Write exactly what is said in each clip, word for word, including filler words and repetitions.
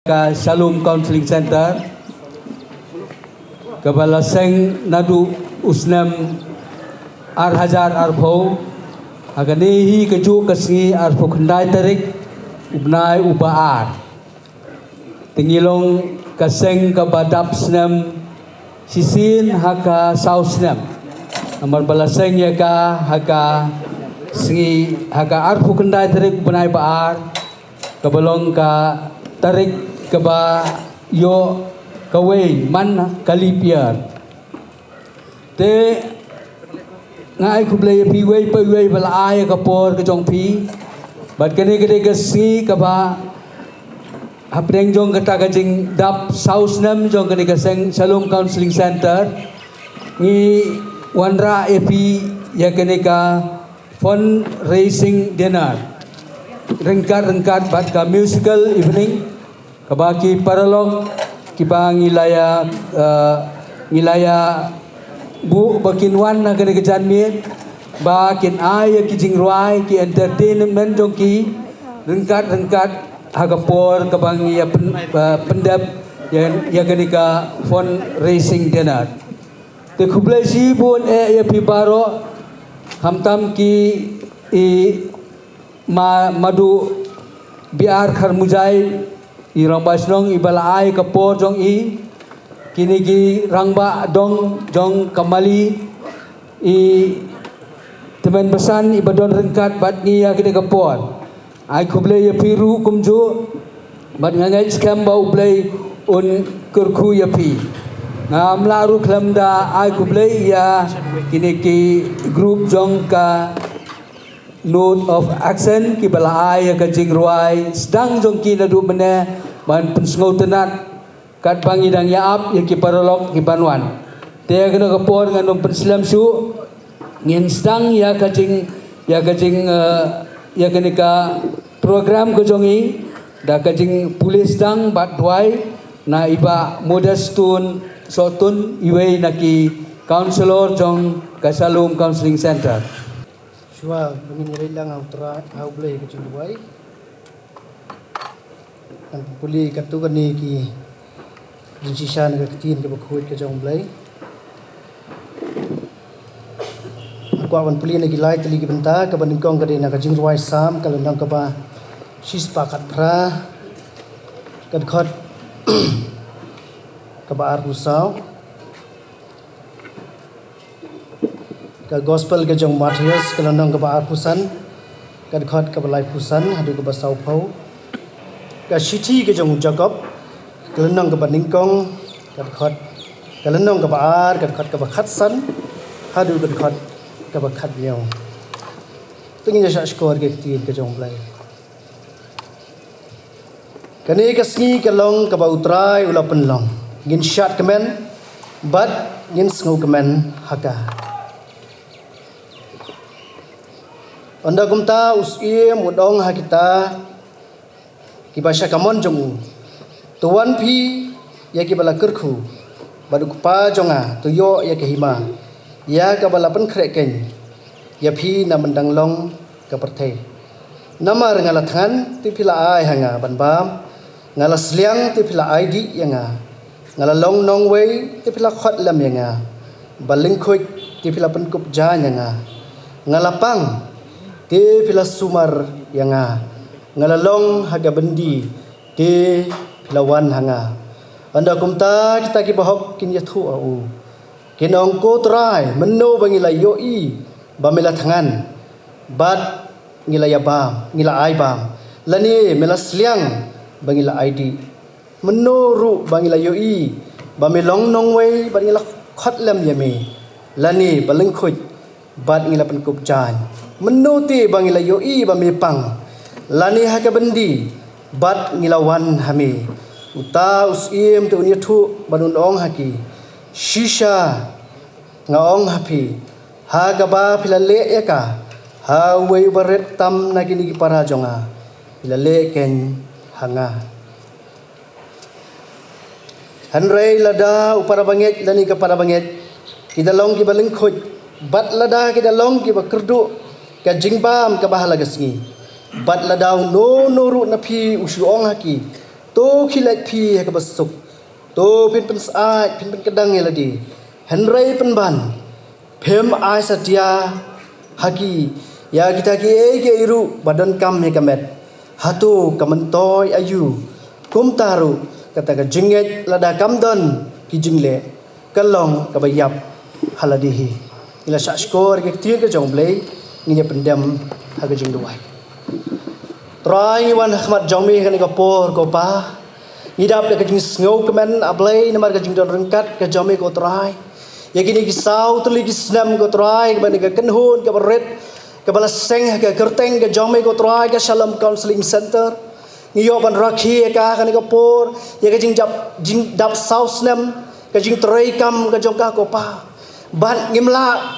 ka Shalom Counseling Center, kaba la seng naduh u snem ar hajar arphew, ha kane hi ka juh ka sngi arphew khyndai tarik u bnai uba ar. Te ngi long ka seng kaba dap snem shisien ha ka saw snem. Namar ba la seng ïa ka ha ka sngi, ha ka arphew khyndai tarik bnai ba ar, kaba long ka tarik kaba ïoh kawei man ka leap year. Te nga ai khublei ïa phi uwei pa uwei ba la ai ka por ka jong phi. Bad kane ka dei ka sngi kaba hapdeng jong kata ka jingdap saw snem jong kane ka seng Shalom Counseling Center, ngi wanrah ïa phi ïa kane ka fundraising dinner ryngkat ryngkat bad ka musical evening, kaba ki paralok kiba ngi la ïa, eh, ngi la ïa buh ba kin wan ha kane ka janmiet ba kin ai ïa ki jingrwai, ki entertainment jong ki ryngkat ryngkat ha ka por kaba ngi ïa pyn-, eh, pyndep ïa, ïa kane ka fundraising dinner. Te khublei shibun eh ïa phi baroh, khamtam ki i Ma Madu B R Kharmujai, i rangbah shnong iba la ai ka por jong i, kine ki rangbah dong jong ka Mali, i tymmen basan iba don ryngkat bad ngi ïa kine ka por. Ai khublei ïa phi ruh kumjuh, bad nga ngeit skhem ba U Blei un kyrkhu ïa phi. Ngam lah ruh khlem da ai khublei ïa kine ki group jong ka Note of Accent kiba la ai ïa ka jingrwai sdang jong ki naduh mynne ban pynsngewtynnat katba ngi dang ïa ap ïa ki paralok kiban wan. Te ïa kane ka por ngan ym pynslem shuh, ngin sdang ïa ka jing, ïa ka jing, eh, ïa kane ka program ka jong i da ka jingpule sdang bad duwai na i Bah Modestun Sohtun, iwei na ki counsellor jong ka Shalom Counseling Center. Shuwa ba ngin ïaleit lang ha U Trai, ha U Blei ka jingduwai. Ngan pule katto katne ki jingshisha na ka ktien kaba khuid ka jong U Blei. Nga kwah ban pule na ki lai tylli ki bynta, kaba nyngkong ka dei na ka jingrwai Salm ka lynnong kaba shispah khatphra, ka dkhot kaba arphew saw. Ka Gospel ka jong u Mathaios ka lynnong kaba arphew san, ka dkhot kaba laiphew san haduh kaba sawphew. Ka shithi ka jong u Jakob ka lynnong kaba nyngkong, ka dkhot, ka lynnong kaba ar, ka dkhot kaba khatsan haduh ka dkhot kaba khathynñiew. Te ngin ïa shah shkor ïa ka ktien ka jong U Blei. Kane ka sngi ka long kaba U Trai u la pynlong. Ngin shad kmen bad ngin sngewkmen ha ka. Ynda kumta u Syiem u ong ha kita kiba sha kamon jong u, to wan phi ïa kiba la kyrkhu, bad u Kpa jong nga to ïoh ïa ka hima ïa kaba la pynkhreh keiñ ïa phi na myndang long ka pyrthei. Namar nga la thngan, te phi la ai ha nga ban bam, nga la sliang, te phi la ai dih ïa nga, nga la long nongwei, te phi la khot lem ïa nga, ba lyngkhuid, te phi la pynkup jaiñ ïa nga, nga la pang, te phi la sumar ïa nga, nga la long ha ka byndi, te phi la wan ha nga. Ynda kumta kita ki bahok kin ïathuh ha u, kin ong, ko Trai, mynno ba ngi la ïohi ba me la thngan bad ngi la ïa bam, ngi la ai bam, lane me la sliang ba ngi la ai dih? Mynno ruh ba ngi la ïohi ba me long nongwei bad ngi la khot lem ïa me, lane ba lyngkhuid bad ngi la pynkup jaiñ? Mynno te ba ngi la ïohi ba me pang, lane ha ka byndi bad ngi la wan ha me? Uta u Syiem te un ïathuh bad un ong ha ki, shisha nga ong ha phi, ha kaba phi la leh ïa ka ha uwei uba rit tam na kine ki para jong nga, phi la leh keiñ ha nga. Hynrei lada u para bangeit lane ka para bangeit ki da long kiba lyngkhuid, bad lada ki da long kiba kyrduh ka jingbam kaba ha la ka sngi, bad lada uno uno ruh na phi u shu ong ha ki, To khie leit phi ha kaba suk. To phin pynsyaid, phin pynkdang ïa lade. Hynrei pynban, phim ai satia ha ki ïa kita kiei kiei ruh ba donkam ïa ka met. Hato ka myntoi aïu? Kumta ruh kata ka jingngeit lada kam don ki jingleh, ka long kaba ïap ha lade hi. Ngi la shah shkor ïa ka ktien ka jong U Blei, ngin ïa pyndem ha ka jingduwai. Trai, ngi wan ha khmat jong me ha kane ka por, ko Pa. Ngi dap da ka jingsngewkmen, A Blei, namar ka jingdon ryngkat ka jong me, ko Trai. Ïa kine ki saw tylli ki snem, ko Trai, kaba kane ka kynhun kaba rit, kaba la seng ha ka kyrteng ka jong me, ko Trai, ka Shalom Counseling Center. Ngi ïoh ban rakhe ïa ka ha kane ka por, ïa ka jingjap, jingdap saw snem ka jingtrei kam ka jong ka, ko Pa. Bad ngim lah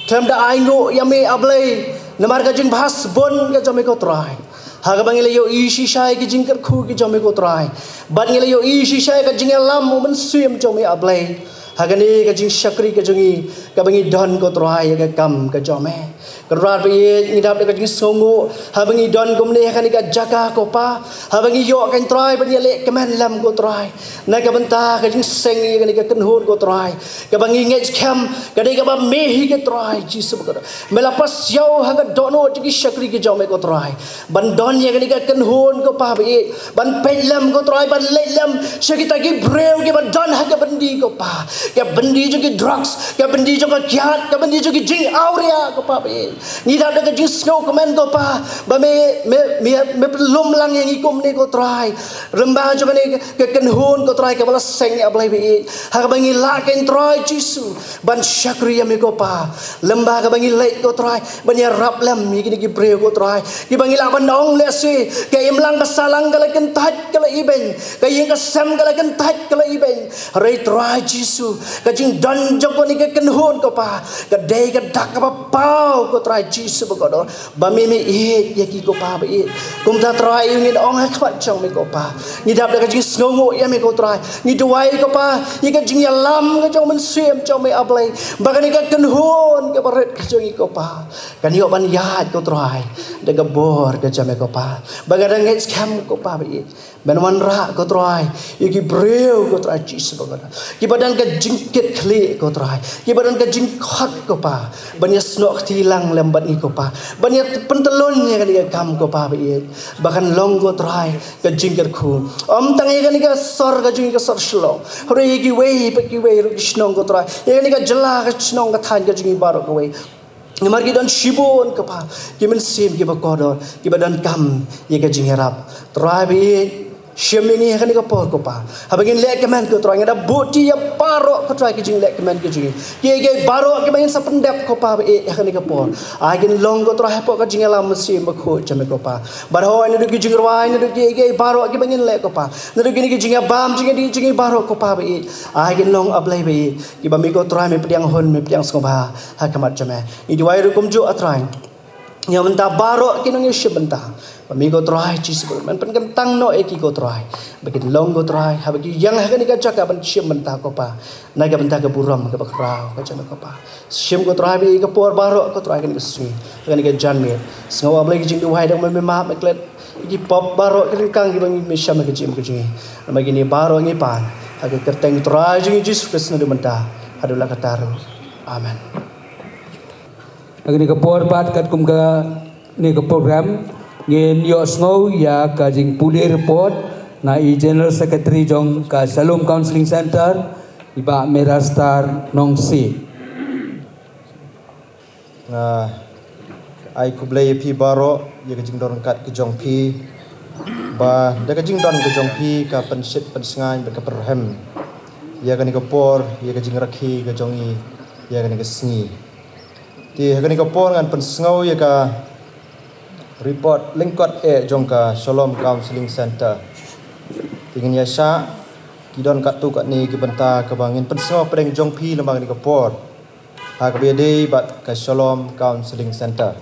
khlem da ainguh ïa me, A Blei, namar ka jingbha sbun ka jong me, ko Trai. Ha kaba ngi la ïohi shisha ïa ki jingkyrkhu ki jong me, ko Trai. Bad ngi la ïohi shisha ïa ka jingïalam U Mynsiem jong me, A Blei, ha kane ka jingshakri ka jong ngi, kaba ngi don, ko Trai, ïa ka kam ka jong me. Kynrad baieit, ngi dap da ka jingsngewnguh haba ngi don kumne ha kane ka jaka, ko Pa. Haba ngi ïoh, ko Trai, ban ïaleh kmen lem, ko Trai, na ka bynta ka jingseng ïa kane ka kynhun, ko Trai, kaba ngi ngeit skhem ka dei kaba me hi, ko Trai Jisu bakordor. Me la pasiaw ha ka dohnud jong ki shakri ki jong me, ko Trai, ban don ïa kane ka kynhun, ko Pa baieit, ban peit lem, ko Trai, ban leit lem sha kita ki briew kiba don ha ka byndi, ko Pa. Ka byndi jong ki drugs, ka byndi jong ka kiad, ka byndi jong ki jingawria, ko Pa baieit. Ngi dap da ka jingsngewkmen, ko Pa, ba me, me, me, me pynlum lang ïa ngi kumne, ko Trai, lyngba jong kane ka kynhun, ko Trai, kaba la seng, A Blei baieit. Ha kaba ngi lah, ko Trai Jisu, ban shakri ïa me, ko Pa. Lyngba kaba ngi leit, ko Trai, ban ïarap lem ïa kine ki briew, ko Trai, kiba ngi lah ban ong lehse ka imlang ka sahlang ka la kyntait ka la ibeiñ, ka ïing ka sem ka la kyntait ka la ibeiñ. Hynrei Trai Jisu, ka jingdon jong kane ka kynhun, ko Pa, ka dei ka dak kaba paw, ko Trai Jisu bakordor, ba me, me ïeit ïa ki, ko Pa baieit. Kumta Trai, ngin ong ha khmat jong me, ko Pa, ngi dap da ka jingsngewnguh ïa me, ko Trai. Ngi duwai, ko Pa, ïa ka jingïalam ka jong U Mynsiem jong me, A Blei, ba kane ka kynhun kaba rit ka jong ngi, ko Pa, kan ïoh ban ïaid, ko Trai, da ka bor ka jong me, ko Pa. Ba nga dang ngeit skhem, ko Pa baieit, men wanrah, ko Trai, ïa ki briew, ko Trai Jisu bakordor, kiba don ka jingkitkhlieh, ko Trai, kiba don ka jingkhot, ko Pa, ban ïasnoh kti lang lem bad ngi, ko Pa, ban ïa pyntlun ïa kane ka kam, ko Pa baieit, ba kan long, ko Trai, ka jingkyrkhu ym tang ïa kane ka sor ka jong ngi, ka sor Shillong, hynrei ïa kiwei pa kiwei ruh ki shnong, ko Trai, ïa kane ka jylla, ka shnong ka thaiñ ka jong ngi baroh kawei. Namar ki don shibun, ko Pa, ki mynsiem kiba kordor kiba donkam ïa ka jingïarap. Trai baieit, shim ïa ngi ha kane ka por, ko Pa. Haba ngin leh kmen, ko Trai, ngi da buhti ïa baroh, ko Trai, ki jingleh kmen ki jong ngi, kiei kiei baroh kiba ngin sa pyndep, ko Pa baieit, ha kane ka por. Ai kin long, ko Trai, hapoh ka jingïalam Mynsiem Bakhuid jong me, ko Pa. Bad hooid, naduh ki jingrwai, naduh kiei kiei baroh kiba ngin leh, ko Pa, naduh kine ki jingïabam jingïadih jong ngi baroh, ko Pa baieit, ai kin long, A Blei baieit, kiba me, ko Trai, me pdiang hun, me pdiang sngewbha ha khmat jong me. Ngi duwai ruh kumjuh, A Trai, ïa mynta baroh ki nongïashim bynta, ba me, ko Trai Jisu, men pynkyntang noh ïa ki, ko Trai, ba kin long, ko Trai, haba ki ïeng ha kane ka jaka ban shim bynta, ko Pa, na ka bynta ka burom kaba khraw ka jong me, ko Pa. Shim, ko Trai, bad ïa ka por baroh, ko Trai, kane ka sngi, kane ka janmiet, sngew, A Blei, ki jingduwai da ka mon, me map, me klet ïa ki pop baroh, ki ryngkang kiba ngi mih sha ka jingim ka jong ngi. Namar kine baroh ngi pan ha ka kyrteng Trai jong ngi Jisu Khrist, naduh mynta haduh la katta ruh. Amen. Ha kane ka por pat, katkum kane ka program, ngin ïohsngew ïa ka jingpule report na i General Secretary jong ka Shalom Counseling Center, i Bah Merastar Nongsi. Nga ai khublei ïa phi baroh ïa ka jingdon ryngkat ka jong phi, ba da ka jingdon ka jong phi ka pynshit pynsngain bad ka pynrhem ïa kane ka por, ïa ka jingrakhe ka jong ngi ïa kane ka sngi. Te ha kane ka por ngan pynsngew ïa ka report lyngkot eh jong ka Shalom Counseling Center. Te ngin ïa shah, ki don katto katne ki bynta kaba ngin pynsngew hapdeng jong phi lyngba kane ka por, ha kaba ïadei bad ka Shalom Counseling Center.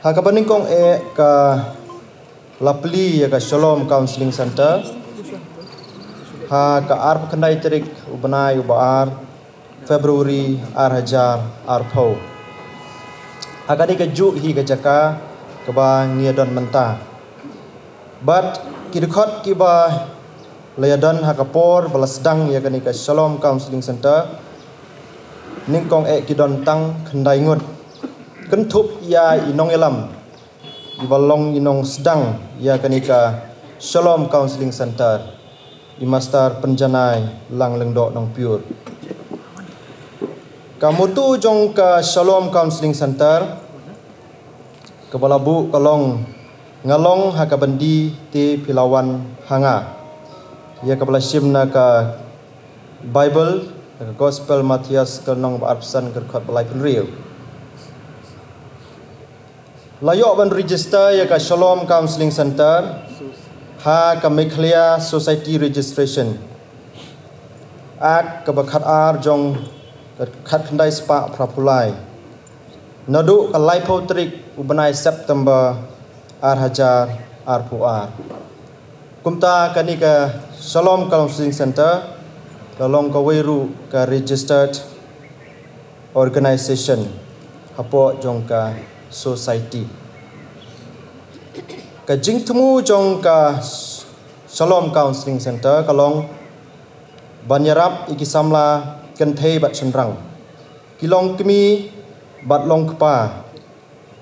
Ha kaba nyngkong eh ka la plie ïa ka Shalom Counseling Center ha ka arphew khyndai tarik u bnai uba ar, February ar hajar arphew. Ha kane kajuh hi ka jaka kaba ngi ïa don mynta. Bad Ki dkhot kiba la ïadon ha ka por ba la sdang ïa kane ka Shalom Counseling Center, nyngkong eh ki don tang khyndai ngut. Kynthup ïa i nongïalam iba long i nongsdang ïa kane ka Shalom Counseling Center, i Master Pynjanai Langlyngdoh Nongpyur. Ka motto jong ka Shalom Counseling Center kaba la buh ka long, "Nga long ha ka byndi te phi la wan ha nga." Ïa kaba la shim na ka Bible, na ka Gospel Mathaios ka lynnong ba arphew san ka dkhot ba laiphew hynriew. La ïoh ban register ïa ka Shalom Counseling Center ha ka Meghalaya Society Registration Act kaba khatar jong ka khatkhyndai spah phraphew lai, naduh ka laiphew tarik u bnai September ar hajar arphew ar. Kumta kane ka Shalom Counseling Center ka long kawei ruh ka registered organization hapoh jong ka society. Ka jingthmu jong ka Shalom Counseling Center ka long ban ïarap ïa ki samla kynthei bad shynrang, ki longkmie bad longkpa,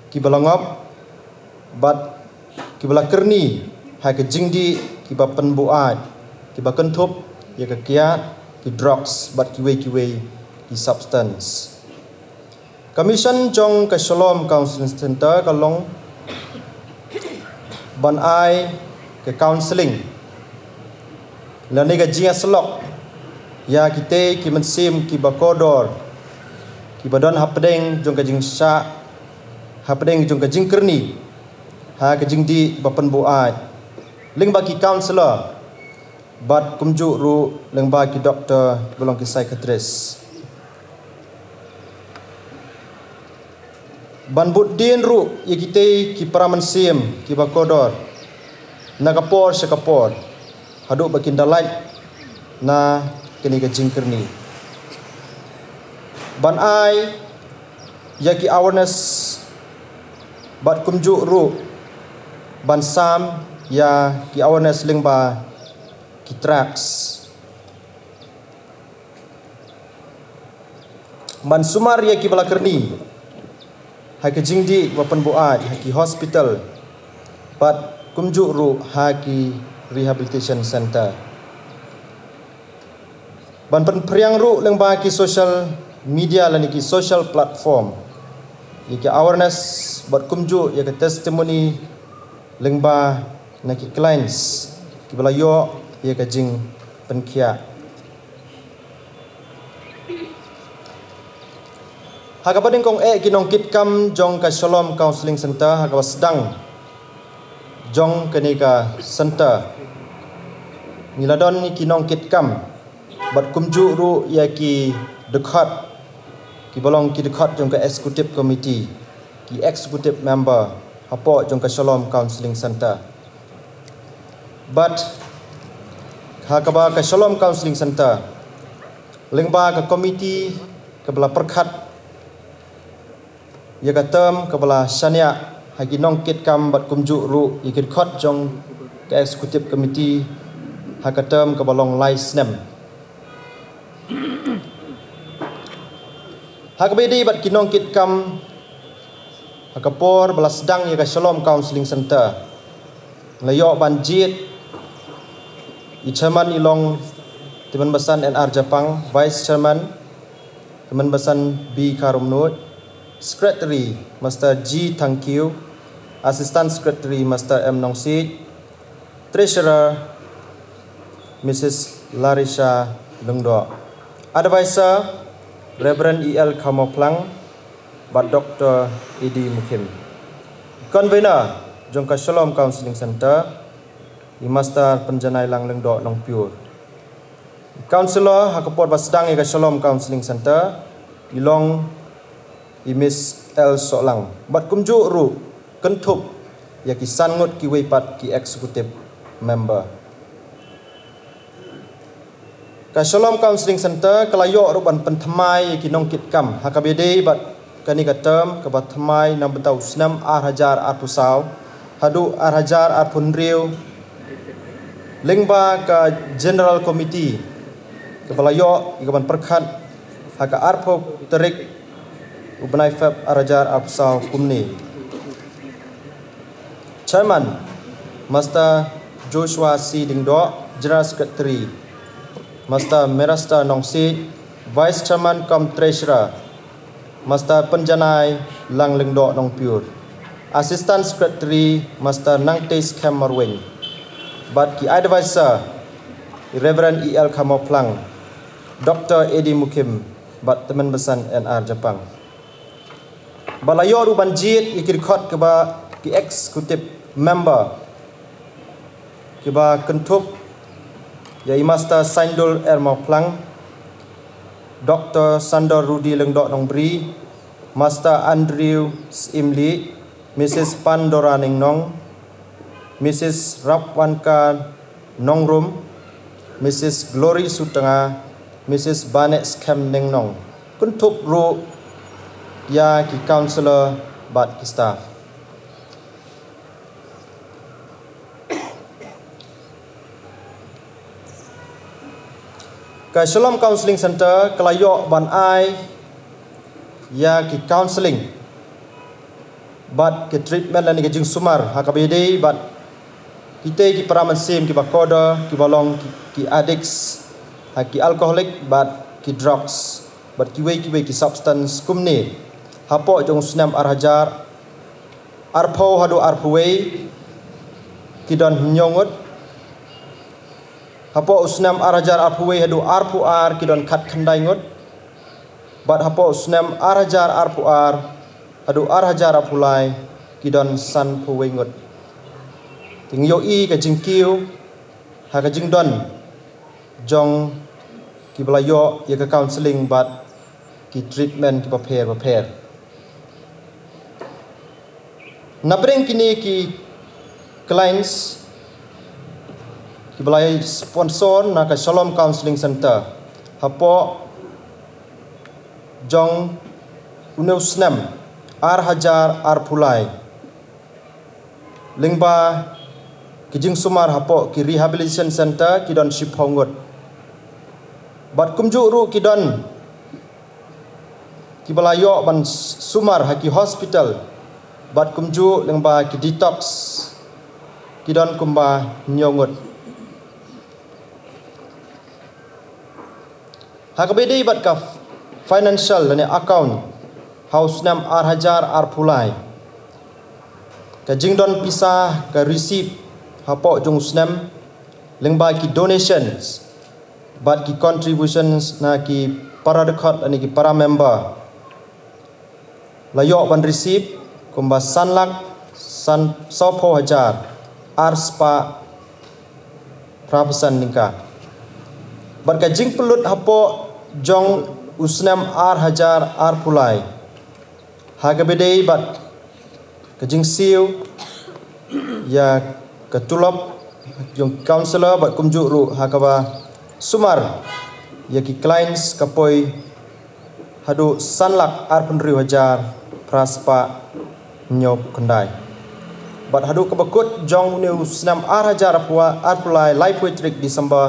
kiba la ngop bad kiba la kyrni ha ka jingdih kiba pynbuaid, kiba kynthup ïa ka kiad, ki drugs bad kiwei kiwei ki substance. Ka mission jong ka Shalom Counseling Center ka long ban ai ka counseling lane ka jingïasyllok ïa kitei ki mynsiem kiba kordor, kiba don hapdeng jong ka jingshah, hapdeng jong ka jingkyrni ha ka jingdih ba pynbuaid, lyngba ki counselor bad kumjuh ruh lyngba ki doktor kiba long ki psychiatrist. Ban bud dien ruh ïa kitei ki para mynsiem kiba kordor na ka por sha ka por haduh ba kin da lait na kane ka jingkyrni. Ban ai ïa ki awareness bad kumjuh ruh ban sam ïa ki awareness lyngba ki tracts. Ban sumar ïa kiba la kyrni ha ki jingdih ba pynbuaid ha ki hospital bad kumjuh ruh ha ki rehabilitation center. Ban pynphriang ruh lyngba ki social media lane ki social platform ïa ki awareness bad kumjuh ïa ka testimony lyngba na ki clients kiba la ïoh ïa ka jingpynkhiah. Ha kaba nyngkong eh ki nongkitkam jong ka Shalom Counseling Center ha kaba sdang jong kane ka center, ngi la don ki nongkitkam bad kumjuh ruh ïa ki dkhot kiba long ki dkhot jong ka executive committee, ki executive member hapoh jong ka Shalom Counseling Center. Bad ha kaba ka Shalom Counseling Center lyngba ka committee kaba la pyrkhat ïa ka term kaba la shaniah ha ki nongkitkam bad kumjuh ruh ïa ki dkhot jong ka executive committee ha ka term kaba long lai snem. Ha kaba ïadei bad ki nongkitkam ha ka por ba la sdang ïa ka Shalom Counseling Center, la ïoh ban jied i chairman i long Tymmen Basan N R Japang, vice chairman Tymmen Basan B Kharumnuid, secretary Master G Thangkhiew, assistant secretary Master M Nongsiej, Treasurer Missus Larisha Lyngdoh, Advisor Reverend E L Kharmawphlang bad Doctor A D Mukhim. Convener jong ka Shalom Counseling Center i Master Pynjanai Langlyngdoh Nongpyur. Counselor ha ka por ba sdang ïa ka Shalom Counseling Center i long i Miss L Sohlang bad kumjuh ruh kynthup ïa ki san ngut kiwei pat ki executive member. Ka Shalom Counseling Center ka la ïoh ruh ban pynthymmai ïa ki nongkitkam ha kaba ïadei bad kane ka term kaba thymmai na bynta u snem ar hajar arphew saw haduh ar hajar arphew hynriew. Lyngba ka General Committee kaba la ïoh ïa kaban pyrkhat ha ka arphew tarik u bnai Feb ar hajar arphew saw kumne. Chairman, Master Joshua C Lyngdoh, General Secretary, Master Merasta Nongsiej, Vice Chairman cum Treasurer, Master Pynjanai Lang Lyngdoh Nongpyur, Assistant Secretary, Master Nangtei Skhem Marwein, bad ki advisor, Reverend E L Kharmawphlang, Doctor A D Mukhim, bad Tymmen Basan N R Japang. Ba la ïoh ruh ban jied ïa ki record kiba ki executive member kiba kynthup ïa i Master Saindul R Mawphlang, Doctor Sandor Rudy Lyngdoh Nongbri, Master Andrew Syiemlieh, Missus Pandora Ningnong, Missus Rapwanka Nongrum, Missus Glory Sutnga, Missus Banek Skhem Ningnong. Kynthup ruh ïa ki councillor bad ki staff. Ka Shalom Counselling Centre ka la ïoh ban ai ïa ki counselling bad ki treatment lane ki jingsumar ha kaba ïadei bad kitei ki para mynsiem kiba kordor kiba long ki, ki addicts ha ki alcoholic bad ki drugs bad kiwei kiwei ki substance kumne hapoh jong u snem ar hajar arphew haduh arphew wei ki don hynñiew ngut. Hapoh u snem ar hajar arphew wei haduh arphew ar ki don khatkhyndai ngut. Bad hapoh u snem ar hajar arphew ar haduh ar hajar arphew lai ki don sanphew wei ngut. Te ngi ïohi ka jingkiew ha ka jingdon jong kiba la ïoh ïa ka counselling bad ki treatment kiba pher ba pher. Napdeng kine ki clients kiba la sponsor na ka Shalom Counselling Centre hapoh jong une u snem ar hajar arphew lai. Lyngba ki jingsumar hapoh ki rehabilitation centre ki don shiphew ngut. Bad kumjuh ruh ki don kiba la ïoh ban sumar ha ki hospital bad kumjuh lyngba ki detox ki don kumba hynñiew ngut. Ha kaba ïadei bad ka financial lane account ha u snem ar hajar arphew lai, ka jingdon pisa ka receive hapoh jong u snem lyngba ki donations bad ki contributions na ki para dkhot lane ki para member la ïoh ban receive kumba san lak san sawphew hajar ar spah phra phew san tyngka. Bad ka jingpynlut hapoh jong u snem ar hajar arphew lai ha kaba ïadei bad ka jingsiew ïa ka tulop jong counsellor bad kumjuh ruh ha kaba sumar ïa ki clients ka poi haduh san lak arphew hynriew hajar phra spah hynñiewphew khyndai. Bad haduh kaba kut jong une u snem ar hajar arphew lai, laiphew tarik December,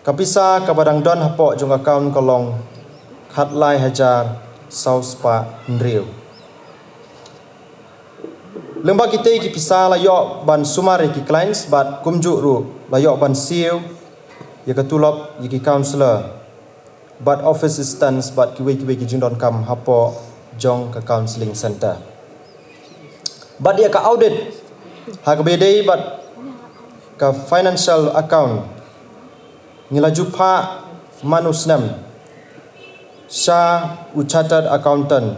ka pisa kaba dang don hapoh jong account ka long khatlai hajar saw spah hynriew. Lyngba kitei ki pisa la ïoh ban sumar ïa ki clients bad kumjuh ruh la ïoh ban siew ïa ka tulop ïa ki counsellor bad office assistants bad kiwei kiwei ki jingdonkam hapoh jong ka counselling centre. Bad ïa ka audit ha kaba ïadei bad ka financial account ngi la ju phah man u snem sha u chartered accountant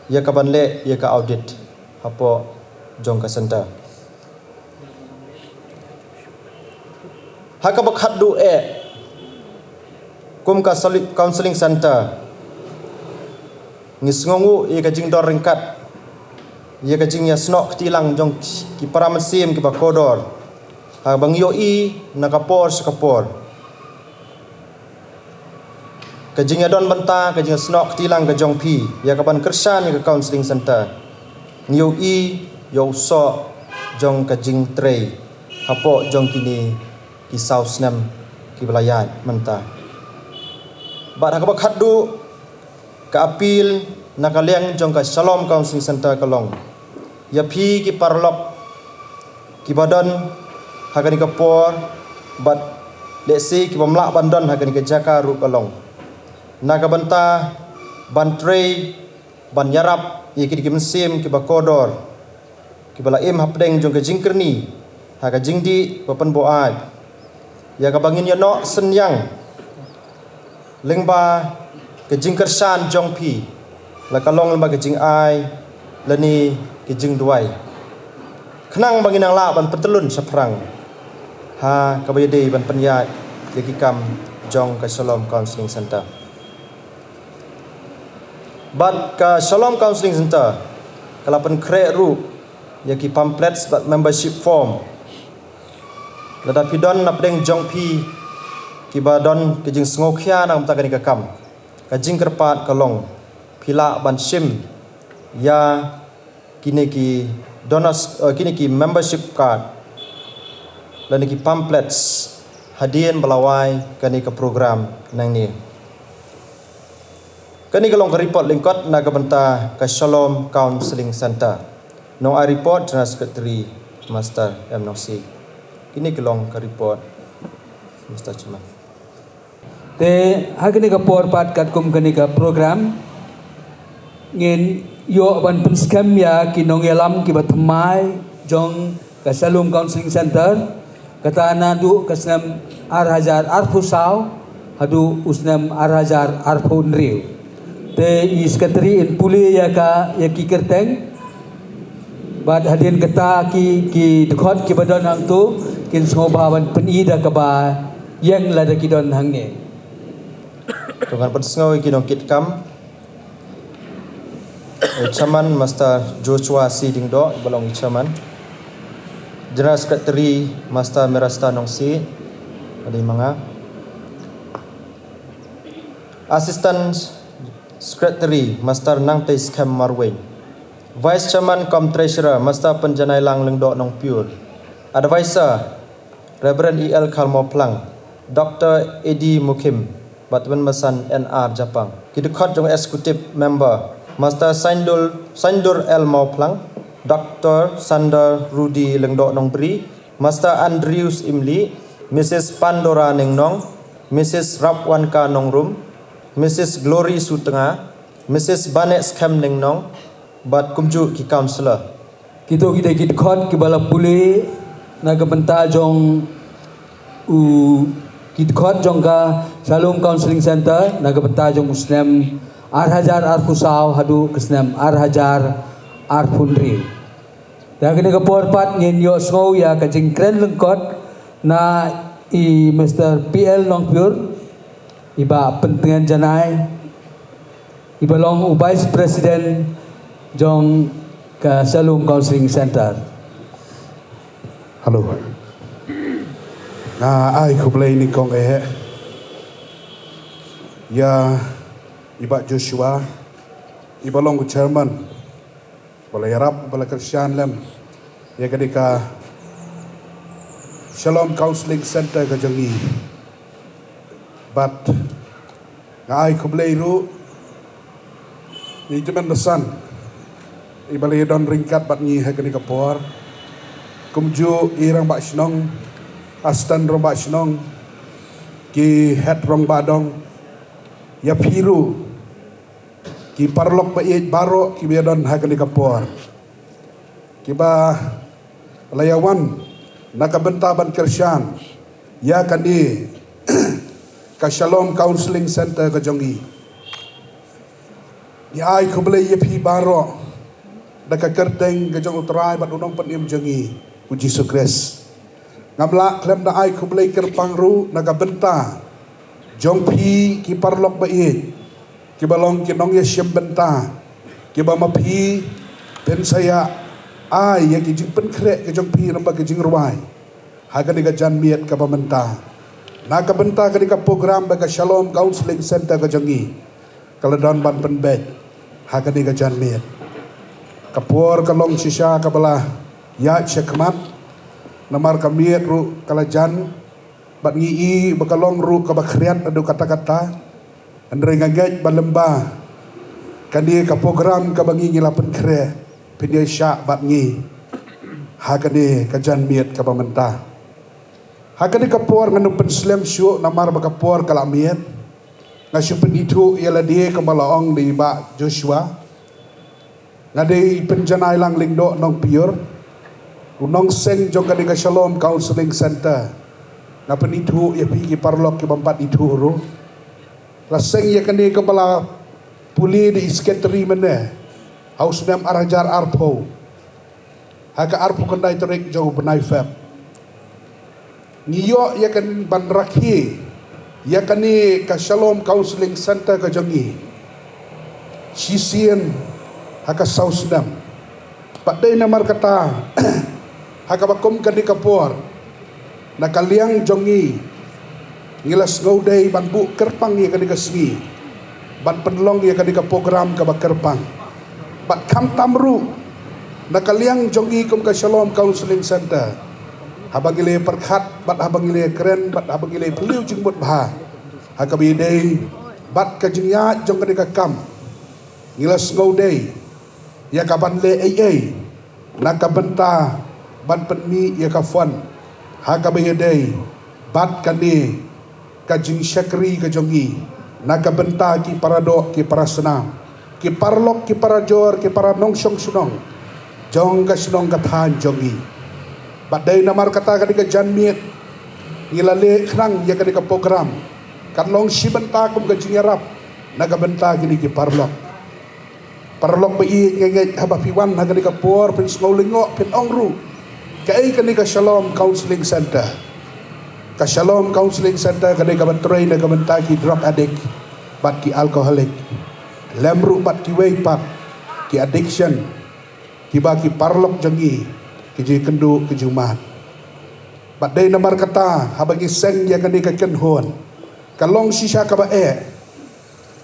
ïa kaban leh ïa ka audit hapoh jong ka centre. Ha kaba khatduh eh kum ka soli-, counselling centre ngi sngewnguh ïa ka jingdon ryngkat ïa ka jingïasnoh kti lang jong ki para mynsiem kiba kordor ha kaba ngi ïohi na ka por sha ka por ka jingïadon bynta, ka jingïasnoh kti lang ka jong phi ïa kaban kyrshan ïa ka counselling centre. Ngi ïohi ïa u soh jong ka jingtrei hapoh jong kine ki saw snem kiba la ïaid mynta. Bad ha kaba khatduh, ka appeal na ka liang jong ka Shalom Counseling Centre ka long, ïa phi ki paralok kiba don ha kane ka por, bad lehse kiba ym lah ban don ha kane ka jaka ruh ka long, na ka bynta ban trei, ban ïarap ïa kine ki mynsiem kiba kordor, kiba la im hapdeng jong ka jingkyrni ha ka jingdih ba pynbuaid, ïa kaba ngin ïa noh synñiang lyngba ka jingkyrshan jong phi, la ka long lyngba ka jingai lane ka jingduwai, khnang ba ngin nang lah ban pyntylun shaphrang ha kaba ïadei ban pynïaid ïa ki kam jong ka Shalom Counseling Centre. Bad ka Shalom Counseling Centre ka la pynkhreh ruh ïa ki pamphlets bad membership form. Lada phi don napdeng jong phi kiba don ka jingsngewkhia na ka bynta kane ka kam, ka jingkyrpad ka long, phi lah ban shim ïa kine ki donors, eh, kine ki membership card lane ki pamphlets hadien ba la wai kane ka program nangne. Kane ka long ka report lyngkot na ka bynta ka Shalom Counseling Centre. Nong ai report, General Secretary Master M Nongsi. Kine ki long ka report, Mister Chairman. Te ha kane ka por pat katkum kane ka program, ngin ïoh ban pynskhem ïa ki nongïalam kiba thymmai jong ka Shalom Counseling Centre, kata naduh ka snem ar hajar arphew saw haduh u snem ar hajar arphew hynriew. Te i Secretary in pule ïa ka, ïa ki kyrteng. Bad hadien kata ki, ki dkhot kiba don hangto kin sngewbha ban pyni da kaba ïeng lada ki don hangne. To ngan pynsngew ïa ki nongkitkam. Eh, Chairman Master Joshua C Diengdoh, ba long i Chairman. General Secretary Master Mirasta Nongsiej, ba dei ma nga. Assistant Secretary Master Nangtei Skhem Marwein. Vice Chairman cum Treasurer Master Pynjanailang Lyngdoh Nongpyur. Advisor Reverend E L Kharmawphlang, Doctor A D Mukhim, bad Tymmen Basan N R Japang. Ki dkhot jong Executive Member, Master Saindur, Saindur L Mawphlang, Doctor Sander Rudy Lyngdoh Nongbri, Master Andrews Imli, Missus Pandora Ningnong, Missus Rapwanka Nongrum, Missus Glory Sutnga, Missus Banek Skhem Ningnong, bad kumjuh ki councillor. Kito ki dei ki dkhot kiba la pule na ka bynta jong u, ki dkhot jong ka Shalom Counseling Centre na ka bynta jong u snem ar hajar arphew saw haduh ka snem ar hajar arphew hynriew. Te ha kane ka por pat ngin ïohsngew ïa ka jingkren lyngkot na i Mister P L Nongpyur, i Bah Pyntngen Janai, iba long u Vice President jong ka Shalom Counseling Centre. Hello. Nga ai khublei nyngkong eh ïa i Bah Joshua, iba long u Chairman, ba la ïarap, ba la kyrshan lem ïa kane ka Shalom Counseling Centre ka jong ngi. Bad nga ai khublei ruh ïa i Tymmen Basan, iba la ïadon ryngkat bad ngi ha kane ka por. Kumjuh i Rangbah Shnong, Assistant Rangbah Shnong, ki Head Rangbah Dong, ïa phi ruh ki paralok ba ïeit baroh kiba ïadon ha kane ka por, kiba la ïawan na ka bynta ban kyrshan ïa kane ka Shalom Counseling Centre ka jong ngi. Ngi ai khublei ïa phi baroh da ka kyrteng ka jong U Trai bad U Nongpynim jong ngi, U Jisu Khrist. Ngam lah khlem da ai khublei kyrpang ruh na ka bynta jong phi ki paralok ba ïeit, kiba long ki nongïashim bynta, kiba ma phi phin sa ïa ai ïa ki jingpynkhreh ki jong phi lyngba ki jingrwai ha kane ka janmiet kaba mynta. Na ka bynta kane ka program ba ka Shalom Counseling Centre ka jong ngi ka la don ban pynbeit ha kane ka janmiet. Ka por ka long shisha kaba la ïaid shakhmat. Namar ka miet ruh ka la jan, bad ngi i ba ka long ruh kaba khriat haduh katta katta. Hynrei nga ngeit ba lyngba kane ka program kaba ngi ngi la pynkhreh, phin ïai shah bad ngi ha kane ka janmiet kaba mynta. Ha kane ka por ngan ym pynslem shuh namar ba ka por ka la miet. Nga shu pynithuh ïa lade kumba la ong da i Bah Joshua. Nga dei Pynjanai Lang Lyngdoh Nongpyiur, u nongseng jong kane ka Shalom Counseling Center. Nga pynithuh ïa phi ki paralok ki bym pat ithuh ruh. La seng ïa kane kumba la pule da i secretary mynne ha u snem ar hajar arphew, ha ka arphew khyndai tarik jong u bnai Feb. Ngi ïoh ïa kane ban rakhe ïa kane ka Shalom Counseling Center ka jong ngi shisien ha ka saw snem. Bad dei namar kata ha kaba kum kane ka por, na ka liang jong ngi, ngi la sngewdei ban buh kyrpang ïa kane ka sngi, ban pynlong ïa kane ka program kaba kyrpang. Bad khamtam ruh na ka liang jong ngi kum ka Shalom Counseling Center, haba ngi la pyrkhat bad haba ngi la kren bad haba ngi la phylliew jingmut bha ha kaba ïadei bad ka jingïaid jong kane ka kam, ngi la sngewdei ïa ka ban leh ei ei na ka bynta ban pynmih ïa ka fund ha kaba ïadei bad kane ka jingshakri ka jong ngi na ka bynta ki paradoh ki parasnam, ki paralok ki parajor, ki paranongshong shnong jong ka shnong ka thaiñ jong ngi. Bad dei namar kata kane ka janmiet ngi la leh khnang ïa kane ka program kan long shi bynta kum ka jingïarap na ka bynta kine ki paralok. Paralok ba ïeit, nga ngeit haba phi wan ha kane ka por phin sngew lyngngoh, phin ong ruh, kaei kane ka Shalom Counseling Center? Ka Shalom Counseling Center ka dei kaba trei na ka bynta ki drug addict bad ki alcoholic, lem ruh bad kiwei pat ki addiction, kiba ki paralok jong ngi ki ju ïakynduh ki ju mad. Bad dei namar kata haba ngi seng ïa kane ka kynhun, ka long shisha kaba eh.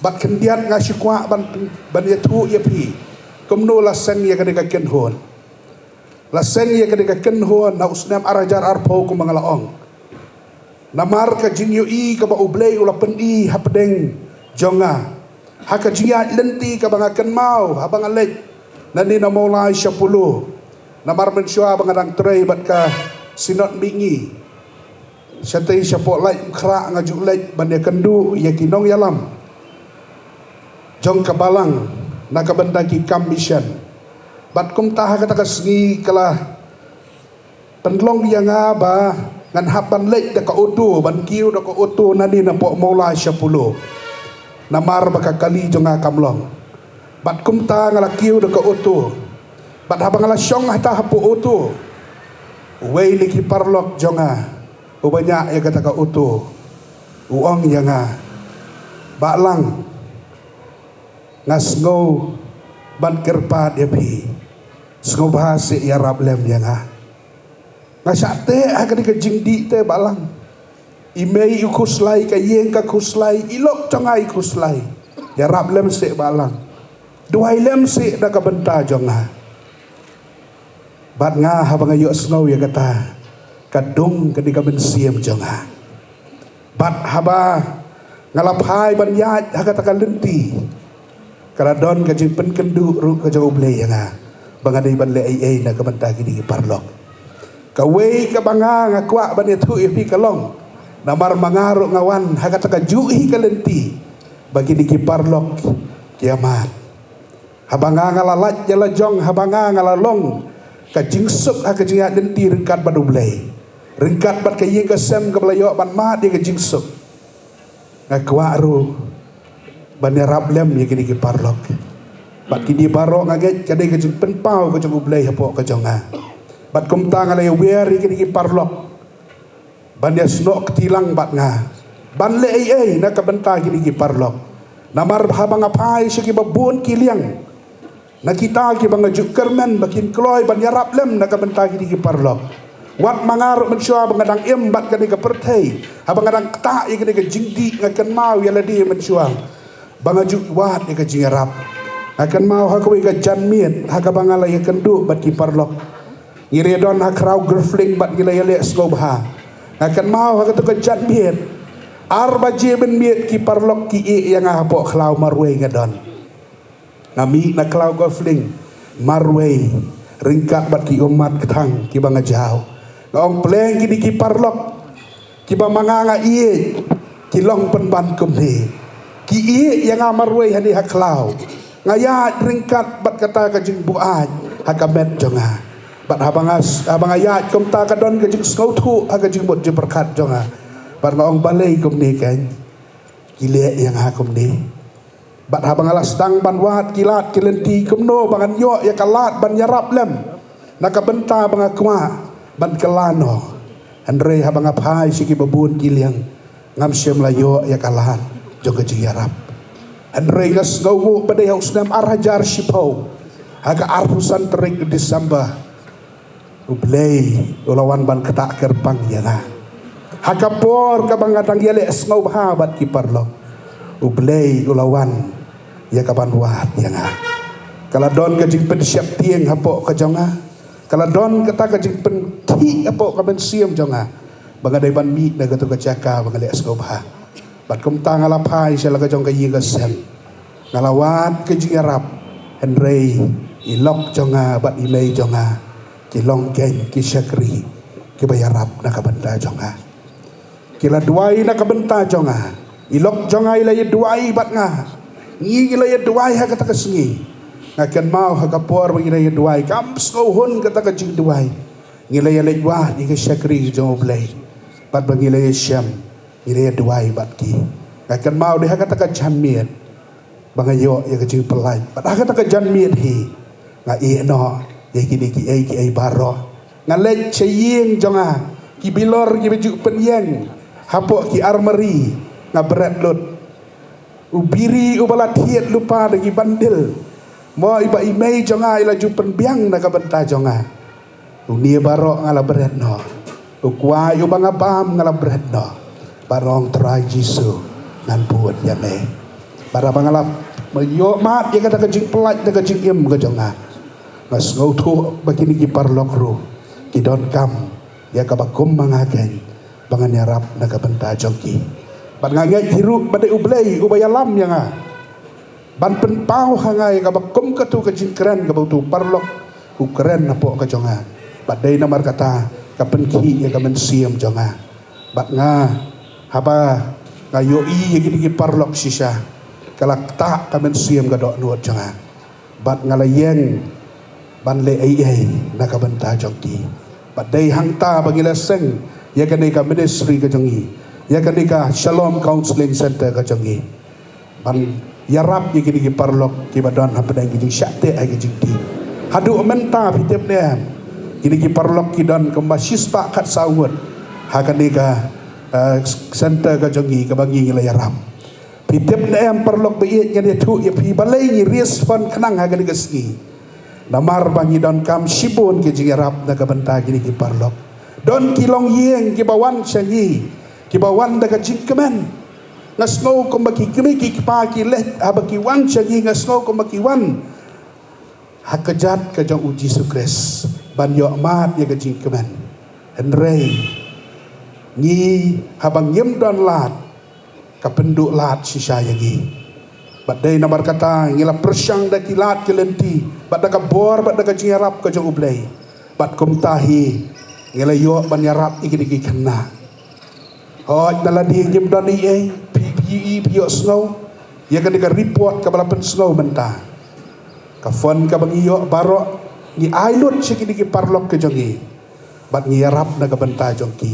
Bad khyndiat nga shu kwah ban, ban ïathuh ïa phi kumno la seng ïa kane ka kynhun. La seng ïa kane ka kynhun ha u snem ar hajar arphew kumba nga la ong. Namar ka jingïohi kaba U Blei u la pyni hapdeng jong nga ha ka jingïaid lynti kaba nga kynmaw haba nga leit nangne na Mawlai Shapulu. Namar mynshuwa ba nga dang trei bad ka Synod Mihngi, shatei shapoh Laitumkhrah nga ju leit ban ïakynduh ïa ki nongïalam jong ka balang na ka bynta ki kam mission. Bad kumta ha kata ka sngi ka la pynlong ïa nga ba ngan hap ban leit da ka auto, ban kiew da ka auto nangne napoh Mawlai Shapulu, namar ba ka kali jong nga kam long. Bad kumta nga la kiew da ka auto. Bad haba nga la shong hata hapoh auto, uwei na ki paralok jong nga uba ñiah ïa kata ka auto u ong ïa nga, "Bah Lang, nga sngew ban kyrpad ïa phi, sngewbha seh ïarap lem ïa nga." Nga shah teh ha kane ka jingdih te, Bah Lang. I mei i khuslai, ka ïing ka khuslai, i lok jong nga i khuslai. Ïarap lem seh, Bah Lang. Duwai lem seh na ka bynta jong nga. Bad nga haba nga ïohsngew ïa kata, ka dung kane ka mynsiem jong nga. Bad haba nga la phai ban ïaid ha kata ka lynti, ka la don ka jingpynkynduh ruh ka jong U Blei ïa nga ba nga dei ban leh ei ei na ka bynta kine ki paralok. Kawei kaba nga, nga kwah ban ïathuh ïa phi ka long, namar ma nga ruh nga wan ha kata kajuh hi ka lynti ba kine ki paralok ki ïa mad. Haba nga, nga la lait ïa la jong, haba nga, nga la long ka jingsuk ha ka jingïaid lynti ryngkat bad U Blei, ryngkat bad ka ïing ka sem kaba la ïoh ban mad ïa ka jingsuk, nga kwah ruh ban ïarap lem ïa kine ki paralok. Bad kine baroh nga ngeit ka dei ka jingpynpaw ka jong U Blei hapoh ka jong nga. Bad kumta nga la ïawer ïa kine ki paralok ban ïasnoh kti lang bad nga ban leh ei ei na ka bynta kine ki paralok. Namar haba nga phai sha kiba bun ki liang na kita kiba nga ju kyrmen ba kin kloi ban ïarap lem na ka bynta kine ki paralok, wat ma nga ruh mynshuwa ba nga dang im bad kane ka pyrthei, haba nga dang ktah ïa kane ka jingdih, nga kynmaw ïa lade mynshuwa ba nga ju wad ïa ka jingïarap. Nga kynmaw ha kawei ka janmiet ha kaba nga la ïakynduh bad ki paralok, Ngi re don ha khraw Girlfling bad ngi la ïaleh sngewbha. Nga kynmaw ha kato ka janmiet, ar baje mynmiet ki paralok ki ïeh ïa nga hapoh khlaw marwei nga don. Nga mih na khlaw Girlfling marwei ryngkat bad ki ummat kthang kiba nga jaw. Nga ong, pleng kine ki paralok kiba ma nga nga ïeit ki long pynban kumne. Ki ïeh ïa nga marwei hangne ha khlaw. Nga ïaid ryngkat bad kata ka jingbuaid ha ka met jong nga. Bad haba nga, haba nga ïaid kumta ka don ka jingsngewthuh ha ka jingmut jingpyrkhat jong nga. Bad nga ong, balei kumne kan? Ki leh ïa nga kumne. Bad haba nga la sdang ban wad ki lad ki lynti, kumno ba ngan ïoh ïa ka lad ban ïarap lem na ka bynta ba nga kwah ban kylla noh? Hynrei haba nga phai sha kiba bun ki liang, ngam shym la ïoh ïa ka lad jong ka jingïarap. Hynrei nga sngewnguh ba dei ha u snem ar hajar shiphew, ha ka arphew san tarik December, U Blei u la wan ban ktah kyrpang ïa nga. Ha ka por kaba nga dang ïaleh sngewbha bad ki paralok, U Blei u la wan ïa ka ban wad ïa nga. Ka la don ka jingpynsheptieng hapoh ka jong nga. Ka la don kata ka jingpynkhih hapoh ka mynsiem jong nga ba nga dei ban mih na kato ka jaka ba nga leh sngewbha. Bad kumta nga la phai sha la ka jong ka ïing ka sem. Nga la wad ka jingïarap, hynrei i lok jong nga bad i mei jong nga ki long kein ki shakri kiba ïarap na ka bynta jong nga. Ki la duwai na ka bynta jong nga. I lok jong nga i la ïa duwai bad nga. Ngi ngi la ïa duwai ha kata ka sngi. Nga kynmaw ha ka por ba ngi la ïa duwai, kam sngewhun kata ka jingduwai. Ngi la ïa leit wad ïa ka shakri jong U Blei. Bad ba ngi la ïa shem, ngi la ïa duwai bad ki. Nga kynmaw dei ha kata ka janmiet ba nga ïoh ïa ka jingpyllait. Bad ha kata ka janmiet hi nga ïeh noh ïa kine kiei kiei baroh. Nga leit sha ïing jong nga, ki bilor kiba ju pynïeng hapoh ki armari nga bret lut. U biri uba la thied lypa da ki bandil, mo, iba i mei jong nga i la ju pynbiang na ka bynta jong nga, une baroh nga la bret noh. U kwai uba nga bam nga la bret noh. Bad nga ong, Trai Jisu, ngan bud ïa me. Bad haba nga la ïoh mad ïa kata ka jingpyllait da ka jingim ka jong nga, nga sngewthuh ba kine ki paralok ruh ki donkam ïa kaba kum ma nga kein ba ngan ïarap na ka bynta jong ki. Bad nga ngeit hi ruh ba dei U Blei uba ïalam ïa nga ban pynpaw ha nga ïa kaba kum kato ka jingkren kaba uto u paralok u kren hapoh ka jong nga. Bad dei namar kata ka pynkhih ïa ka mynsiem jong nga. Bad nga, haba nga ïohi ïa kine ki paralok shisha, ka la ktah ka mynsiem ka dohnud jong nga. Bad nga la ïeng ban leh ei ei na ka bynta jong ki. Bad dei hangta ba ngi la seng ïa kane ka ministry ka jong ngi, ïa kane ka Shalom Counseling Center ka jong ngi, ban ïarap ïa kine ki paralok kiba don hapdeng ki jingshah teh ha ki jingdih. Haduh mynta phi tip ne em, kine ki paralok ki don kumba shispah khatsaw ngut ha kane ka, eh, center ka jong ngi kaba ngi ngi la ïarap. Phi tip ne em paralok ba ïeit, ngan ïathuh ïa phi balei ngi raise fund khnang ha kane ka sngi. Namar ba ngi donkam shibun ki jingïarap na ka bynta kine ki paralok. Don ki longïing kiba wan sha ngi, kiba wan da ka jingkmen. Nga sngew kumba ki kmie ki kpa ki leh, haba ki wan sha ngi nga sngew kumba ki wan ha ka kjat ka jong U Jisu Khrist ban ïoh mad ïa ka jingkmen. Hynrei ngi, haba ngim don lad, ka pynduh lad shisha ïa ngi. Bad dei namar kata ngi la pyrshang da ki lad ki lynti, bad da ka bor, bad da ka jingïarap ka jong U Blei. Bad kumta hi ngi la ïoh ban ïarap ïa kine ki khynnah. Hooid, na lade ngim don ei ei, phi, phi, phi ïohsngew ïa kane ka report kaba la pynsngew mynta. Ka fund kaba ngi ïoh baroh ngi ai lut sha kine ki paralok ka jong ngi bad ngi ïarap na ka bynta jong ki.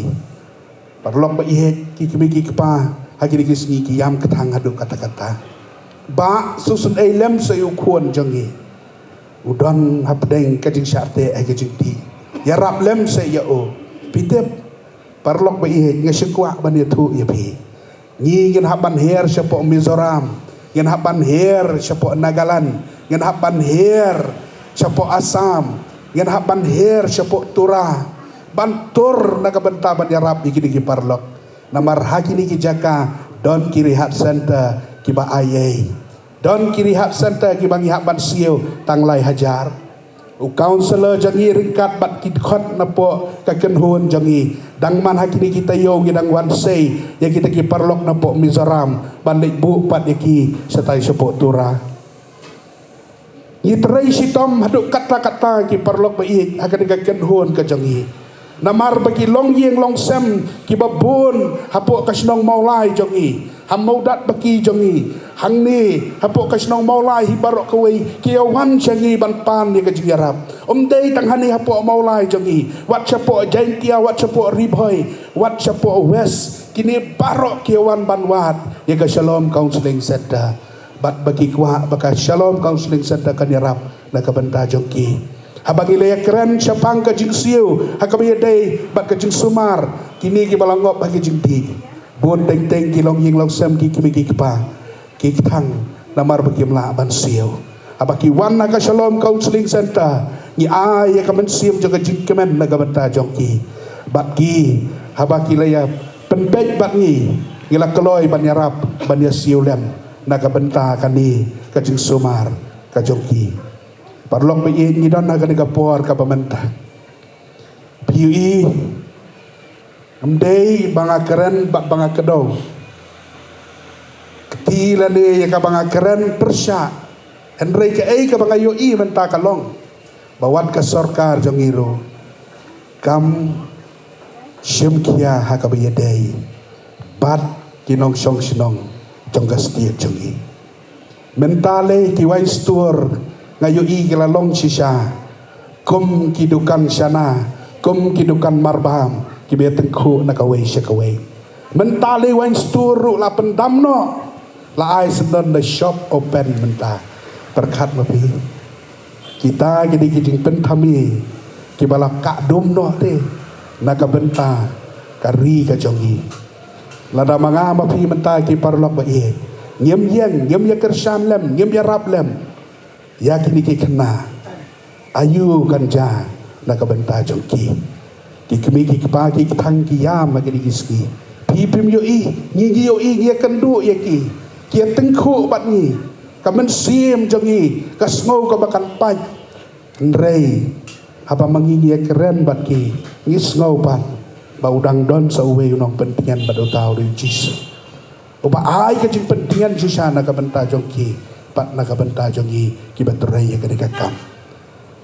Paralok ba ïeit, ki kmie ki kpa ha kine ki sngi ki ïam kthang haduh katta katta. Bah, shu sngewsih lem sa ïa u khun jong ngi, u don hapdeng ka jingshah teh ha ka jingdih. Ïarap lem sa ïa u. Phi tip, paralok ba ïeit, nga sngewkwah ban ïathuh ïa phi. Ngi ngin hap ban her shapoh Mizoram, ngin hap ban her shapoh Nagaland, ngin hap ban her shapoh Assam, ngin hap ban her shapoh Tura, ban tur na ka bynta ban ïarap ïa kine ki paralok. Namar ha kine ki jaka don ki rehab center kiba ai ei. Don ki rehab center kiba ngi hap ban siew tang lai hajar. U councillor jong ngi ryngkat bad ki dkhot napoh ka kynhun jong ngi. Dang man ha kine ki taïew ngi dang wan sei ïa kita ki paralok napoh Mizoram ban leit buh pat ïa ki shatai shapoh Tura. Ngi trei shitom haduh katta katta ki paralok ba ïeit ha kane ka kynhun ka jong ngi. Namar ba ki longïing longsem kiba bun hapoh ka shnong Mawlai jong ngi, ha Mawdat ba ki jong ngi, hangne hapoh ka shnong Mawlai hi baroh kawei ki ïa wan sha ngi ban pan ïa ka jingïarap. Um dei tang hangne hapoh Mawlai jong ngi, wat shapoh Jaintia, wat shapoh Ri Bhoi, wat shapoh West, kine baroh ki ïa wan ban wad ïa ka Shalom Counselling Centre. Bad ba ki kwah ba ka Shalom Counselling Centre kan ïarap na ka bynta jong ki. Haba ngi la ïakren shaphang ka jingsiew ha kaba ïadei bad ka jingsumar, kine kiba la ngop ha ka jingdih, bun teng teng ki longïing longsem, ki kmie ki kpa, ki kthang namar ba kim lah ban siew. Haba ki wan na ka Shalom Counselling Centre, ngi ai ïa ka mynsiem jong ka jingkmen na ka bynta jong ki. Bad ki, haba ki la ïa pynpeit bad ngi, ngi la kloi ban ïarap, ban ïa siew lem na ka bynta kane ka jingsumar ka jong ki. Paralok ba ïeit, ngi don ha kane ka por kaba mynta. Phi ïohi, ym dei ba nga kren bad ba nga kdew. Kti lane ïa kaba nga kren pyrshah. Hynrei kaei kaba nga ïohi mynta ka long ba wat ka sorkar jong ngi ruh kam shim khia ha kaba ïadei bad ki nongshong shnong jong ka state jong ngi. Mynta lei ki wine store nga ïohi ki la long shisha kum ki dukan shana, kum ki dukan marbam, kiba ïa tyngkhuh na kawei sha kawei. Mynta lei wine store ruh la pyndam noh, la ai syndon da shop open mynta. Pyrkhat ma phi, kita ki dei ki jingpynthame kiba la kah dum noh te na ka bynta ka ri ka jong ngi. Lada ma nga ma phi mynta ki paralok ba ïeit, ngim ïeng, ngim ïa kyrshan lem, ngim ïarap lem ïa kine ki khynnah, aïu kan jia na ka bynta jong ki? Ki kmie ki kpa ki kthang ki ïam ha kine ki sngi. Phi phim ïohi, ngi ngi ïohi, ngi ïakynduh ïa ki, ki ïa tyngkhuh bad ngi. Ka mynsiem jong ngi ka sngew kaba kan pait. Hynrei haba ma ngi ngi ïakren bad ki, ngi sngew pat ba u dang don sa uwei u nongpyntngen bad uta u dei u Jisu, uba ai ka jingpyntngen shisha na ka bynta jong ki bad na ka bynta jong ngi kiba trei ïa kane ka kam.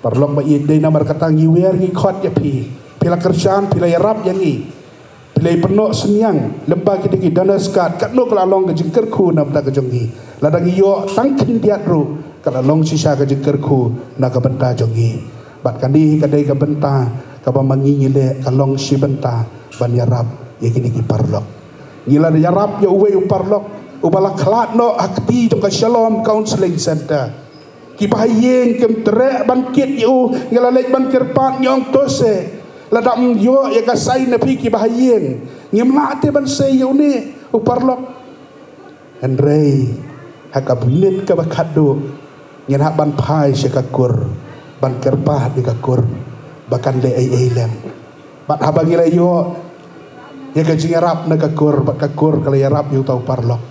Paralok ba ïeit, dei namar kata ngi wer ngi khot ïa phi. Phi la kyrshan, phi la ïarap ïa ngi, phi la pynnoh synñiang lyngba kita ki donors card, katno ka la long ka jingkyrkhu na bynta ka jong ngi. Lada ngi ïoh tang khyndiat ruh ka la long shisha ka jingkyrkhu na ka bynta jong ngi. Bad kane ka dei ka bynta kaba ma ngi ngi leh, ka long shi bynta ban ïarap ïa kine ki paralok. Ngi la ïarap ïa uwei u paralok uba la khlad noh ha kti jong ka Shalom Counselling Centre. Kiba ha ïing kim treh ban kit ïa u, ngi la leit ban kyrpad, ngi ong to se, lada ym ïoh ïa ka sign na phi kiba ha ïing, ngim lah te ban sei ïa une u paralok. Hynrei ha ka minit kaba khatduh ngin hap ban phai sha ka kur ban kyrpad ïa ka kur ba kan leh ei ei lem. Bad haba ngi la ïoh ïa ka jingïarap na ka kur, bad ka kur ka la ïarap ïa uta u paralok,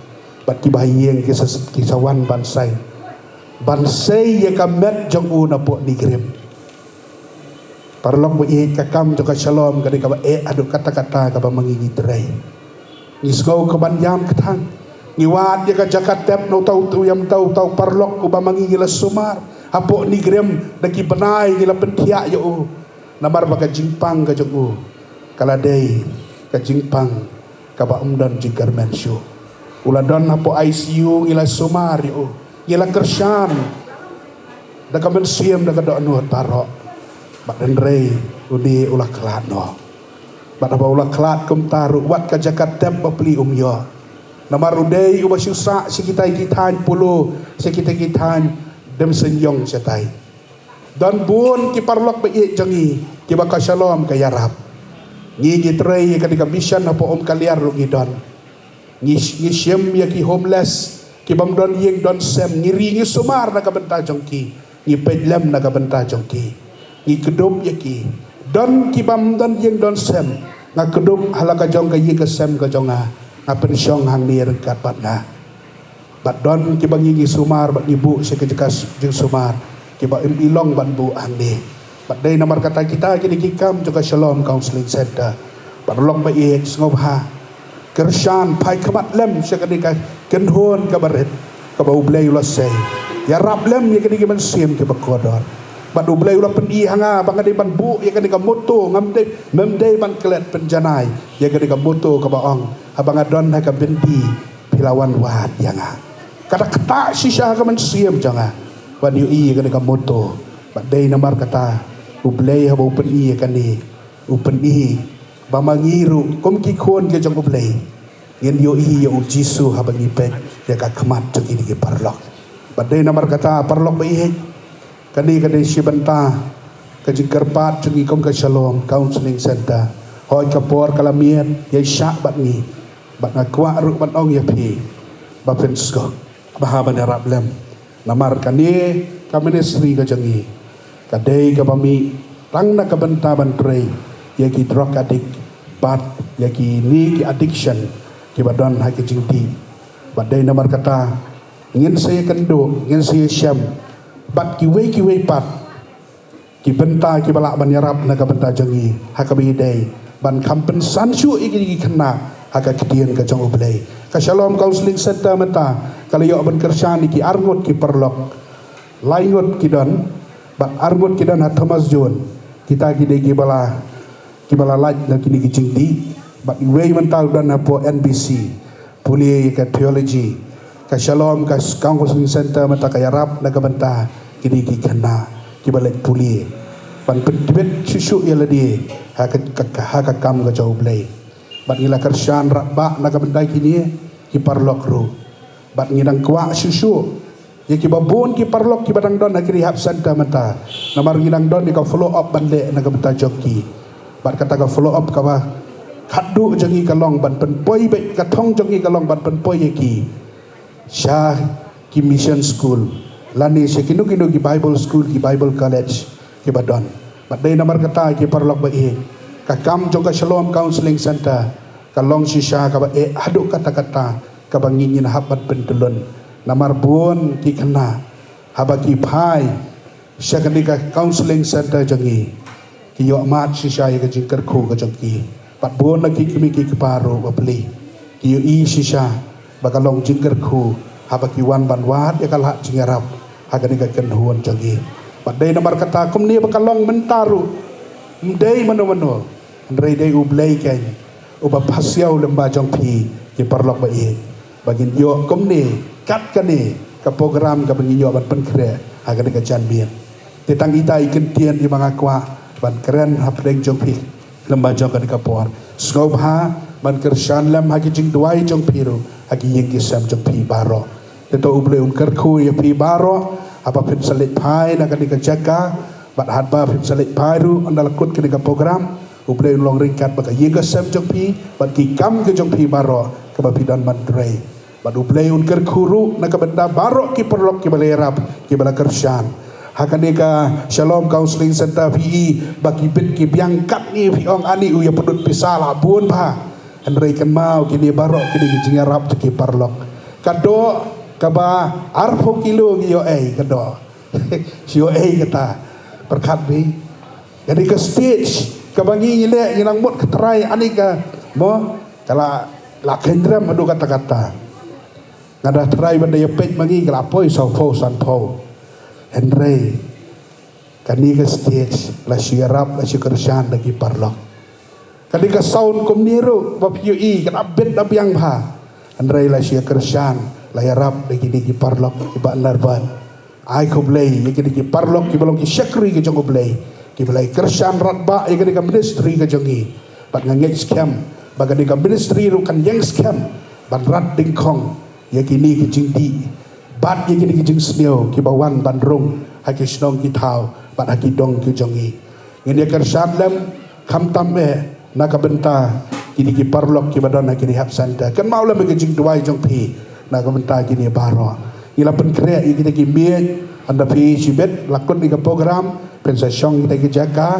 bad kiba ha ïing ki sa, ki sa wan ban sign, ban sei ïa ka met jong u na poh NEIGRIHMS. Paralok ba ïeit, ka kam jong ka Shalom ka dei kaba eh haduh katta katta kaba ma ngi ngi trei. Ngi sngew ka ban ïam kthang. Ngi wad ïa ka jaka tep na uta u, ïam, uta u, uta u paralok uba ma ngi ngi la sumar hapoh NEIGRIHMS. Da ki bnai ngi la pynthiah ïa u namar ba ka jingpang ka jong u ka la dei ka jingpang kaba ym don jingkyrmen shuh. U la don hapoh I C U, ngi la sumar ïa u, ngi la kyrshan da ka mynsiem, da ka dohnud baroh. Bad hynrei une u la khlad noh. Bad haba u la khlad kumta ruh, wat ka jaka tep bapli um ïoh. Namar u dei uba shu sah sha kitai ki thaiñ Polo, sha kitai ki thaiñ Demseñiong shatai. Don bun ki paralok ba ïeit jong ngi kiba ka Shalom ka ïarap. Ngi ngi trei ïa kane ka mission hapoh Umkaliar ruh ngi don. Ngi, ngi shim ïa ki homeless ki bym don ïing don sem, ngi ri ngi sumar na ka bynta jong ki, ngi peit lem na ka bynta jong ki, ngi kdup ïa ki. Don ki bym don ïing don sem, nga kdup ha la ka jong ka ïing ka sem ka jong nga, nga pynshong hangne ryngkat bad nga. Bad don kiba ngi ngi sumar bad ngi buh sha ka jaka s-, jingsumar kiba im i long ban buh hangne. Bad dei namar kata kita kine ki kam jong ka Shalom Counseling Center. Paralok ba ïeit, sngewbha, kyrshan, phai khmat lem sha kane ka kynhun kaba rit kaba U Blei u la sei. Ïarap lem ïa kine ki mynsiem kiba kordor. Bad U Blei u la pyni ha nga ba nga dei ban buh ïa kane ka motto, ngam dei, mem dei ban klet pynjanai ïa kane ka motto kaba ong, haba nga don ha ka byndi, phi la wan wad ïa nga. Ka da ktah shisha ha ka mynsiem jong nga ban ïohi ïa kane ka motto. Bad dei namar kata U Blei haba u pyni ïa kane, u pyni ba ma ngi ruh kum ki khun ki jong U Blei ngin ïohi ïa U Jisu haba ngi peit ïa ka khmat jong kine ki paralok. Bad dei namar kata, paralok ba ïeit, kane ka dei shi bynta ka jingkyrpad jong ngi kum ka Shalom Counseling Center. Hooid, ka por ka la miet, ïaishah bad ngi. Bad nga kwah ruh ban ong ïa phi ba phin sngewbha ban ïarap lem. Namar kane ka ministry ka jong ngi ka dei kaba mih tang na ka bynta ban trei ïa ki drug addict bad ïa kine ki addiction kiba don ha ki jingdih. Bad dei namar kata ngin sa ïakynduh, ngin sa ïashem bad kiwei kiwei pat ki bynta kiba lah ban ïarap na ka bynta jong ngi, ha kaba ïadei ban kham pynsan shuh ïa ki, ïa ki khynnah ha ka ktien ka jong U Blei. Ka Shalom Counseling Center mynta ka la ïoh ban kyrshan ïa ki arngut ki paralok. Lai ngut ki don, bad arngut ki don ha Thomas Jones. Kita ki dei kiba la, kiba la lait na kine ki jingdih. Bad iwei mynta u don hapoh N B C, pule ïa ka theology. Ka Shalom, ka Counseling Center mynta ka ïarap na ka bynta kine ki khynnah kiba leit pule ban pyntbit shuh shuh ïa lade ha ka, ka, ka, ha ka kam ka jong U Blei. Bad ngi la kyrshan radbah na ka bynta kine ki paralok ruh. Bad ngi dang kwah shuh shuh ïa kiba bun ki paralok kiba dang don ha ki rehab center mynta. Namar ngi dang don ïa ka follow up ban leh na ka bynta jong ki. Bad kata ka follow up kaba khatduh jong ngi ka long ban pynpoi beit, ka thong jong ngi ka long ban pynpoi ïa ki sha ki mission school lane sha kino kino ki Bible school, ki Bible college kiba don. Bad dei namar kata, ki paralok ba ïeit, ka kam jong ka Shalom Counseling Center ka long shisha kaba eh haduh katta katta kaba ngi ngin hap ban pyntyllun. Namar bun ki khynnah haba ki phai sha kane ka Counseling Center jong ngi, ki ïohmad shisha ïa ka jingkyrkhu ka jong ki. Bad bun na ki kmie ki kpa ruh ba plie ki ïohi shisha ba ka long jingkyrkhu haba ki wan ban wad ïa ka lad jingïarap ha kane ka kynhun jong ngi. Bad dei namar kata, kumne ba ka long mynta ruh, ym dei mano mano, hynrei dei U Blei keiñ uba pasiaw lyngba jong phi, ki paralok ba ïeit, ba ngin ïoh kumne kat kane ka program kaba ngin ïoh ban pynkhreh ha kane ka janmiet. Te tang ita i kyntien iba nga kwah ban kren hapdeng jong phi lyngba jong kane ka por. Sngewbha ban kyrshan lem ha ki jingduwai jong phi ruh ha ki ïing ki sem jong phi baroh. Te to U Blei un kyrkhu ïa phi baroh haba phin sa leit phai na kane ka jaka, bad hadba phin sa leit phai ruh ynda la kut kane ka program, U Blei un long ryngkat bad ka ïing ka sem jong phi bad ki kam ka jong phi baroh kaba phi don ban trei. Bad U Blei un kyrkhu ruh na ka bynta baroh ki paralok kiba la ïarap, kiba la kyrshan ha kane ka Shalom Counseling Center. Phi i ba ki bit ki biang katne, phi ong, ani u ïa pynlut pisa la bun bha. Hynrei kynmaw, kine baroh kine ki jingïarap jong ki paralok. Ka doh kaba arphew kilo ngi ïoh ei ka doh. Shu ïoh ei kata. Pyrkhat bha. Kane ka stage kaba ngi ngi leh, ngi nang mut ka trai, ani ka, mo, ka la, la kynrem haduh katta katta. Nga da trai ban da ïa peit ma ngi ka la poi sawphew sanphew. Hynrei kane ka stage la shu ïarap, la shu kyrshan da ki paralok. Kane ka sound kumne ruh ba phi ïohi ka da bit da biang bha. Hynrei la shu ïa kyrshan, la ïarap da kine ki paralok kiba narbad. Ai khublei ïa kine ki paralok kiba long ki shakri ka jong U Blei, kiba la ïa kyrshan radbah ïa kane ka ministry ka jong ngi. Bad nga ngeit skhem ba kane ka ministry ruh kan ïeng skhem ban rat dyngkhong ïa kine ki jingdih bad ïa kine ki jingsniew kiba wan ban rung ha ki shnong ki thaw bad ha ki dong ki jong ngi. Ngin ïa kyrshan lem khamtam eh na ka bynta kine ki paralok kiba don ha ki rehab center. Kynmaw lem ïa ka jingduwai jong phi na ka bynta kine baroh. Ngi la pynkhreh ïa kita ki miej, ynda phi shibit la kut ïa ka program, phin sa shong kita ki jaka,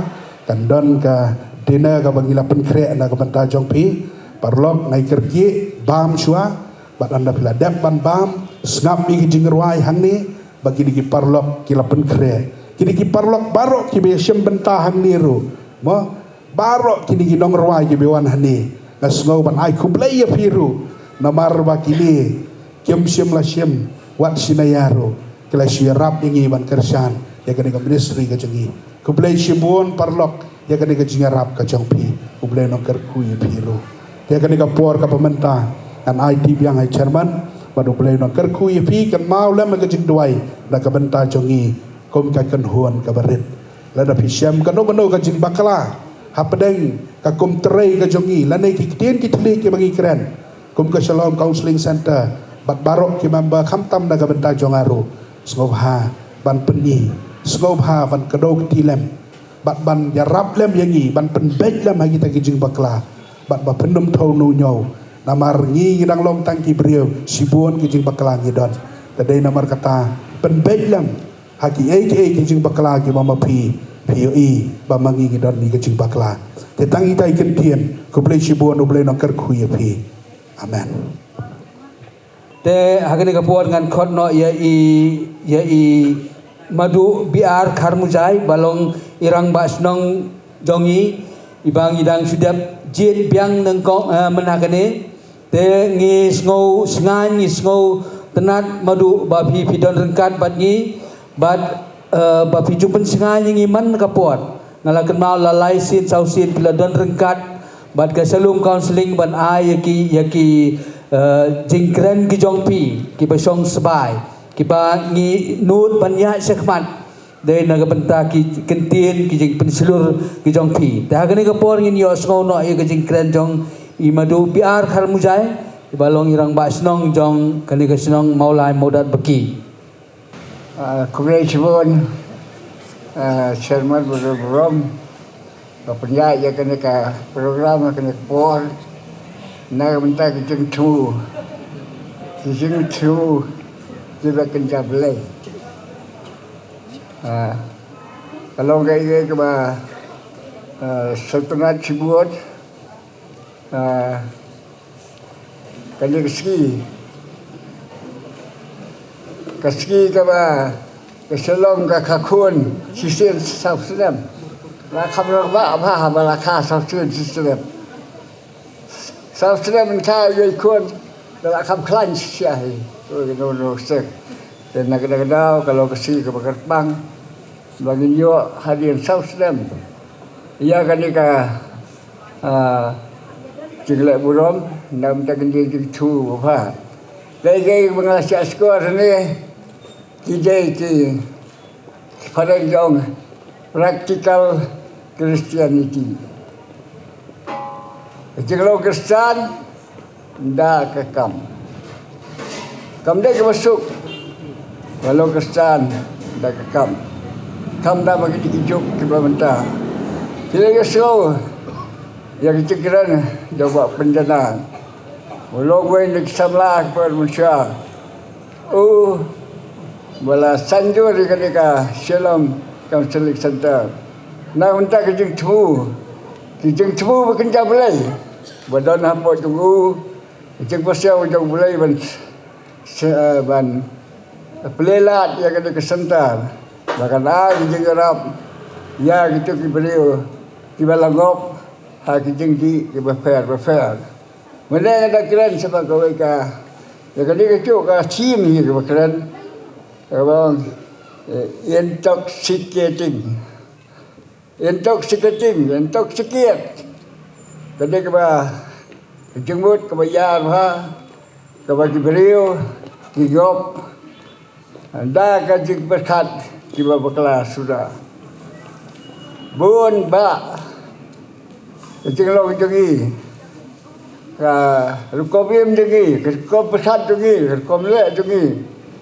kan don ka dinner kaba ngi la pynkhreh na ka bynta jong phi. Paralok, nai kyrkieh bam shuwa, bad ynda phi la dep ban bam, sngap ïa ki jingrwai hangne, ba kine ki paralok ki la pynkhreh. Kine ki paralok baroh kiba ïashim bynta hangne ruh, mo, baroh kine ki nongrwai kiba wan hangne, nga sngew ban ai khublei ïa phi ruh, namar ba kine kim shym la shim wat shi nia ruh, ki la shu ïarap ïa ngi ban kyrshan ïa kane ka ministry ka jong ngi. Khublei shibun paralok ïa kane ka jingïarap ka jong phi. U Blei un kyrkhu ïa phi ruh. Te ïa kane ka por kaba mynta ngan aiti biang ha i chairman, bad U Blei un kyrkhu ïa phi, kynmaw lem ïa ka jingduwai na ka bynta jong ngi kum ka kynhun kaba rit. Lada phi shem kano kano ka jingbakla hapdeng ka kum trei ka jong ngi, lane ki ktien ki thylliej kiba ngi kren kum ka Shalom Counseling Center, bad baroh ki member khamtam na ka bynta jong nga ruh, sngewbha ban pyni, sngewbha ban kdew kti lem, bad ban ïarap lem ïa ngi, ban pynbeit lem ha kita ki jingbakla, bad ba pynnym thew nu ñiew. Namar ngi ngi dang long tang ki briew, shibun ki jingbakla ngi don. Te dei namar kata, pynbeit lem ha kiei kiei ki jingbakla kiba ma phi, phi ïohi ba ma ngi ngi don ïa ki jingbakla. Te tang ita i kyntien, khublei shibun, U Blei un kyrkhu ïa phi. Amen. Te ha kane ka por ngan khot noh ïa i, ïa i Madu B R Kharmujai, ba long i rangbah shnong jong ngi, iba ngi dang shu dep jied biang nyngkong, eh, mynta kane. Te ngi sngew shngaiñ, ngi sngew tynnad Madu ba phi, phi don ryngkat bad ngi, bad, eh, ba phi ju pynshngaiñ ïa ngi man ka por. Nga la kynmaw la lai sien saw sien phi la don ryngkat bad ka Shalom Counseling ban ai ïa ki, ïa ki, eh, jingkren ki jong phi, kiba shong sbai, kiba ngi nud ban ïaid shakhmat. Dei na ka bynta ki kyntien, ki jingpynshlur ki jong phi. Te ha kane ka por ngin ïohsngew noh ïa ka jingkren jong i Madu B R Kharmujai, iba long i rangbah shnong jong kane ka shnong Mawlai Mawdat Baki. Ah, khublei shibun, ah, Chairman Brother Burom, ba pynïaid ïa kane ka program, ïa kane ka por, na ka bynta ka jingthmu, ka jingthmu, kiba kynja Blei. Ah, ka long kaei kaei kaba, ah, sngewtynnad shibun, ah, kane ka sngi. Ka sngi kaba ka Shalom ka kha khun shisien saw snem. La kham rangbah bha ba la kha saw snem shisien. Saw snem yn kha ïa i khun, da la kham khlaiñ shisha hi. Oi, no, no, sek. Te na ka daw ka long ka sngi kaba kyrpang ba ngin ïoh hadien saw snem ïa kane ka, ah, jingleh burom, na ka bynta kane ka jingthmu bha. Dei kaei ba nga la shah shkor hangne, ki dei ki phareng jong practical Christianity. Ka jinglong Khristan da ka kam. Kam dei kaba suk ba long Khristan da ka kam. Kam da ba ki dei ki juk kiba mynta. Ki la ïohsngew ïa ka jingkren jong Bah Pynjanai, u long uwei na ki samla kiba mynshuwa. U ba la saiñdur ïa kane ka Shalom Counseling Center na ka bynta ka jingthmu, ka jingthmu ba kynja Blei ba don hapoh jong u, ka jingpasiaw jong Blei ban, ban plie lad ïa kane ka center ba kan ai ka jingïarap ïa kito ki briew kiba la ngop ha ki jingdih kiba pher ba pher. Mynne nga da kren shaphang kawei ka, ïa kane ka juh ka theme hi kaba kren, kaba ong, eh, intoxicating. Intoxicating, intoxicate. Kane kaba ka jingmut kaba ïar bha, kaba ki briew ki ngop da ka jingpyrkhat kiba bakla suda. Bun bah ka jinglong jong ngi, ka rukom im jong ngi, ka rukom pyrkhat jong ngi, ka rukom leh jong ngi,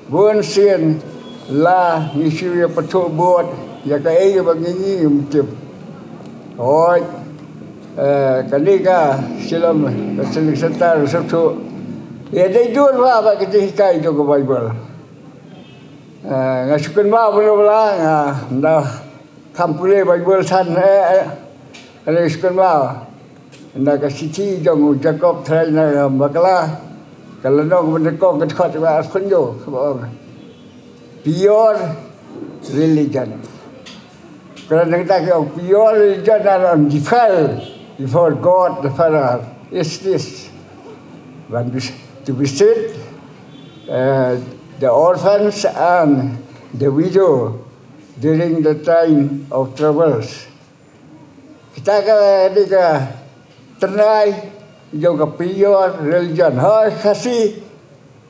bun sien la ngi shu ïa pyrthuh bud ïa kaei ba ngi, ngi ngim tip. Hooid, eh, kane ka Shalom Counseling Center sngewthuh ïa dei dur bha bad ka jinghikai jong ka Baibl. Eh, nga shu kynmaw ba la, nga, ynda kham pule Baibl than, eh, eh, nga shu kynmaw ynda ka shithi jong u Jakob trai na ka bakla, ka lynnong ba nyngkong, ka dkhot ba arphew hynñiew, kaba ong: Pure religion. Kren tentang pure religion are undefiled before God the Father. Is this one to visit uh, the orphans and the widow during the time of troubles. Kita ka dei ka trai jong ka pure religion. Hoi Khasi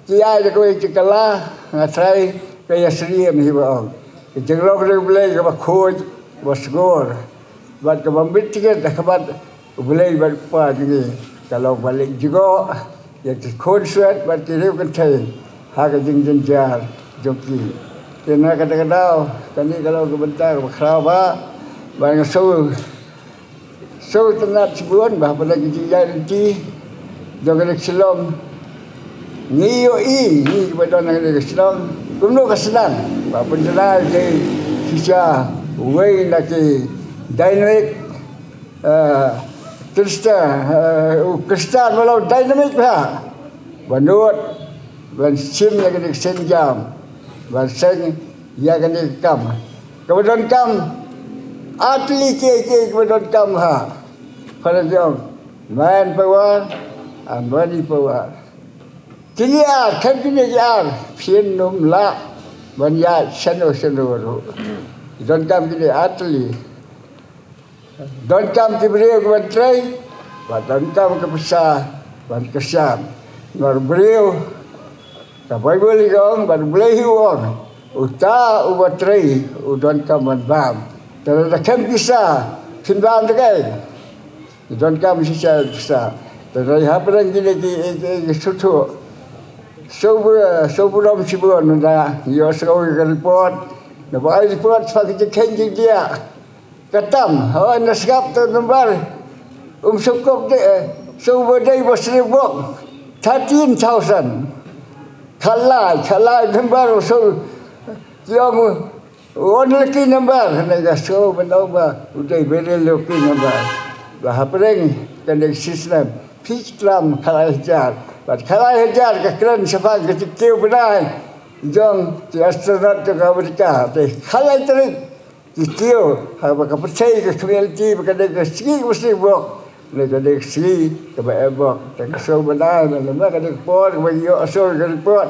ki ai da kawei ka kylla, nga trai ka ïasyriem hi ba ong. Ka jinglong da U Blei kaba khuid, ba sngor. Bad kaba bit tiket da kaba U Blei bad pa jong ngi ka long ba leh jngoh ïa ki khun swet bad ki riew kynthei ha ka jingjynjar jong ki. Te na kata ka daw kane ka long ka bynta kaba khraw ba ba nga shu shu tynnat shibun ba hapdeng ka jingïaid lynti jong kane ka shnong ngi ïohi ngi kiba don ha kane ka shnong kumno ka sdang ba pynjynai dei shisha uwei na ki dynamic Khristan, Khristan ba long dynamic ba ba nud ban shim ïa kane ka sienjam ban seng ïa kane ka kam kaba donkam. Ar tylli kiei kiei kaba donkam ha para jong manpower and money power. Kine ar khem kine ki ar phin ym lah ban ïaid shano shano ruh. Donkam kine ar tylli. Donkam ki briew ki ban trei bad donkam ka pisa ban kyrshan. Namar briew ka Baibl hi ka ong bad U Blei hi u ong uta uba trei u donkam ban bam. Te lada khem pisa phin bam te kaei? Donkam shisha pisa. Te lada hapdeng kine ki suthu shu bu shu bu dom shibun na ïoh sngewbha ka report. Naba ai report sa ki jingkheiñ jingdiah. Katam hoi na sngap te number um sukop de shu ba dei ba sri bok thirteen thousand. Khalai khalai number shu yong one lucky number ne ga shu ba dau ba u dei very lucky number. Ba hapdeng ka next system fix tram khalai hajar bad khalai hajar ka kren shaphang ka jingkiew bnai jong ki astronaut jong ka Amerika te khalai tarik. Ki kiew haba ka pyrthei ka khmih lynti ba ka dei ka sngi kaba sdang bok ne ka dei ka sngi kaba em bok. Te ka shu bnai ba ka dei ka por kaba ïoh shu ka report.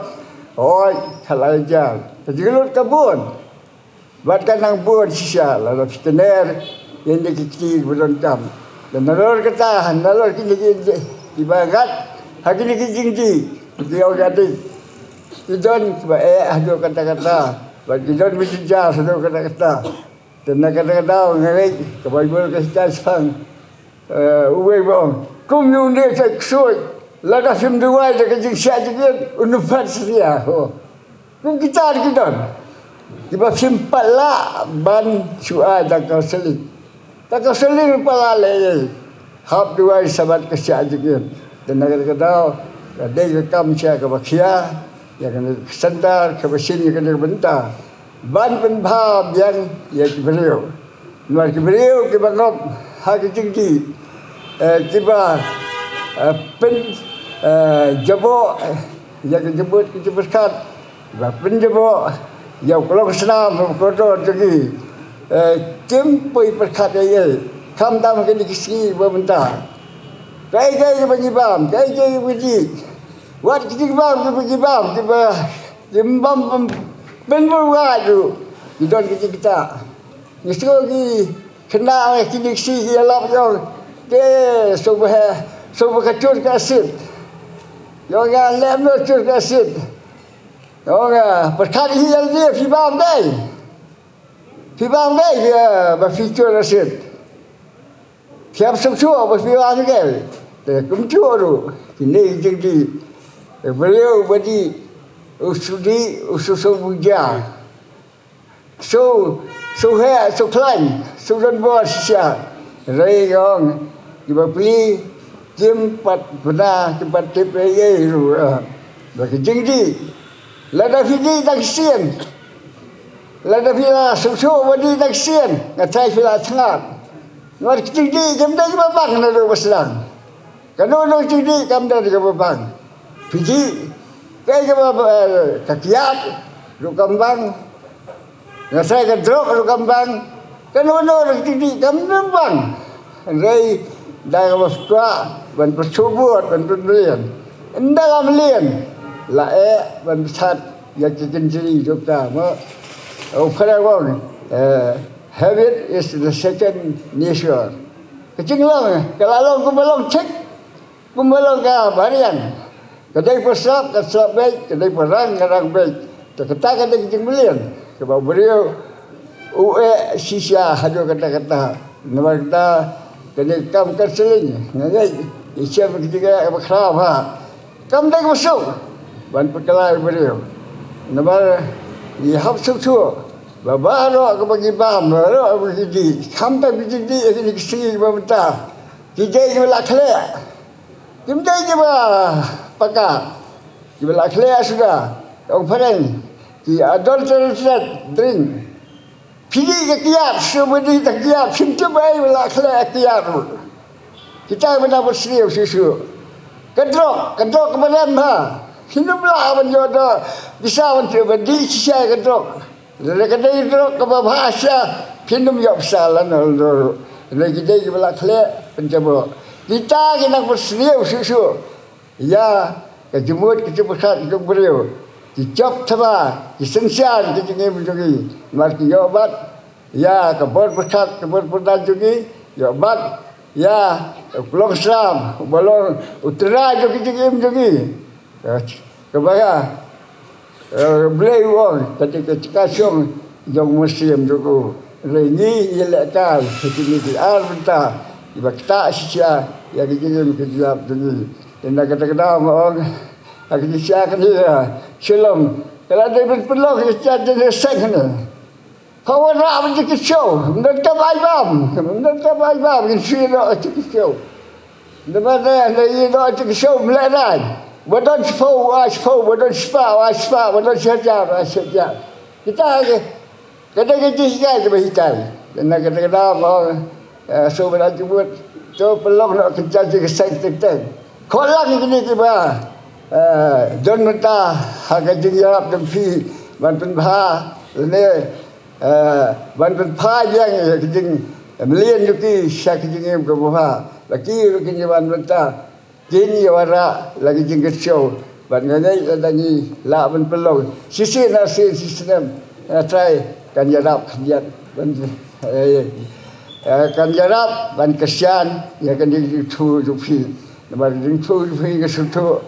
Hoi khalai jar ka jinglut ka bun bad ka nang bun shisha lada phi kner ïa kine ki kti kiba donkam. Te nalor kata nalor kine ki kiba ngat ha kine ki jingdih ki ong ka dei ki don kiba eh haduh katta katta. Bad ki don ba jynjar haduh katta katta. Te na kata ka daw nga ngeit ka Baibl ka hikai shipang uwei ba ong kum ïa une ka ksuid lada phim duwai da ka jingshah jingit un ym pat shisha ho. Kum kita ki don kiba phim pat lah ban shu ai da ka counselling. Da ka counselling pat lah leh ei. Hap duwai shabat ka shah jingit. Te na kata ka daw ka dei ka kam sha kaba khia ïa kane ka center kaba shin ïa kane ka bynta ban pynbha biang ïa ki briew. Namar ki briew kiba ngop ha ki jingdih kiba pyn jaboh ïa ki jingmut ki jingpyrkhat ba pynjaboh ïa u klong snam u kordor jong ki. Kim poi pyrkhat ei ei khamtam ha kine ki sngi ba mynta. Kaei kaei kiba ngi bam kaei kaei kiba ngi dih wat ki jingbam kiba ngi bam kiba ngi bam pynbun wad ruh ngi don ki jingktah. Ngi sngew ki khynnah ngi kine ki sngi ki ïalap ïong te sngewbha sngewbha ka chur ka asid. Ïong nga lem no chur ka asid. Ïong nga pyrkhat hi ïa lade phi bam dei. Phi bam dei ba phi chur asid. Phi ap suk suk ba phi bam dei. Te kum suk ruh kine ki jingdih. Briew ba dih u shu dih u shu shu buja. Shu shu heh shu khlaiñ shu don bor shisha. Rei ong kiba pli kim pat bna kim pat tip ei ei ruh. Ba ki jingdih lada phi dih da ki sien lada phi la suk suk ba dih da ki sien nga trai phi la thngat. Namar ki jingdih kim dei kiba bang naduh ba sdang. Kano kano jingdih kam dei kaba bang. Phi dih kaei kaba ka kiad ruh kam bang. Nga sa ka drok ruh kam bang. Kano kano ruh ki dih kam bang. Hynrei da kaba kwah ban pyrshah bud ban pynbelian. Ynda la melian la eh ban pyrshah ïa ki kynjri jong ka mo. U phareng wong, eh, habit is the second nature. Ka jinglong ka la long kumba long check. Kumba long ka bariang. Ka dei ba slap ka slap beit, ka dei ba rang ka rang beit. Te kata ka dei ka jingmlien kaba u briew u eh shisha haduh katta katta. Namar kata ka dei kam counselling nga ngeit i shem ka jingeh kaba khraw ha. Kam dei kaba suk ban pynkylla u briew. Namar ngi hap suk suk ba baroh kaba ngi bam, baroh kaba ngi dih, khamtam ki jingdih ha kine ki sngi kiba mynta ki dei kiba la khleh. Kim dei kiba paka, kiba la khleh suda. Ong phareng ki adulterated drink. Phi dih ka kiad, shu ba dih ka kiad, phim tip ei ba la khleh kiad ruh. Kita ba na ba sniew shu shu. Ka drok, ka drok kaba rem ha. Phin ym lah ban ïoh da pisa ban tip ba dih shisha ka drok. Lada ka dei drok kaba bha shisha phin ym ïoh pisa lano lano ruh. Lada ki dei kiba la khleh pynjaboh. Kita ki nang ba sniew shu shu. Ïa ka jingmut ka jingpyrkhat ka jong u briew. Ki jop thaba ki synshar ka jingim jong ngi. Namar ki ïoh bat ïa ka bor pyrkhat ka bor pyrdan jong ngi. Ïoh bat ïa u Klong Slam uba long u trai jong ka jingim jong ngi. Kaba ïa, eh, Blei u ong ka dei ka jingkyrkhu jong u Mynsiem jong u. Hynrei ngi ïa leh kai ha kine ki ar bynta kiba ktah shisha ïa ka jingim ka jingïap jong ngi. Te na kata ka daw nga ong ha ka jingshisha kane, eh, Shalom ka la dei ban pynlong ka jingïaseng kane. Pha wanrah ban jingkyrsiew, ym don kam ai bam, ym don kam ai bam, ngin shu ïehnoh jingkyrsiew. Namar ne, ne ïehnoh jingkyrsiew ym lehrain. Ba don shiphew, ai shiphew, ba don shispah, ai shispah, ba don shi hajar, ai shi hajar. Kita ka, ka dei ka jinghikai kaba hikai. Te na kata ka daw nga ong, eh, sngewbha ban jubut. To pynlong noh ka jingïaseng teng teng. Khot lang kine kiba, eh, don mynta ha ka jingïarap jong phi ban pynbha lane, eh, ban pynphai biang ïa ka jingmlien jong ki sha ka jingim kaba bha. Ba ki ruh kin ïa wan mynta kin ïa wanrah la ka jingkyrsiew. Bad nga ngeit lada ngi lah ban pynlong shisien arsien shisnem, nga trai kan ïarap khyndiat ban, eh, eh, kan ïarap ban kyrshan ïa ka jingthmu jong phi. Namar ka jingthmu jong phi ka sngewthuh,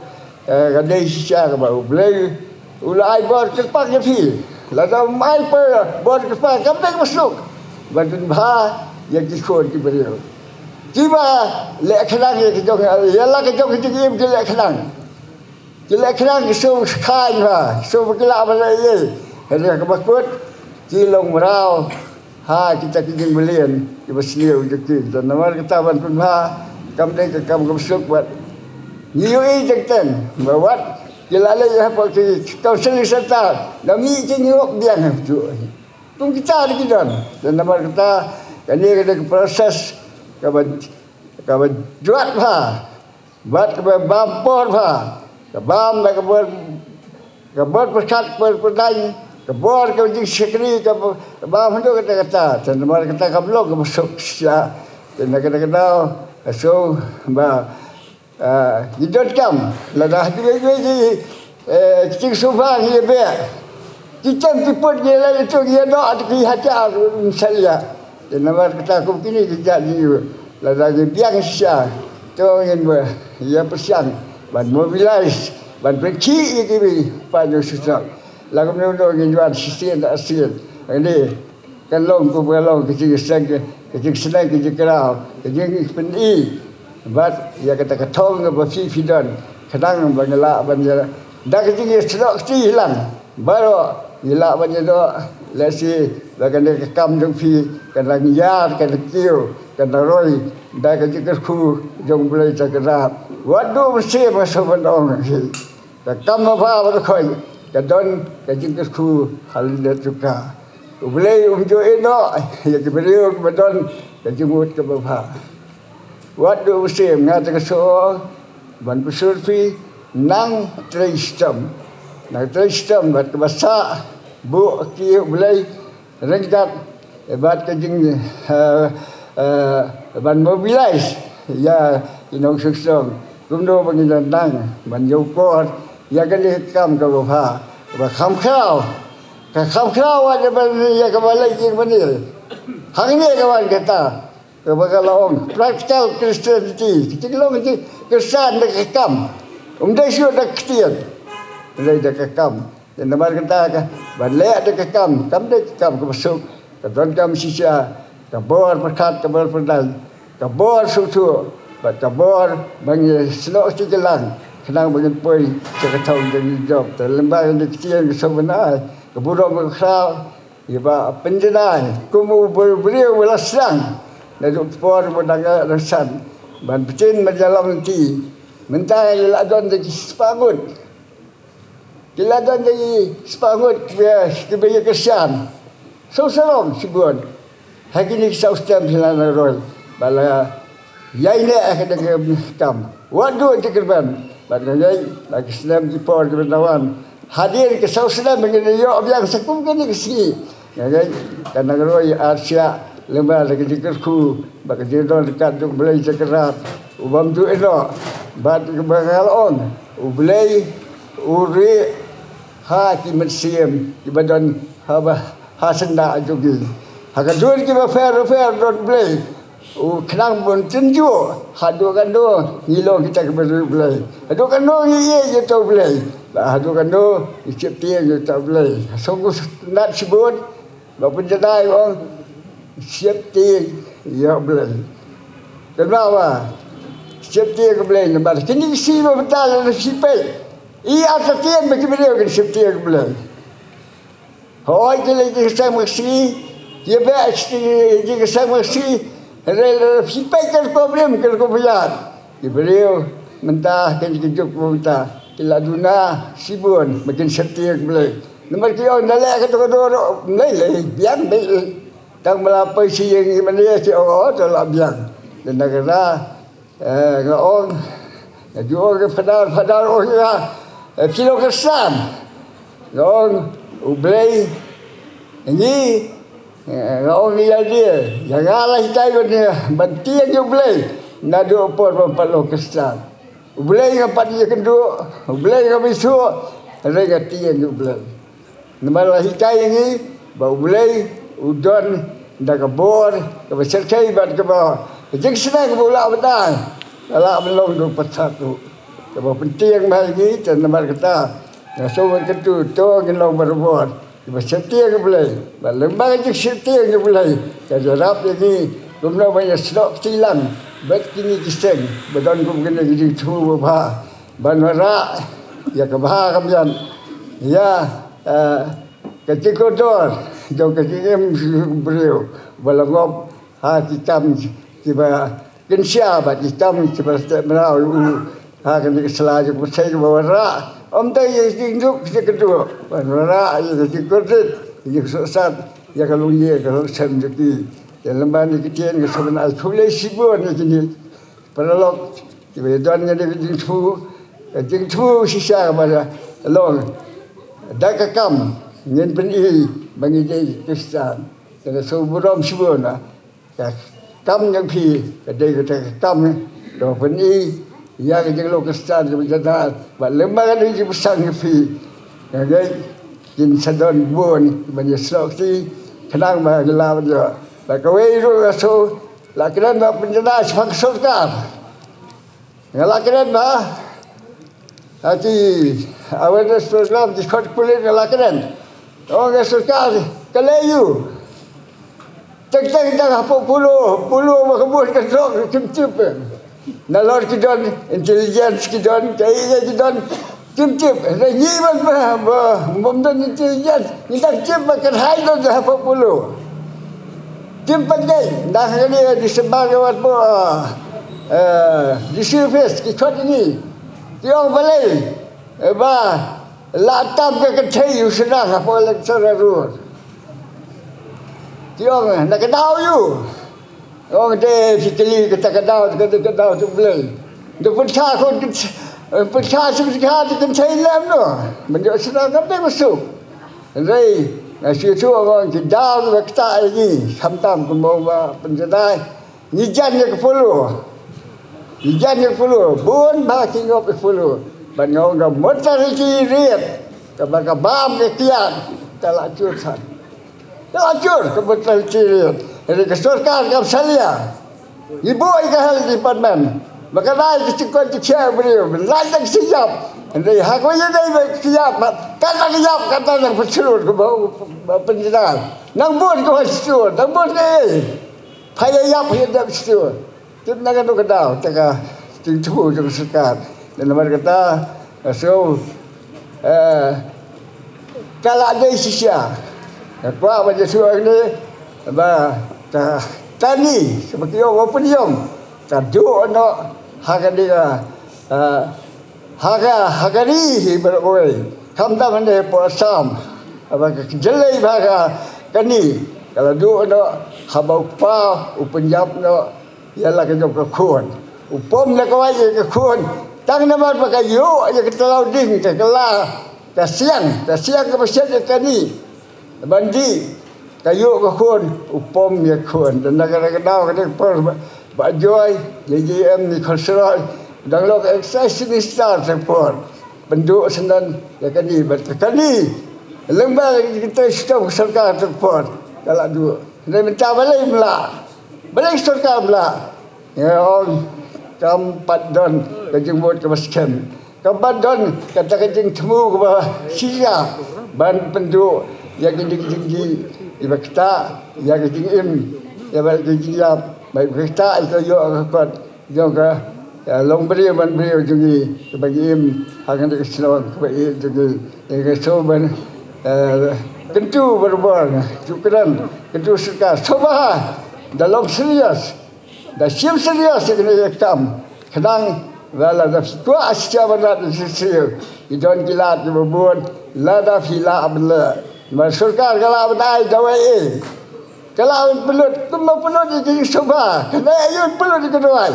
eh, ka dei shisha kaba U Blei u la ai bor kyrpang ïa phi. Lada ym ai bor kyrpang kam dei kaba suk ban pynbha ïa ki khun ki briew. Kiba leh khnang ïa ka jong, ïa la ka jong ka jingim ki leh khnang. Ki leh khnang ki shu khlaiñ bha, ki shu ba ki lah ban leh ei ei. Hynrei kaba kut ki long mraw ha kita ki jingmlien kiba sniew jong ki. Te namar kata ban pynbha kam dei ka kam kaba suk bad ngi ïohi teng teng ba wat ki la leit hapoh ki counselling centre, da mih ki ngi hok biang ha juh. Kum kita ruh ki don. Te namar kata kane ka dei ka process kaba, kaba jwat bha. Bad kaba bam por bha, ka bam da ka bor, ka bor pyrkhat, ka bor pyrdaiñ, ka bor ka jingshakri, ka bor, ka bam haduh katta katta. Te namar kata kam long kaba suk shisha. Te na kata ka daw nga sngew ba, ah, ngi donkam lada ha kiwei kiwei ki, eh, ki jingsngewbha ngi ïa beh. Ki kem ki put ngi leit ïa tu ngi ïa noh ïa ki hajar ym salia. Te namar kata kum kine ki jait ngi lada ngi biang shisha to ngin ba ïa pyrshang ban mobilize ban pynkhih ïa ki ba ïa pa ngi shisha. La kumno ngin wan shisien da sien. Ngi kan long kum ka long ka jingseng, ka jingsneng, ka jingkraw, ka jingpyni. Bad ïa kata ka thong kaba phi phi don khnang ba ngi lah ban ïa da ka jingïasnoh kti lang baroh ngi lah ban ïa doh. Lehse ba kane ka kam jong phi kan nang ïar, kan nang kiew, kan nang roi da ka jingkyrkhu jong U Blei. Te ka dap wat duh mynsiem, nga sngewbha ban ong hi. Ka kam ba bha ba dkhot ka don ka jingkyrkhu ha lyndet jong ka. U Blei um ju ïehnoh ïa ki briew kiba don ka jingmut kaba bha. Wat duh mynsiem, nga te ka shu ban pynsur phi nang trei shitom. Nang trei shitom bad kaba sah buh ki u Blei ryngkat bad ka jing, eh, eh, ban mobilize ïa ki nongshong shnong kumno ba ngin nang ban ïoh por ïa kane ka kam kaba bha, ba kham khraw, ka kham khraw wat ban ïa kaba leh jingmane. Hangne ka wan kata kaba ka la ong practical Christianity. Ka jinglong ka jingkhristan da ka kam. Um dei shuh da ka ktien, um dei da ka kam. Te namar kata ka ban leh da ka kam, kam dei ka kam kaba suk, ka donkam shisha ka bor pyrkhat, ka bor pyrdaiñ, ka bor sngewthuh bad ka bor ba ngi snoh kyrkilang khnang ba ngin poi sha ka thong jong ngi jop. Te lyngba kane ka ktien ka sngewbha ai ka burom ka khraw ïa ba pynjanai kum u briew ba la sdang naduh por ba dang, eh, dang san ban btin ban ïalam lynti. Mynta ngi la don da ki spah ngut, ki la don da ki spah ngut kiba, kiba ïa kyrshan. Sngewsarong shibun ha kine ki saw snem hi la na roi ba la ïaineh ha kane ka kam. Wat duh jingkyrmen bad nga ngeit ba ki snem ki por kiba na wan, hadien ki saw snem ba ngin ïoh biang sa kum kane ka sngi, nga ngeit kan nang roi ar shiah lyngba da ka jingkyrkhu bad ka jingdon ryngkat jong U Blei Trai Kynrad u bym duh ïehnoh. Bad kaba nga la ong, U Blei u rieh ha ki mynsiem kiba don haba ha syndah jong ngi. Ha ka dur kiba pher bapher don Blei u khnang ban tynjuh haduh katno ngi long kita kiba rieh U Blei, haduh katno ngi ïeit ïa uta U Blei, bad haduh katno ngi sheptieng ïa uta U Blei. Sngewtynnat shibun ba pynjanai ong sheptieng ïa U Blei. Kynmaw ba sheptieng ïa U Blei namar kine ki sngi ba mynta lada phi peit, i artatien ba ki briew kin sheptieng ïa U Blei. Hooid ki leh jingkyrshan maksi, ïa beh ki jingkyrshan maksi, hynrei lada phi peit ka rukom rim ka rukom biang, ki briew mynta ha kane ka juk ba mynta ki la duna shibun ba kin sheptieng ïa U Blei. Namar ki ong da leh kato kato ruh ym lei lei, biang beit. Tang ba la poi sha ïing i mane ki ong, oh, to la biang. Te na kata, eh, nga ong, nga ju ong ïa Phadar, Phadar ong ïa nga, eh, phi long Khristan? Nga ong, U Blei, ngi, eh, nga ong ïa lade, ïa nga la hikai ban, ban tieng ïa U Blei naduh por ba nga pat long Khristan. U Blei nga pat ïakynduh, U Blei nga ithuh, hynrei nga tieng ïa U Blei. Namar la hikai ïa ngi ba U Blei u don da ka bor kaba shyrkhei bad kaba jingsneng ba u lah ban ai, la lah ban long da u pyrthat ruh. Kaba pyntieng bha ïa ngi, te namar kata nga sngewbha kyntu to ngin long barabor kiba sheptieng ïa U Blei, bad lyngba ka jingsheptieng ïa U Blei ka ïarap ïa ngi kumno ban ïasnoh kti lang bad kine ki seng ba don kum kane ka jingthmu ba bha, ban wanrah ïa ka bha ka miat, ïa, eh, ka jingkordor jong ka jingim briew ba la ngop ha ki kam kiba kynsha bad ki kam kiba la teh mraw ïa u ha kane ka sla jong ka pyrthei, kaba wanrah ym dei ïa ka jingduk jingkyrduh, ban wanrah ïa ka jingkordit, ïa ka jingsohsat ïa ka longïing ka longsem jong ki. Ïa lymne ki ktien ka sngewbha ai khublei shibun ïa kine paralok kiba ïadon ïa ka jingthmu, ka jingthmu shisha ba la long da ka kam ngin pyni ba ngi dei Khristan. Te nga sngewburom shibun ba ka kam jong phi ka dei kata ka kam kaba pyni ïa ka jinglong Khristan kaba janat, bad lem bad ka dei jingpyrshang jong phi. Nga ngeit kin sa don bun ban ïasnoh kti khnang ba ngi lah ban ïoh. Bad kawei ruh nga shu la kren ba pynjanai shaphang ka sorkar. Nga la kren ba ha ki awareness program, ki khot pulit, nga la kren. Ong ka sorkar ka leh aïu? Teng teng tang hapoh Polo, Polo ba ka bun ka drok kim tip. Nalor ki don intelligence, ki don kaei kaei ki don, kim tip. Hynrei ngi ban ba, ba bym don intelligence, ngi dang tip ba ka thai don hapoh Polo. Kim pat dei, nda ha kane December ka wan hapoh, eh, D C office, ki khot ïa ngi. Ki ong balei, eh, ba la tam ka kynthei u sdang hapoh Electoral Roll. Ki ong na ka daw aïu? Ong te phi kylli kata ka daw, kata ka daw tu Blei. Da pynta khun, pynta shu pynta tu kynthei lem no. Mynta sdang kam dei masuk. Hynrei nga shu ïathuh, nga ong ki daw kiba ktah ïa ngi, khamtam kumba u Bah Pynjadai. Ngi jan ïa ka polo. Ngi jan ïa ka polo. Bun ba ki ngop ïa ka polo. Bad nga ong ka mortality rate, kaba ka bam ka kiad, ka la jur san. Ka la jur ka mortality rate. Hynrei ka sorkar kam salia. Ngi buh ïa ka health department ba ka dei ka jingkoit jingkhiah briew, ba lait da ka jingïap. Hynrei ha kaba ïadei bad ka jingïap, kat da ka ïap, kat da ka pynslur kaba, ba pynjynjar. Nang bun ka hospital, nang bun ka ei. Pha ïa ïap, pha ïa dep hospital. Tip na kano ka daw, te ka jingthmu jong ka sorkar. Te namar kata, nga sngew, eh, ka la dei shisha. Nga kwah ban ïathuh hangne ba ka kani kaba ki ïoh ba pynïong ka duh noh ha kane ka, eh, ha ka, ha ka ri hi baroh kawei. Khamtam hangne hapoh Assam, haba ka jyllei bha ka kani ka la duh noh, haba u kpa u pynïap noh ïa la ka jong ka khun. U pom na ka wai ïa ka khun. Tang namar ba ka ïoh ïa ka tlaw ding, ka kylla, ka siang, ka siang kaba shet ïa kani. Ban dih, ka ïoh ka khun, u pom ïa ka khun. Te na kata ka daw, kata ka por ba, Bah Joy, ïa J M Nicole Saroi, dang long excise minister te ka por. Pynduh syndon ïa kani, bad ka kani. Lyngba ïa ka trei shitom ka sorkar te ka por. Ka la duh. Hynrei mynta balei ym lah? Balei ka sorkar ym lah? Nga ong kam pat don ka jingmut kaba skhem. Kam pat don kata ka jingthmu kaba shisha ban pynduh ïa ka jing, jing, jing, ïa ba ktah, ïa ka jingim, ïa ba ka jingïap, ba ka ktah ïa ka ïoh ka kot jong ka, ïa, long briew ban briew jong ngi, kaba ngi im ha kane ka shnong kaba ïeit jong ngi. Ïa ka shu ban, eh, kyntu barabor, ju kren, kyntu sorkar, sngewbha, da long serious. Da shim serious ïa kane ka kam. Khnang ba lada phi kwah shisha ban rat ïa ka shisha, ki don ki lad kiba bun, lada phi lah ban leh. Namar sorkar ka lah ban ai dawai ei. Ka lah ban pynlut, kumba pynlut ïa ki sngewbha. Kane aïu pynlut ïa ka dawai.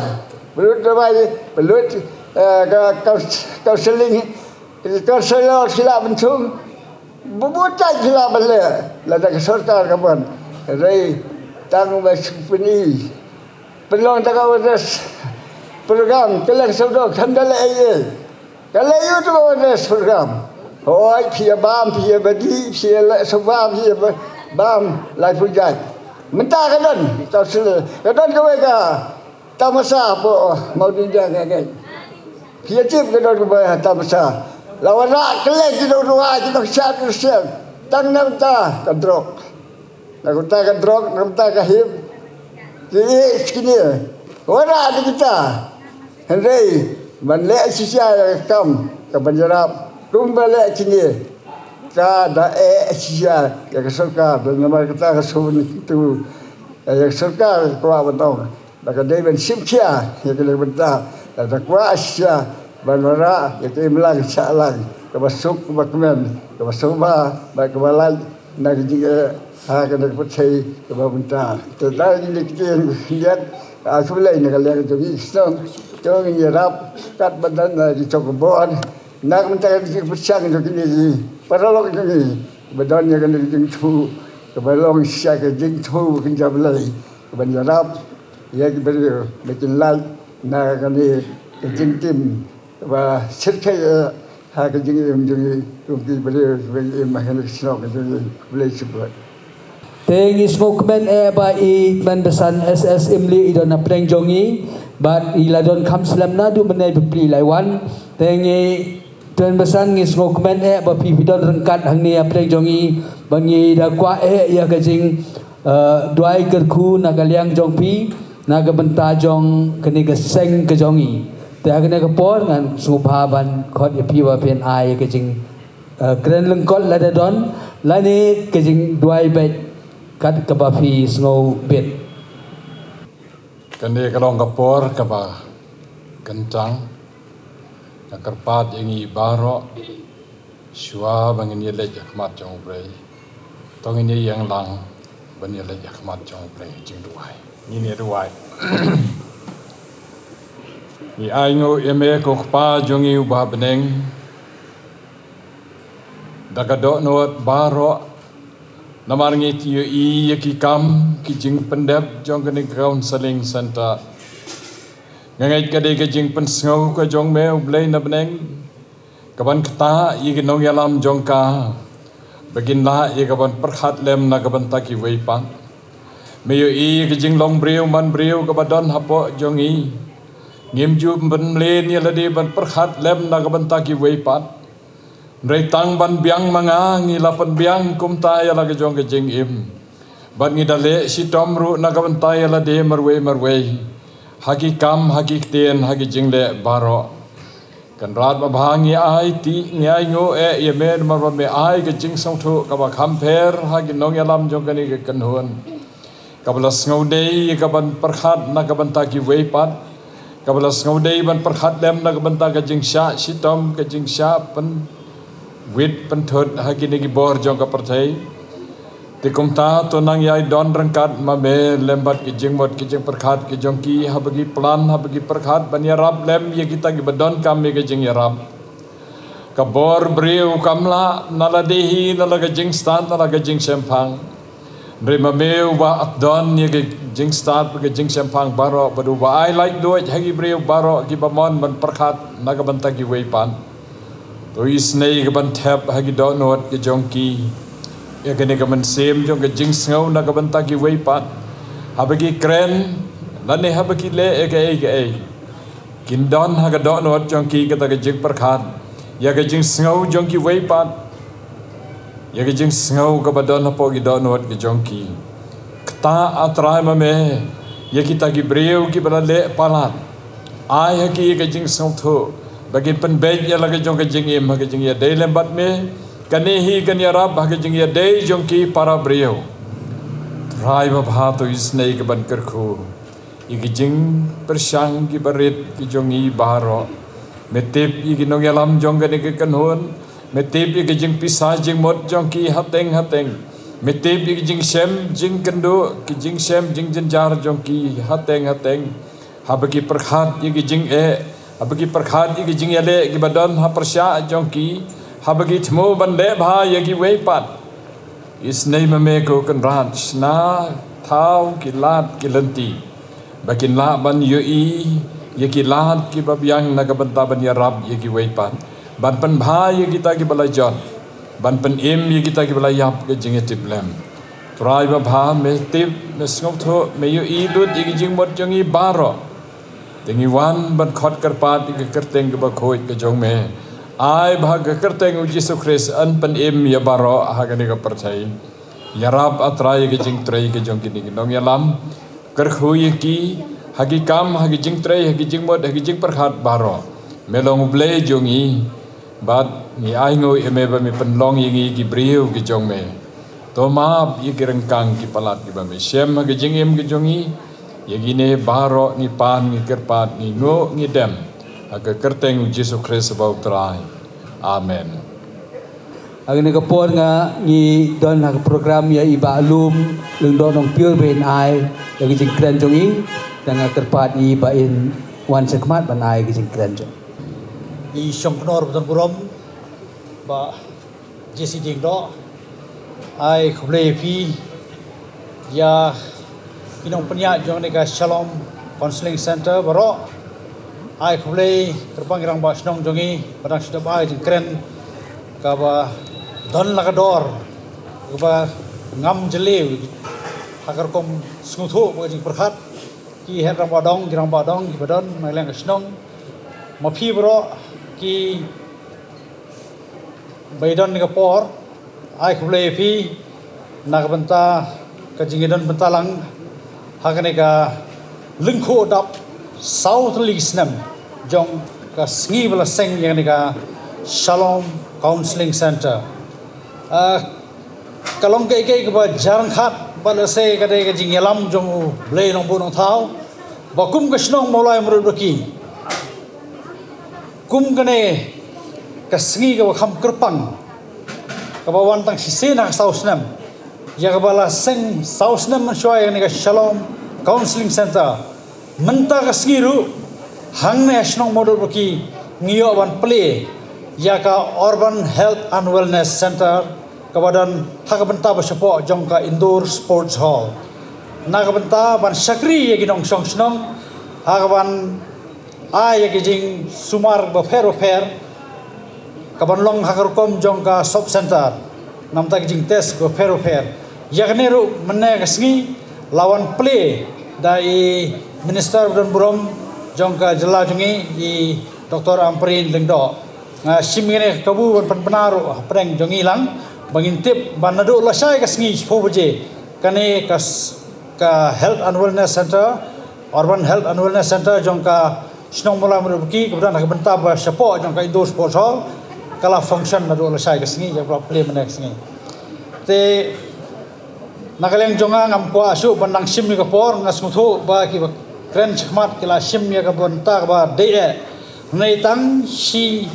Pynlut dawai, pynlut, eh, ka, ka, counseling, ka counselor ki lah ban thung. Ba bun tait ki lah ban leh, lada ka sorkar ka ban. Hynrei tang ba shu pyni. Pynlong da ka awareness program, ka leng sawdong, khlem da leh ei ei. Ka leh ïa u da ka awareness program. Hooid, phi ïa bam, phi ïa badi, phi ïa leh sawdong, phi ïa ba-, bam, laiphew jait. Mynta ka don, ka sele, ka don kawei ka tamasa hapoh Mawdynjang ka ngeit. Phi ïa tip ka don kawei tamasa. La wanrah kylleng ki nongduwai, ki nongshad nongsiang. Tang na bynta ka drok. Na ka bynta ka drok, na ka bynta ka hip. Ki ïeit kine. Wanrah da kita. Hynrei ban leh shisha ïa ka kam kaban ïarap kumba leh kine, ka da eh shisha ïa ka sorkar. Namar kata ka shu ban kyntu ïa ka sorkar, ka kwah ban ong ba ka dei ban shim khia ïa kane ka bynta. Lada kwah shisha ban wanrah ïa ka imlang shah lang kaba suk, kaba kmen, kaba sngewbha bad kaba lait na ka jingeh ha kane ka pyrthei kaba mynta. Te da ngi ïa ka ktien khyndiat, ah, khublei na ka liang jong ngi ki shnong. To ngin ïarap katba don, ah, ki jong ka bor. Na ka bynta ka jingpyrshang jong kine ki paralok jong ngi ba don ïa kane ka jingthmu kaba long shisha ka jingthmu ba kynja Blei, kaban ïarap ïa ki briew ba kin lait na kane ka jingtim kaba syrkhei, eh, ha ka jingim jong ngi kum ki briew kiba im ha kane ka shnong ka jong ngi. Khublei shibun. Te ngi sngewkmen eh ba i Tymmen Basan S S Imlieh i don na pdeng jong ngi bad i la don kham slem naduh mynne bapli i la wan. Te ngi Tymmen Basan, ngi sngewkmen eh ba phi phi don ryngkat hangne ha pdeng jong ngi bad ngi da kwah eh ïa ka jing, eh, duwai kyrkhu na ka liang jong phi na ka bynta jong kane ka seng ka jong ngi. Te ha kane ka por ngan sngewbha ban khot ïa phi ba phin ai ïa ka jing, eh, kren lyngkot lada don lane ka jingduwai beit kat kaba phi sngew bit. Kane ka long ka por kaba kyntang. Nga kyrpad ïa ngi baroh shuwa ba ngin ïa leit ha khmat jong U Blei. To ngin ïa ïeng lang ban ïa leit ha khmat jong U Blei, jingduwai. Ngin ïa duwai. Ngi ainguh ïa me ko Kpa jong ngi uba ha bneng. Da ka dohnud baroh, namar ngi ïohi ïa ki kam ki jingpyndep jong kane ka counseling center. Nga ngeit ka dei ka jingpynsngew ka jong me U Blei na bneng, ka ban ktah ïa ki nongïalam jong ka ba kin lah ïa ka ban pyrkhat lem na ka bynta kiwei pat. Me ïohi ïa ka jinglong briew man briew ka ba don hapoh jong ngi. Ngim ju pynmlien ïa lade ban pyrkhat lem na ka bynta kiwei pat. Hynrei tang ban biang ma nga ngi la pynbiang kumta ïa la ka jong ka jingim. Bad ngi da leh shitom ruh na ka bynta ïa lade marwei marwei, ha ki kam, ha ki ktien, ha ki jingleh baroh. Kynrad babha, ngi aiti, ngi ainguh eh ïa me namar ba me ai ka jingsngewthuh ka ba kham pher ha ki nongïalam jong kane ka kynhun, ka ba la sngewdei ïa ka ban pyrkhat na ka bynta kiwei pat, ka ba la sngewdei ban pyrkhat lem na ka bynta ka jingshah shitom, ka jingshah pynwit pynthut ha kine ki bor jong ka pyrthei. Te kumta to nang ïai don ryngkat ma me lem bad ki jingmut ki jingpyrkhat ki jong ki, haba ki plan, haba ki pyrkhat ban ïarap lem ïa kita ki ba donkam ïa ka jingïarap. Ka bor briew kam lah na lade hi na la ka jingstad na la ka jingshemphang. Hynrei ma me u ba don ïa ka jingstad ka jingshemphang baroh, bad u ba ai laitluid ha ki briew baroh ki ba mon ban pyrkhat na ka bynta kiwei pat. To isynei ka ban thep ha ki dohnud ki jong ki ïa kane ka mynsiem jong ka jingsngew na ka bynta kiwei pat. Haba ki kren lane haba ki leh ïa kaei kaei, kin don ha ka dohnud jong ki kata ka jingpyrkhat ïa ka jingsngew jong kiwei pat, ïa ka jingsngew ka ba don hapoh ki dohnud ki jong ki. Ktah, A Trai, ma me ïa kita ki briew ki ba la leh palat. Ai ha ki ïa ka jingsngewthuh ba kin pynbeit ïa la ka jong ka jingim ha ka jingïadei lem bad me. Kane hi kan ïarap ha ka jingïadei jong ki para briew. Trai babha, to isynei ka ban kyrkhu ïa ki jingpyrshang ki barit ki jong ngi baroh. Me tip ïa ki nongïalam jong kane ka kynhun. Me tip ïa ki jingpisa jingmut jong ki hateng hateng. Me tip ïa ki jingshem jingkynduh, ki jingshem jingjynjar jong ki hateng hateng. Haba ki pyrkhat ïa ki jingeh, haba ki pyrkhat ïa ki jingïaleh ki ba don ha pyrshah jong ki, haba ki thmu ban leh bha ïa kiwei pat. Isynei ma me ko Kynrad, shna thaw ki lad ki lynti ba kin lah ban ïohi ïa ki lad ki ba biang na ka bynta ban ïarap ïa kiwei pat, ban pynbha ïa kita ki ba la jot, ban pynim ïa kita ki ba la ïap ka jingïatiplem. Trai babha, me tip, me sngewthuh, me ïohi lut ïa ki jingmut jong ngi baroh. Te ngi wan ban khot kyrpad ïa ka kyrteng ka ba khuid ka jong me. Ai ba ha ka kyrteng U Jisu Khrist yn pynim ïa baroh ha kane ka pyrthei. Ïarap, A Trai, ïa ka jingtrei ka jong kine ki nongïalam. Kyrkhu ïa ki ha ki kam, ha ki jingtrei, ha ki jingmut, ha ki jingpyrkhat baroh. Me long U Blei jong ngi. Bad ngi ainguh ïa me ba me pynlong ïa ngi ki briew ki jong me. To map ïa ki ryngkang ki palat ki ba me shem ha ka jingim ki jong ngi. Ïa kine baroh ngi pan, ngi kyrpad, ngi nguh, ngi dem ha ka kyrteng U Jisu Khrist ba U Trai. Amen. Ha kane ka por nga ngi don ha ka program ïa i Bah Lum Lyngdoh Nongpyiur ba in ai ïa ka jingkren jong i. Te nga kyrpad i ba in wan sha khmat ban ai ka jingkren jong i. Shongknor ba don burom, Bah Jesse Diengdoh, ai khublei ïa phi, ïa ki nongpynïaid jong kane ka Shalom Counseling Center baroh. Ai khublei kyrpang ïa ki rangbah shnong jong ngi ba dang shu dep ai jingkren ka ba don la ka dor, ka ba ngam jylliew ha ka rukom sngewthuh bad ka jingpyrkhat. Ki head rangbah dong, ki rangbah dong ki ba don na liang ka shnong, ma phi baroh ki ba ïadon ha kane ka por, ai khublei ïa phi na ka bynta ka jingïadon bynta lang ha kane ka lyngkhuh dap saw tylli ki snem jong ka sngi ba la seng ïa kane ka Shalom Counseling Center. Ah, ka long kaei kaei ka ba jar ryngkat bad lehse ka dei ka jingïalam jong U Blei Nongbuh Nongthaw ba kum ka shnong Mawlai Mawryngki, kum kane ka sngi ka ba kham kyrpang, ka ba wan tang shisien ha ka saw snem, ïa ka ba la seng saw snem mynshuwa ïa kane ka Shalom Counseling Center. Mynta ka sngi ruh hangne ha shnong Mawryngki ngi ïoh ban plie ïa ka Urban Health and Wellness Center kaba don ha ka bynta ba shapoh jong ka Indoor Sports Hall, na ka bynta ban shakri ïa ki nongshong shnong ha kaban ai ïa ki jingsumar bapher bapher kaban long ha ka rukom jong ka sub center, namta ki jingtest bapher bapher. Ïa kane ruh mynne ka sngi la wan plie da i Minister ba don burom jong ka jylla jong ngi, i Doctor Ampareen Lyngdoh. Nga shim ïa kane ka kabu ban pynbna ruh hapdeng jong ngi lang ba ngin tip ba naduh lashai ka sngi shiphew baje kane ka s-, ka Health and Wellness Center, Urban Health and Wellness Center jong ka shnong Mawlai Mawryngkneng kaba don ha ka bynta ba shapoh jong ka Indoor Sports Hall ka la function naduh lashai ka sngi, ïa kaba la plie mynne ka sngi. Te na ka liang jong nga ngam kwah shuh ban nang shim ïa ka por, nga sngewthuh ba kiba kren shakhmat ki la shim ïa ka bynta kaba dei eh. Hynrei tang shi,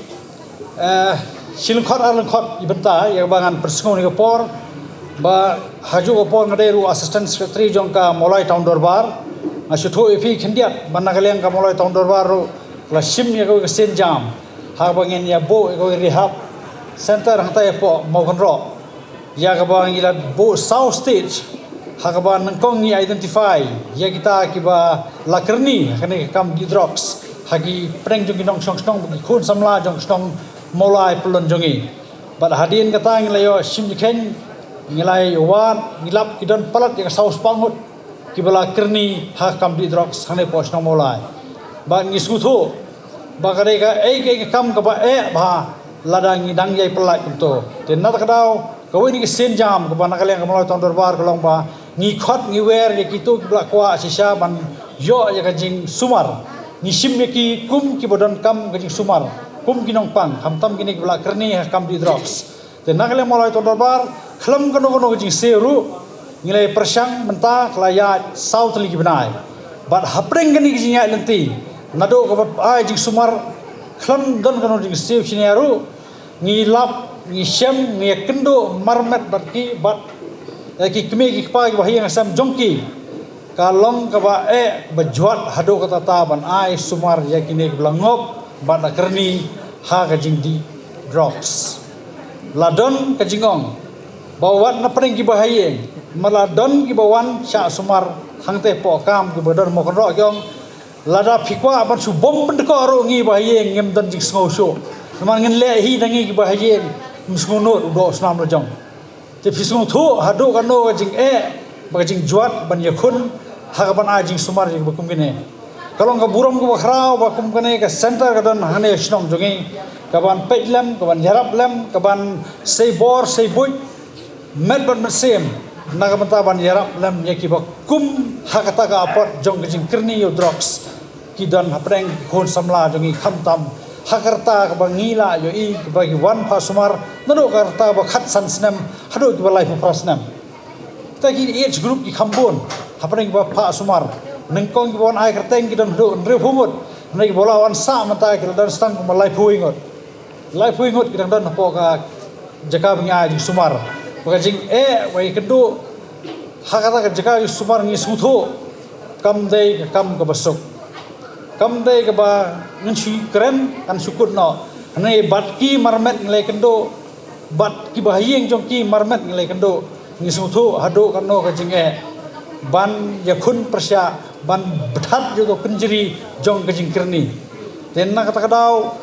eh, shi lyngkhot ar lyngkhot i bynta ïa kaba ngan pynsngew ïa ka por, ba ha kajuh ka por nga dei ruh Assistant Secretary jong ka Mawlai Town Dorbar. Nga shu thuh ïa phi khyndiat ba na ka liang ka Mawlai Town Dorbar ruh la shim ïa kawei ka sienjam ha kaba ngin ïa buh ïa kawei rehab center hangta hapoh Mawkynroh, ïa kaba ngi la buh saw stage ha kaba nyngkong ngi identify ïa kita kiba la kyrni ha kane ka kam dih drugs ha ki pdeng jong ki nongshong shnong, ki khun samla jong ka shnong Mawlai Pyllun jong ngi. Bad hadien kata ngi la ïoh shim jingkheiñ, ngi la ïoh wad, ngi lap ki don palat ïa ka saw spah ngut kiba la kyrni ha ka kam dih drugs hangne hapoh shnong Mawlai. Bad ngi sngewthuh ba ka dei kaei kaei ka kam kaba eh bha lada ngi dang ïai pyllait kumto. Te na kata ka daw kawei na ki sienjam kaba na ka liang ka Mawlai Town Dorbar ka long ba ngi khot ngi wer ïa kito kiba la kwah shisha ban ïoh ïa ka jingsumar. Ngi shim ïa ki kum kiba donkam ka jingsumar, kum ki nongpang, khamtam kine kiba la kyrni ha ka kam dih drugs. Te na ka liang Mawlai Town Dorbar khlem kano kano ka jingsiew ruh, ngi la pyrshang mynta ka la ïaid saw tylli ki bnai. Bad hapdeng kane ka jingïaid lynti, naduh kaba ai jingsumar khlem don kano jingsiew shynna ruh, ngi lap, ngi shem, ngi ïakynduh marmet bad ki, bad, eh, ki kmie ki kpa kiba ha ïing ha sem jong ki. Ka long kaba eh ba jwat haduh katta ban ai sumar ïa kine kiba la ngop bad la kyrni ha ka jingdih drugs. La don ka jingong ba wat na pdeng kiba ha ïing, ma la don kiba wan shah sumar hangta hapoh kam, kiba don Mawkynroh ki ong, lada phi kwah ban shu bom pyndkoh ruh ngi ba ha ïing ngim don jingsngew shuh. Namar ngin leh hi na ngi kiba ha ïing, ym sngewnud u doh u snam la jong. Te phi sngewthuh haduh katno ka jingeh bad ka jingjwat ban ïakhun ha kaban ai jingsumar ïa kiba kum kine. Ka long ka burom kaba khraw ba kum kane ka center ka don hangne ha shnong jong ngi, kaban peit lem, kaban ïarap lem, kaban sei bor sei buit met bad met siem na ka bynta ban ïarap lem ïa kiba kum ha kata ka apot jong ka jingkyrni ïa u drugs. Ki don hapdeng ki khun samla jong ngi, khamtam ha ka rta kaba ngi la ïohi kaba ki wan phah sumar naduh ka rta kaba khatsan snem haduh kiba laiphew phra snem. Te ki age group ki kham bun hapdeng kiba phah sumar. Nyngkong kiba wan ai kyrteng ki don haduh hynriewphew ngut, hynrei kiba la wan sah mynta ki la don tang kumba laiphew wei ngut. Laiphew ngut ki dang don hapoh ka jaka ba ngi ai jingsumar. Ba ka jingeh ba ïakynduh ha kata ka jaka jingsumar ngi sngewthuh kam dei ka kam kaba suk. Kam dei kaba ngin shu kren, kan shu kut noh. Hynrei bad ki marmet ngi la ïakynduh, bad kiba ha ïing jong ki marmet ngi la ïakynduh. Ngi sngewthuh haduh katno ka jingeh ban ïakhun pyrshah, ban bthat ïa u kynjri jong ka jingkyrni. Te na kata ka daw,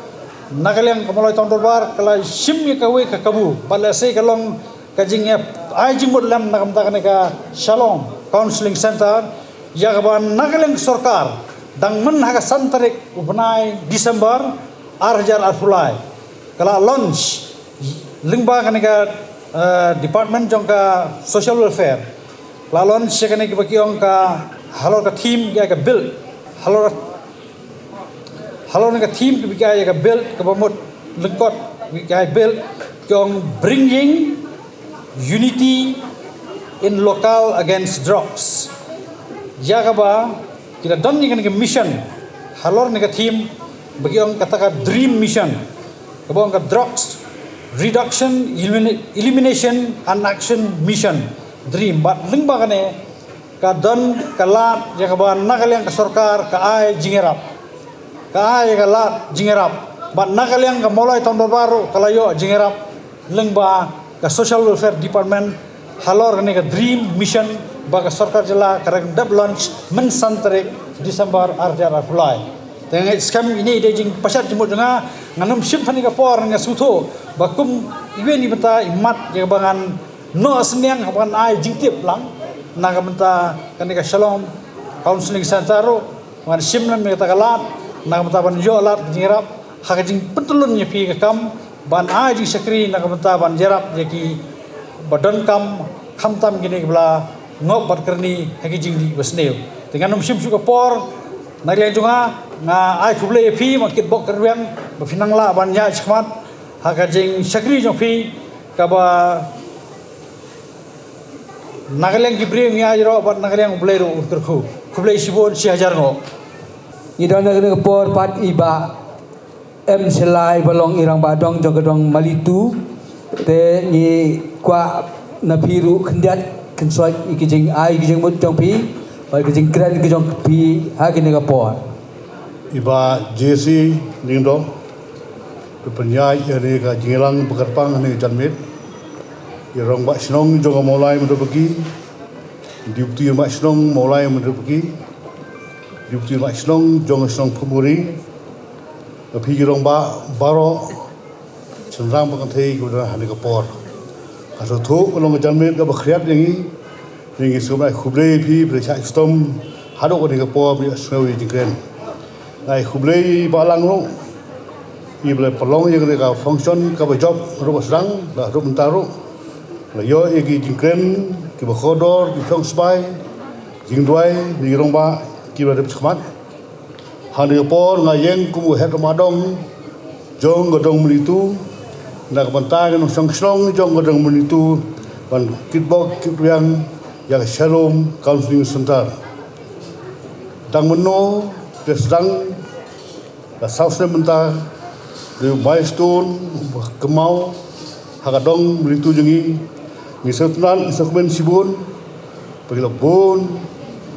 na ka liang ka Mawlai Town Dorbar ka la shim ïa kawei ka kabu, bad lehse ka long ka jingeh ai jingmut lem na ka bynta kane ka Shalom Counseling Center, ïa kaba na ka liang ka sorkar dang myn ha ka san tarik u bnai December ar hajar arphew lai ka la launch lyngba kane ka, eh, department jong ka social welfare. Ka la launch ïa kane kaba ki ong ka halor ka theme ïa ka build, halor halor kane ka theme kaba ki ai ïa ka build, kaba mut lyngkot kaba ki ai build, ki ong bringing unity in local against drugs. Ïa kaba ki la don ïa kane ka mission halor kane ka theme ba ki ong kata ka dream mission, kaba ong ka drugs reduction, elimina-, elimination and action mission, dream. Bad lyngba kane ka don ka lad ïa kaba na ka liang ka sorkar ka ai jingïarap, ka ai ka lad jingïarap Bad na ka liang ka Mawlai Town Dorbar ruh ka la ïoh jingïarap lyngba ka Social Welfare Department halor kane ka Dream Mission ba ka sorkar jylla ka dang dep launch mynsan tarik December ar hajar arphew lai. Te nga ngeit skhem ine i dei jingpashat jingmut jong nga, ngan ym shim ha kane ka por, nga sngewthuh ba kum iwei na i bynta i mat ïa kaba ngan noh synñiang, haba ngan ai jingtip lang na ka bynta kane ka Shalom Counseling Center ruh, ngan shim lem ïa kata ka lad na ka bynta ban ïoh lad ka jingïarap ha ka jingpyntyllun ïa phi ka kam ban ai jingshakri na ka bynta ban ïarap ïa ki ba donkam, khamtam kine kiba la ngop bad kyrni ha ki jingdih ba sniew. Te ngan ym shim shuh ka por, na ka liang jong nga, nga ai khublei ïa phi, ma kitbok kitrwiang ba phi nang lah ban ïaid shakhmat ha ka jingshakri jong phi kaba na ka liang ki briew ngi ai ïaroh bad na ka liang U Blei ruh un kyrkhu. Khublei shibun, shi hajar nguh. Ngi don ha kane ka por pat i Bah M Shalai ba long i rangbah dong jong ka dong Malitu. Te ngi kwah na phi ruh khyndiat khynsoit ïa ki jingai ki jingmut jong phi bad ki jingkren ki jong phi ha kane ka por. I Bah J C Lyngdoh, ba pynïaid ïa kane ka jingïalang ba kyrpang ha kane ka janmiet. I rangbah shnong jong ka Mawlai Mawdrehpaki, Deputy rangbah shnong Mawlai Mawdrehpaki, Deputy rangbah shnong jong ka shnong Phuburi, bad phi ki rangbah baroh, shynrang bad kynthei kiba don ha kane ka por. Nga sngewthuh ka long ka janmiet kaba khriat ïa ngi, ngi sngewbha ai khublei ïa phi, phi la shah shitom haduh kane ka por, phi la sngew ïa jingkren. Nga ai khublei ïa i Bah Lang ruh, iba la pynlong ïa kane ka function kaba jop, ruh ba sdang, la ruh mynta ruh la ïoh ïa ki jingkren kiba kordor, ki shong sbai, jingduwai na ki rangbah kiba dep shakhmat. Ha kane ka por nga ïeng kum u head rangbah dong jong ka dong Malitu, na ka bynta ki nongshong shnong jong ka dong Malitu, ban kitbok kitrwiang ïa ka Shalom Counseling Center. Dang mynno, te sdang, ka saw snem mynta, dei u milestone ba kynmaw ha ka dong Malitu jong ngi. Ngi sngewtynnat, ngi sngewkmen shibun ba ki la bun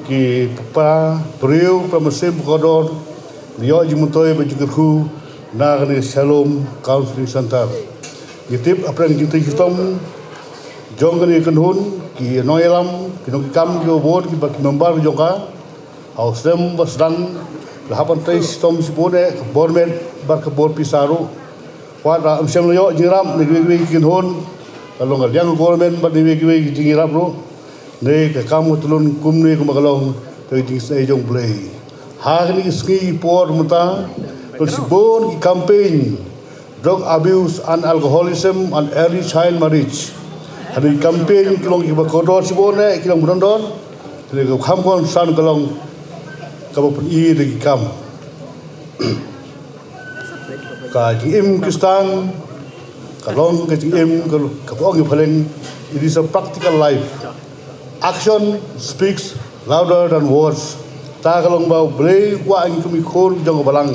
ki para briew, para mynsiem ba kordor, ba ïoh jingmyntoi bad jingkyrkhu na kane ka Shalom Counseling Center. Ngi tip hapdeng ka jingtrei shitom jong kane ka kynhun, ki nongïalam, ki nongkitkam kiba bun, kiba ki member jong ka, ha u snem ba sdang la hap ban trei shitom shibun eh ka bor met bad ka bor pisa ruh. Wat la ym shym la ïoh jingïarap na kiwei kiwei ki kynhun, ka long ka liang ka government bad na kiwei kiwei ki jingïarap ruh. Ne ka kam ka tyllun kumne kumba ka long, ka jingsnei jong U Blei. Ha kine ki sngi ki por mynta, ka long shibun ki campaign, drug abuse and alcoholism and early child marriage. Kane ka campaign ka long kiba kordor shibun eh, ka long ba don dor. Kane ka kham kongsan ka long kaba pyni da ki kam. Ka jingim Khristan ka long ka jingim ka, kaba ong ïa phareng, it is a practical life. Action speaks louder than words. Ta ka long ba U Blei u kwah ïa ngi kum ki khun jong ka balang.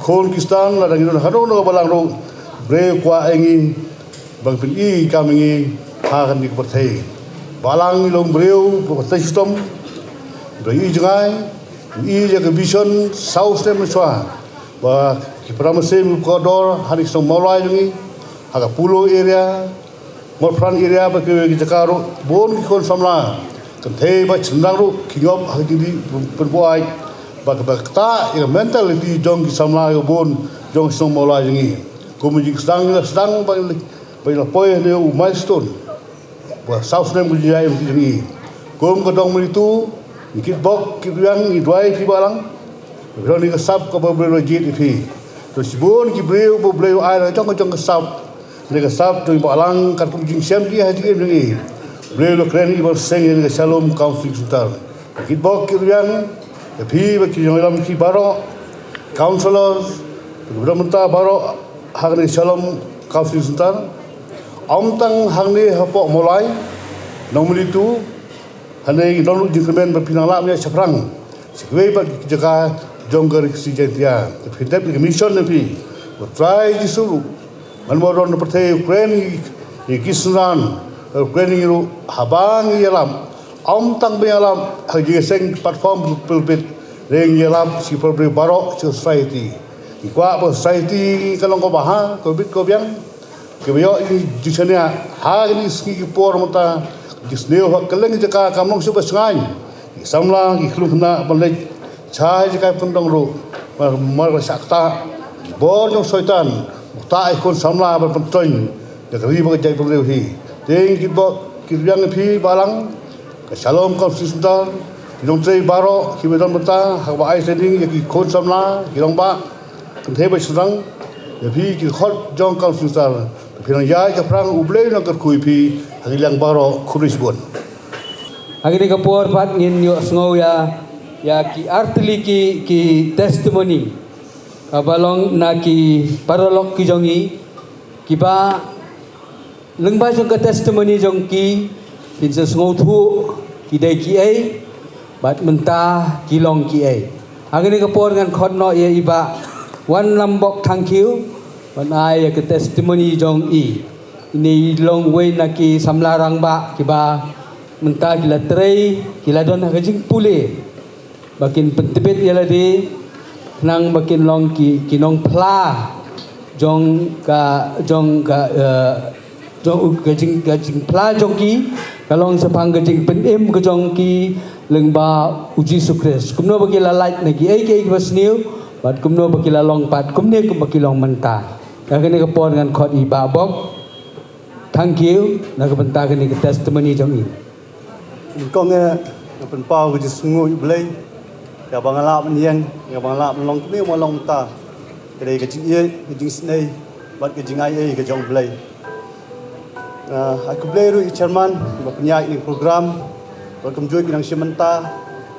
Khun Khristan, lada ngi don hano hano ka balang ruh, U Blei u kwah ïa ngi ban pyni ki kam ïa ngi ha kane ka pyrthei. Balang i long briew ba trei shitom, briew i jngai, i ïa ka vision saw snem mynshuwa ba ki para mynsiem ba kordor ha kane ka shnong Mawlai jong ngi, ha ka Polo area, Mawphran area bad kiwei ki jaka ruh, bun ki khun samla, kynthei bad shynrang ruh ki ngop ha ka jingdih pynbuaid, bad kata ïa ka mentality jong ki samla kiba bun jong ka shnong Mawlai jong ngi. Kum ka jingsdang la sdang ba, ba la poi ha une u milestone ba saw snem ka jingïaid lynti jong ngi. Kum ka dong Malitu, ngi kitbok kitrwiang, ngi duwai ïa phi Bah Lang, ba phin long kane ka sap kaba U Blei u la jied ïa phi. Don shibun ki briew ba U Blei u ai la ka jong ka jong ka sap, kane ka sap jong i Bah Lang, katkum jingshem jong ngi ha jingim jong ngi, U Blei u la kren ïa ngi ban seng ïa kane ka Shalom Counseling Center. Kitbok kitrwiang ïa phi bad ki nongïalam ki baroh, councillors, bad ki bynta baroh ha kane ka Shalom Counseling Center. Ym tang hangne hapoh Mawlai, Nongmalitu, hangne ngi don ruh jingkyrmen ba phin nang lah ban ïaid shaphrang sha kiwei pat ki jaka jong ka Ri Khasi Jaiñtia. Te phin dep ïa ka mission jong phi. Ko Trai Jisu ruh, man ba u don ha pyrthei u kren ïa ki synran, u kren ïa ngi ruh, haba ngi ïalap, ym tang ba ngi ïalap ha ka jingïaseng platform pulpit, hynrei ngi ïalap sha ki para briew baroh sha ka society. Ki kwah ba society kan long kaba ha, kaba bit kaba biang. Kiba ïoh ïa ki jingshaniah ha kine ki sngi ki por mynta, ki sniew ha kylleng ki jaka kam long shuh ba shngaiñ. Ki samla ki khlem khynnah ban leit sha ki jaka pynrung ruh, mar, mar ba shah ktah ki bor jong Soitan, u ktah ïa ki khun samla ban pyntoñ ïa ka ri bad ka jaitbynriew hi. Te ngi kyrpad, kyrpad ïa phi balang, ka Shalom Council Centre, ki nongtrei baroh kiba don bynta ha kaba ai training ïa ki khun samla, ki rangbah, kynthei bad shynrang, ïa phi ki dkhot jong Council Centre, phi nang ïaid shaphrang, U Blei un nang kyrkhu ïa phi ha ki liang baroh. Khublei shibun. Ha kane ka por pat ngin ïohsngew ïa, ïa ki artylli ki, ki testimony kaba long na ki paralok ki jong ngi, kiba lyngba jong ka testimony jong ki, kin sa sngewthuh ki dei kiei bad mynta ki long kiei. Ha kane ka por ngan khot noh ïa i Bah Wanlambok Thangkhiew ban ai ïa ka testimony jong i. Ine i long uwei na ki samla rangbah kiba mynta ki la trei, ki la don ha ka jingpule ba kin pyntbit ïa lade, khnang ba kin long ki, ki nongphla jong ka, jong ka, eh, jong ka jing, ka jingphla jong ki ka long shaphang ka jingpynim ka jong ki lyngba U Jisu Khrist. Kumno ba ki la lait na kiei kiei kiba sniew bad kumno ba ki la long pat kumne kumba ki long mynta. Ha kane ka por ngan khot i Bah Bok Thangkhiew na ka bynta kane ka testimony jong i. Nyngkong eh, nga pynpaw ka jingsngewnguh ïa U Blei, ïa ba nga lah ban ïeng, ïa ba nga lah ban long kumne ba nga long mynta. Ka dei ka jingïeit, ka jingisynei bad ka jingaiei ka jong U Blei. Ah, ai khublei ruh ïa i chairman ba pynïaid ïa kane ka program bad kumjuh ki nongshim bynta,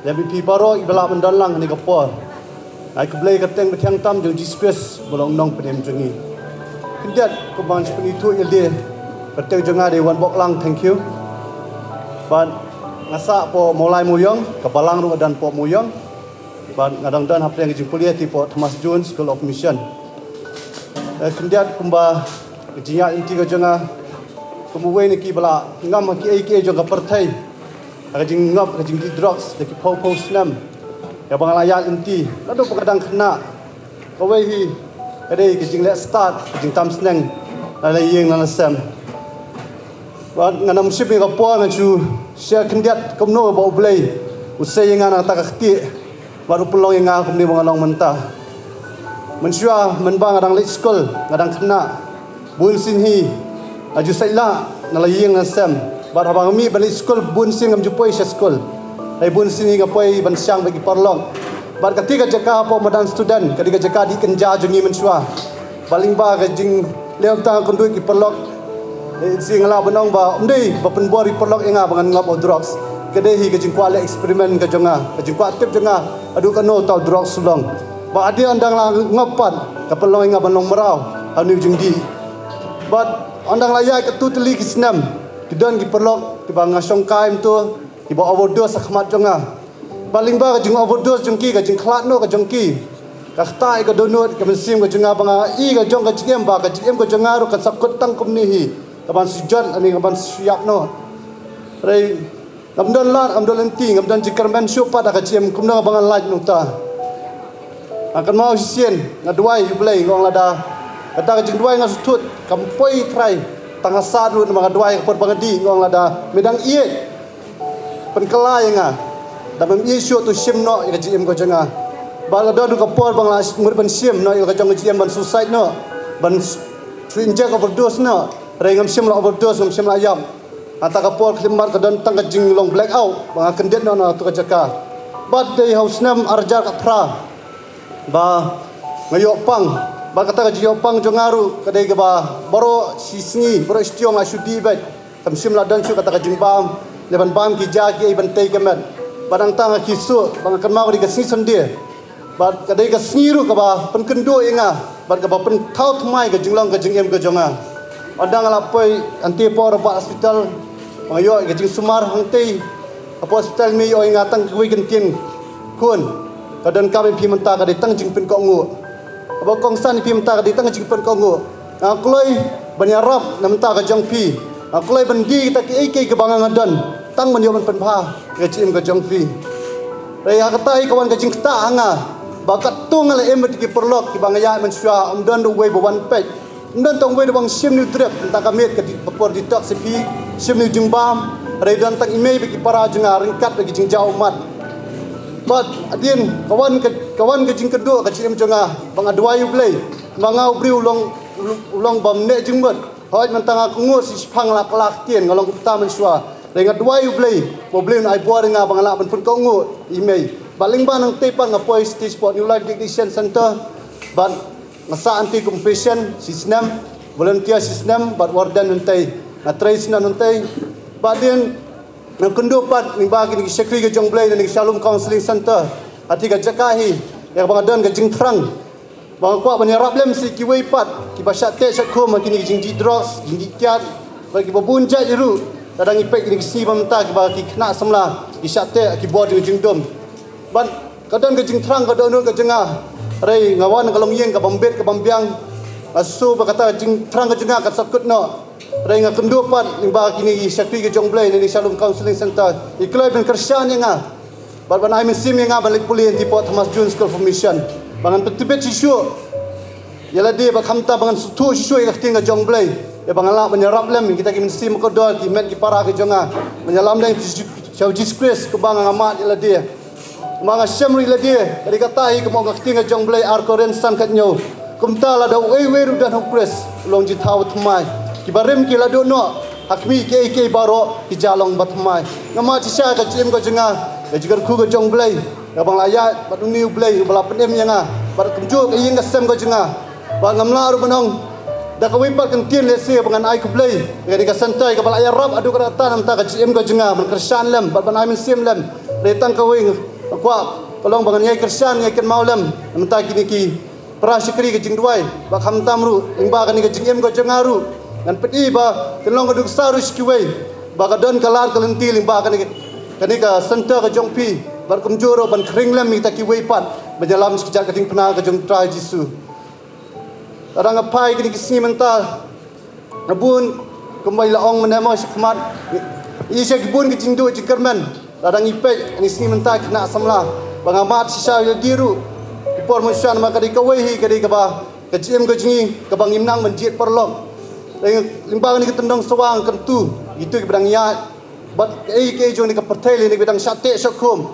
ïa phi baroh kiba lah ban don lang ha kane ka por. Ai khublei ïa ka kyrteng ba thiang tam jong U Jisu Khrist ba long u nongpynim jong ngi. Khyndiat kumba ngan sa pynithuh ïa lade, ka kyrteng jong nga dei Wanboklang Thangkhiew. Bad nga sah hapoh Mawlai Mawiong, ka balang ruh ka don hapoh Mawiong. Bad nga dang don hapdeng ka jingpule te hapoh Thomas Jones School of Mission. Eh, khyndiat kumba ka jingïaid lynti ka jong nga, kum uwei na kiba la ngam ha kiei kiei jong ka pyrthei, ha ka jingngop, ka jingdih drugs da ki phew phew snem. Ïa ba nga la ïaid lynti naduh ba nga dang khynnah. Kawei hi ka dei ka jingleh stad, ka jingtam sneng, la la ïing la la sem. Bad ngan ym shim ïa ka por, ngan shu share khyndiat kumno ba U Blei u sei ïa nga na kata ka ktieh bad u pynlong ïa nga kumne ba nga long mynta. Mynshuwa mynba nga dang leit skul, nga dang khynnah, bun sien hi nga ju sait lah na la ïing na sem. Bad haba nga mih ban leit skul, bun sien ngam ju poi sha skul. Hynrei bun sien hi nga poi ban shang bad ki paralok. Bad kata ka jaka hapoh madan student ka dei ka jaka dih kynja jong ngi mynshuwa. Bad lyngba ka jingleh kumta nga kynduh ïa ki paralok, eh, sien nga lah ban ong ba ym dei ba pynbor ïa ki paralok ïa nga ba ngan ngop ha drugs. Ka dei hi ka jingkwah leh experiment ka jong nga, ka jingkwah tip jong nga haduh kano uta u drugs u long. Bad hadien ynda nga la ngop pat, ka pynlong ïa nga ban long mraw ha une u jingdih. Bad ynda nga la ïaid katto tylli ki snem, ki don ki paralok kiba nga shongkai mynta kiba overdose ha khmat jong nga. Bad lyngba ka jing-overdose jong ki, ka jingkhlad noh ka jong ki, ka ktah ïa ka dohnud ka mynsiem ka jong nga ba nga i ka jong ka jingim ba ka jingim ka jong nga ruh kan sa kut tang kumne hi, ka ban shu jot lane ka ban shu ïap noh. Hynrei ngam don lad, ngam don lynti, ngam don jingkyrmen shuh pat ha ka jingim kumno ba ngan lait nangta. Nga kynmaw shisien nga duwai ïa U Blei, nga ong lada kata ka jingduwai nga shu thut, kam poi trai, tang ha sat ruh namar nga duwai ka por ba nga dih, nga ong lada me dang ïeit, pynkylla ïa nga. Da mem ïeit shuh to shim noh ïa ka jingim ka jong nga. Bad ka don ka por ba nga la mut ban shim noh ïa ka jong ka jingim, ban suicide noh, ban shu inject overdose noh. Hynrei ngam shym la overdose, ngam shym la ïap. Hata ka por khyllipmat ka don tang ka jinglong blackout ba nga kyndit noh na katu ka jaka. Bad dei ha u snem ar hajar khatphra ba nga ïoh pang. Bad kata ka jingïoh pang jong nga ruh ka dei kaba baroh shi sngi, baroh shi taïew nga shu dih beit. Kam shym la don shuh kata ka jingbam, ne ban bam ki ja kiei ban tei ka met. Bad nangta nga kyrsuh, bad nga kynmaw ka dei ka sngi Sunday. Bad ka dei ka sngi ruh kaba pynkynduh ïa nga bad kaba pynthaw thymmai ka jinglong ka jingim ka jong nga. Ynda nga la poi hangtei hapoh Rangbah Hospital, ba nga ïoh ïa ka jingsumar hangtei hapoh hospital, me ïoh ïa nga tang kawei ka ktien khun. Ka donkam ïa phi mynta ka dei tang jingpynkohnguh. Kaba kongsan ïa phi mynta ka dei tang jingpynkohnguh. Nga kloi ban ïarap na bynta ka jong phi. Nga kloi ban die kita kiei kiei kiba nga nga don, tang ban ïoh ban pynbha ïa ka jingim ka jong phi. Hynrei ha kata hi ka wan ka jingktah ha nga. Ba katto nga la im bad ki paralok kiba nga ïaid mynshuwa, ym don da uwei ba wan peit. Ym don tang uwei da ba nga shim ïa u drip, tang ka miet ka di, ka por detox ïa phi, shim ïa u jingbam, hynrei don tang i mei bad ki para jong nga ryngkat bad ki jingjaw ummat. Bad hadien ka wan ka, ka wan ka jingkyrduh ka jingim jong nga, ba nga duwai U Blei, ba nga u briew u long, u long bym neh jingmut. Hooid, mynta nga kohnguh shi shiphang la kylla ktien, nga long kumta mynshuwa. Hynrei nga duwai U Blei, ba U Blei un ai bor ïa nga ba nga lah ban pynkohnguh ïa i mei. Bad lyngba nangtei pat nga poi stage four New Life Dignity Center. Bad nga sah hangtei kum patient shi snem, volunteer shi snem, bad warden hangtei. Nga trei shi snem hangtei. Bad hadien nga kynduh pat lyngba kine ki shakri ka jong U Blei na kane ka Shalom Counseling Center. Ha kane ka jaka hi, ïa kaba nga don ka jingthrang ba nga kwah ban ïarap lem sa ïa kiwei pat kiba shah teh shah khum ha kine ki jingdih drugs, jingdih kiad, bad kiba bun jait ruh. Lada ngi peit kine ki sngi ba mynta kiba ki khynnah samla ki shah teh ha ki bor jong ka jingdum. Bad ka don ka jingthrang, ka dohnud ka jong nga. Hynrei nga wan ka longïing kaba mbit kaba biang. Nga sngew ba kata ka jingthrang ka jong nga kan sa kut noh. Hynrei nga kynduh pat lyngba kine ki shakri ka jong U Blei na kane ka Shalom Counseling Center, ki kloi ban kyrshan ïa nga bad ban ai mynsiem ïa nga ban leit pule hangtei hapoh Thomas Jones School for Mission, ba ngan pyntbit shuh shuh ïa lade, bad khamtam ba ngan sngewthuh shuh shuh ïa ka ktien ka jong U Blei, ïa ba ngan lah ban ïarap lem ïa kita ki mynsiem kordor, ki met ki para ki jong nga, ban ïalam lem sha U Jisu Khrist kumba nga mad ïa lade. Kumba nga shem ruh ïa lade, ka dei kata hi kumba ong ka ktien ka jong U Blei, Ar Korinth san khathynñiew: Kumta lada uwei uwei ruh u don ha U Khrist, u long jingthaw bathymmai. Kiba rim ki la duh noh, ha khmih kiei kiei baroh ki jia long bathymmai. Nga mad shisha ka jingim ka jong nga, ka jingkyrkhu ka jong U Blei, ïa ba nga la ïaid bad une U Blei uba la pynim ïa nga, bad kumjuh ka ïing ka sem ka jong nga. Bad ngam lah ruh ban ong da kawei pat ka ktien lehse ba ngan ai khublei ïa kane ka center kaba la ïarap haduh katta katta na ka bynta ka jingim ka jong nga, ban kyrshan lem bad ban ai mynsiem lem. Hynrei tang kawei nga kwah ka long ba ngan ïai kyrshan, ïai kynmaw lem na ka bynta kine ki para shakri ka jingduwai, bad khamtam ruh lyngba kane ka jingim ka jong nga ruh ngan pyni ba kan long ka duksa ruh sha kiwei, ba ka don ka lad ka lynti lyngba kane ka, kane ka center ka jong phi, bad kumjuh ruh ban khring lem ïa kita kiwei pat ban ïalam sha ka jait ka diengphna ka jong U Trai Jisu. Lada nga phai kine ki sngi mynta, nga bun, kumba i la ong mynne mo shakhmat, i sha ki bun ki jingduh jingkyrmen. Lada ngi peit kine ki sngi mynta ki khynnah samla, ba nga mad shisha ïa lade ruh, ki por mynshuwa, namar ka dei kawei hi, ka dei kaba ka jingim ka jong ngi kaba ngim nang ban jied paralok. Lyngba kane ka tyndong sawa nga kyntu ïa kito kiba dang ïaid, bad kaei kaei jong kane ka pyrthei lane kiba dang shah teh shah khum.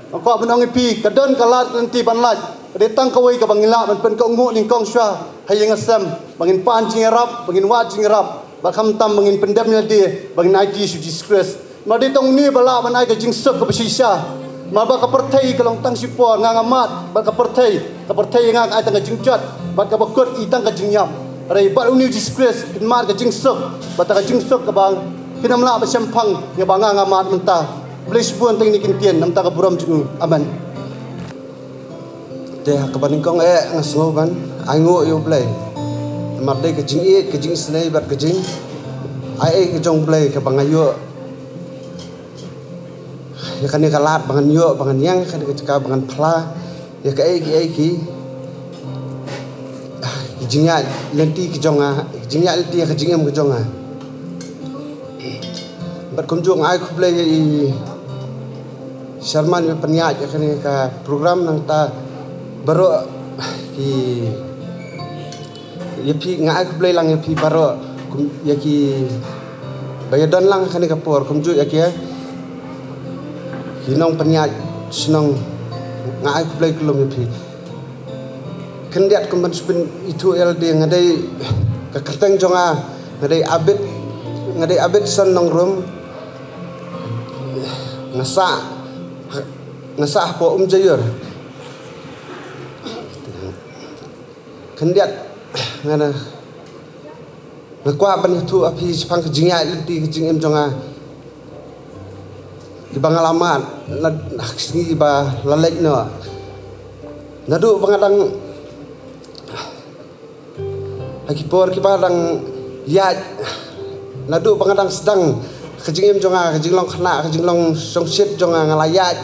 Nga kwah ban ong ïa phi, ka don ka lad ka lynti ban lait. Ka dei tang kawei kaba ngi lah ban pynkohnguh nyngkong shuwa ha ïing ha sem, ba ngin pan jingïarap, ba ngin wad jingïarap, bad khamtam ba ngin pyndem ïa lade, ba ngin aiti sha U Jisu Khrist. Namar dei tang une ba lah ban ai ka jingsuk kaba shisha. Namar ba ka pyrthei ka long tang shipor, nga nga mad bad ka pyrthei. Ka pyrthei ïa nga ka ai tang ka jingjot, bad kaba kut i tang ka jingïap. Hynrei bad une U Jisu Khrist phin mad ka jingsuk, bad tang ka jingsuk kaba phin ym lah ban shemphang, ïa ba nga nga mad mynta. Khublei shibun, tang kine ki ktien na ka bynta ka burom jong U. Amen. Te ha kaba nyngkong eh nga sngew ban ainguh ïa U Blei. Namar dei ka jingïeit, ka jingisynei bad ka jingaiei ka jong U Blei kaba nga ïoh ïa kane ka lad ba ngan ïoh, ba ngan ïeng ha kane ka jaka, ba ngan phla ïa kaei kaei ki, ah, ki jingïaid lynti ki jong nga, ki jingïaid lynti ha ka jingim ka jong nga. Bad kumjuh nga ai khublei ïa i Sharman ba pynïaid ïa kane ka program, nangta baroh ki, ïa phi nga ai khublei lang ïa phi baroh, kum ïa ki ba ïa don lang ha kane ka por, kumjuh ïa ki, ki nongpynïaid shnong, nga ai khublei kylum ïa phi. Khyndiat kum ban shu pynithuh ïa lade, nga dei, ka kyrteng jong nga, nga dei Abid, nga dei Abidson Nongrum. Nga sah, nga sah hapoh Umjaiur. Khyndiat nga na, nga kwah ban ïathuh ha phi shaphang ka jingïaid lynti ka jingim jong nga, kiba nga la mad na, na ki sngi ba la leit noh. Naduh ba nga dang, ha ki por kiba dang ïaid, naduh ba nga dang sdang ka jingim jong nga, ka jinglong khynnah, ka jinglong shongshit jong nga, nga la ïaid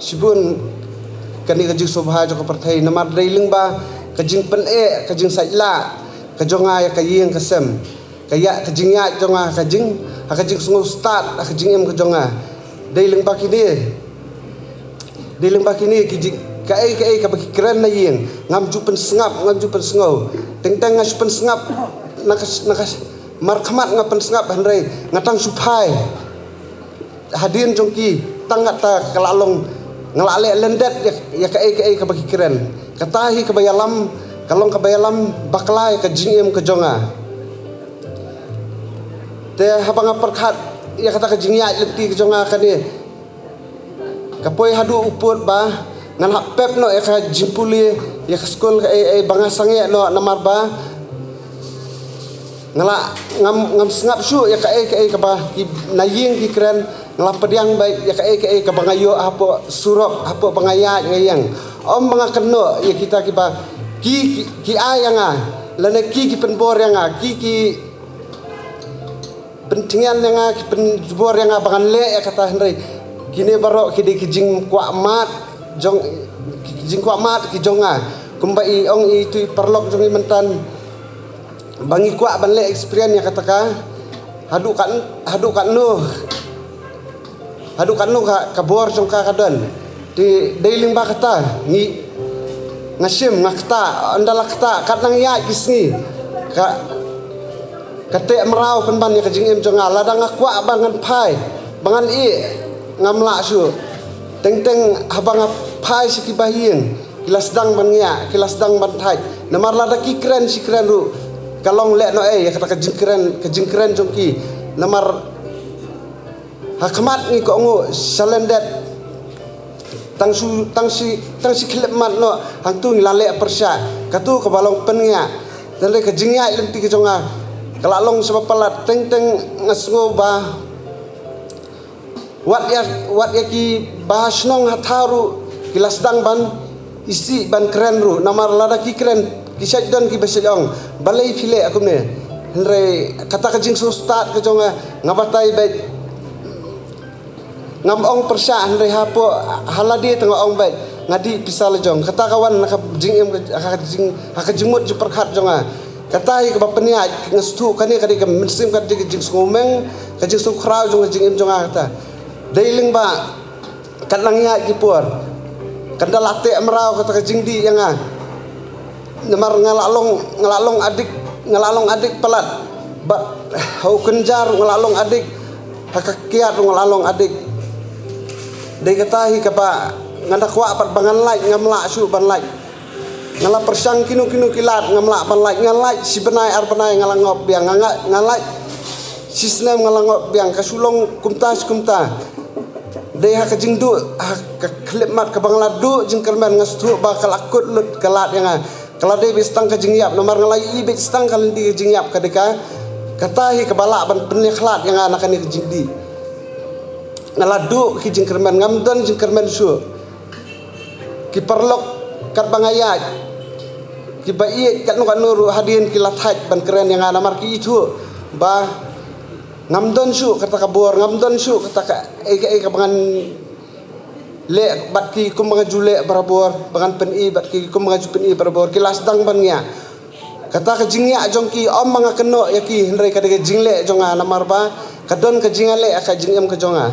shibun kane ka jingsngewbha jong ka pyrthei. Namar dei lyngba ka jingpyneh, ka jingsaitlah ka jong nga ïa ka ïing ka sem, ka ïa, ka jingïaid jong nga, ka jing, ha ka jingsngewstad ha ka jingim ka jong nga. Dei lyngba kine, dei lyngba kine ki jing, Kaei kaei kaba ki kren na ïing, ngam ju pynsngap, ngam ju pynsngew. Teng teng nga shu pynsngap na ka, na ka markhmat nga pynsngap, hynrei nga tang shu phai. Hadien jong ki, tang kata ka la long, nga la leh lyndet ïa, ïa kaei kaei kaba ki kren. Kata hi kaba ïalam, ka long kaba ïalam bakla ïa ka jingim ka jong nga. Te haba nga pyrkhat ïa kata ka jingïaid lynti ka jong nga kane, ka poi haduh u pud ba ngan hap pep noh ïa ka jingpule ïa ka skul kaei kaei ba nga sangeh noh, namar ba nga la, ngam, ngam sngap shuh ïa kaei kaei kaba ki na ïing ki kren. Nga la pdiang beit ïa kaei kaei kaba nga ïoh hapoh surok, hapoh ba nga ïaid nga ïeng. Ym ba nga kynnoh ïa kita kiba ki, ki, ki ai ïa nga, lane ki, ki pynbor ïa nga, ki, ki pyntngen ïa nga, ki pynbor ïa nga ba ngan leh ïa kata, hynrei kine baroh ki dei ki jingkwah mad jong, ki jingkwah mad ki jong nga. Kumba i ong itu i paralok jong ngi mynta, ba ngi kwah ban leh experience ïa kata ka, haduh kat, haduh katno, haduh katno ka, ka bor jong ka ka don. Te dei lyngba kata ngi, nga shim, nga ktah, ynda la ktah, kat nang ïaid ki sngi, ka, ka teh mraw pynban ïa ka jingim jong nga. Lada nga kwah ba ngan phai, ba ngan ïeh, ngam lah shuh. Teng teng haba nga phai sha ki bahaïing, ki la sdang ban ngiah, ki la sdang ban thait. Namar lada ki kren shi kren ruh, ka long lehnohei ïa kata ka jingkren, ka jingkren jong ki. Namar ha khmat ngi kohnguh sha lyndet, tang shu, tang shi, tang shi khyllipmat noh, hangtu ngi la leh pyrshah. Katu kaba long pynngiah. Te hynrei ka jingïaid lynti ka jong nga ka la long shaba palat. Teng teng nga sngew ba wat ïa, wat ïa kiba ha shnong ha thaw ruh ki la sdang ban isih ban kren ruh. Namar lada ki kren, ki shait don kiba shait ong, balei phi leh kumne. Hynrei kata ka jingsngewstad ka jong nga, nga batai beit, ngam ong pyrshah, hynrei hapoh, ha lade te nga ong beit, nga dih pisa la jong. Kata ka wan na ka jingim, ha ka jing, ha ka jingmut jingpyrkhat jong nga. Kata hi kaba pynïaid, nga sngewthuh kane ka dei ka mynsiem, ka dei ka jingsngewmeng, ka jingsngewkhraw jong ka jingim jong nga kata. Dei lyngba kat nang ïaid ki por, kan da la teh mraw kata ka jingdih ïa nga. Namar nga la long, nga la long adik, nga la long adik palat. Bad ha u kynja ruh nga la long adik, ha ka kiad ruh nga la long adik. Dei kata hi kaba nga da kwah pat ba ngan lait, ngam lah shuh ban lait. Nga la pyrshang kino kino ki lad, ngam lah ban lait. Nga lait shi bnai ar bnai nga la ngop biang, nga, nga, nga lait shi snem nga la ngop biang. Ka shu long kumta shi kumta. Dei ha ka jingduh, ha ka khyllipmat kaba nga la duh jingkyrmen, nga sngewthuh ba ka la kut lut ka lad ïa nga. Ka la dei beit tang ka jingïap, namar nga la ïohi beit tang ka lynti ka jingïap, ka dei ka, kata hi kaba lah ban pynïakhlad ïa nga na kane ka jingdih. Nga la duh ki jingkyrmen, ngam don jingkyrmen shuh. Ki paralok katba nga ïaid, kiba ïeit katno katno ruh hadien ki la thait ban kren ïa nga, namar ki ithuh ba ngam don shuh kata ka bor, ngam don shuh kata ka, ei ka, ei kaba ngan leh bad ki kumba nga ju leh barabor, ba ngan pyni bad ki kumba nga ju pyni barabor. Ki la sdang ban ngiah. Kata ka jingïaid jong ki, ym ba nga kynnoh ïa ki, hynrei ka dei ka jingleh jong nga, namar ba ka don ka jingïaleh ha ka jingim ka jong nga.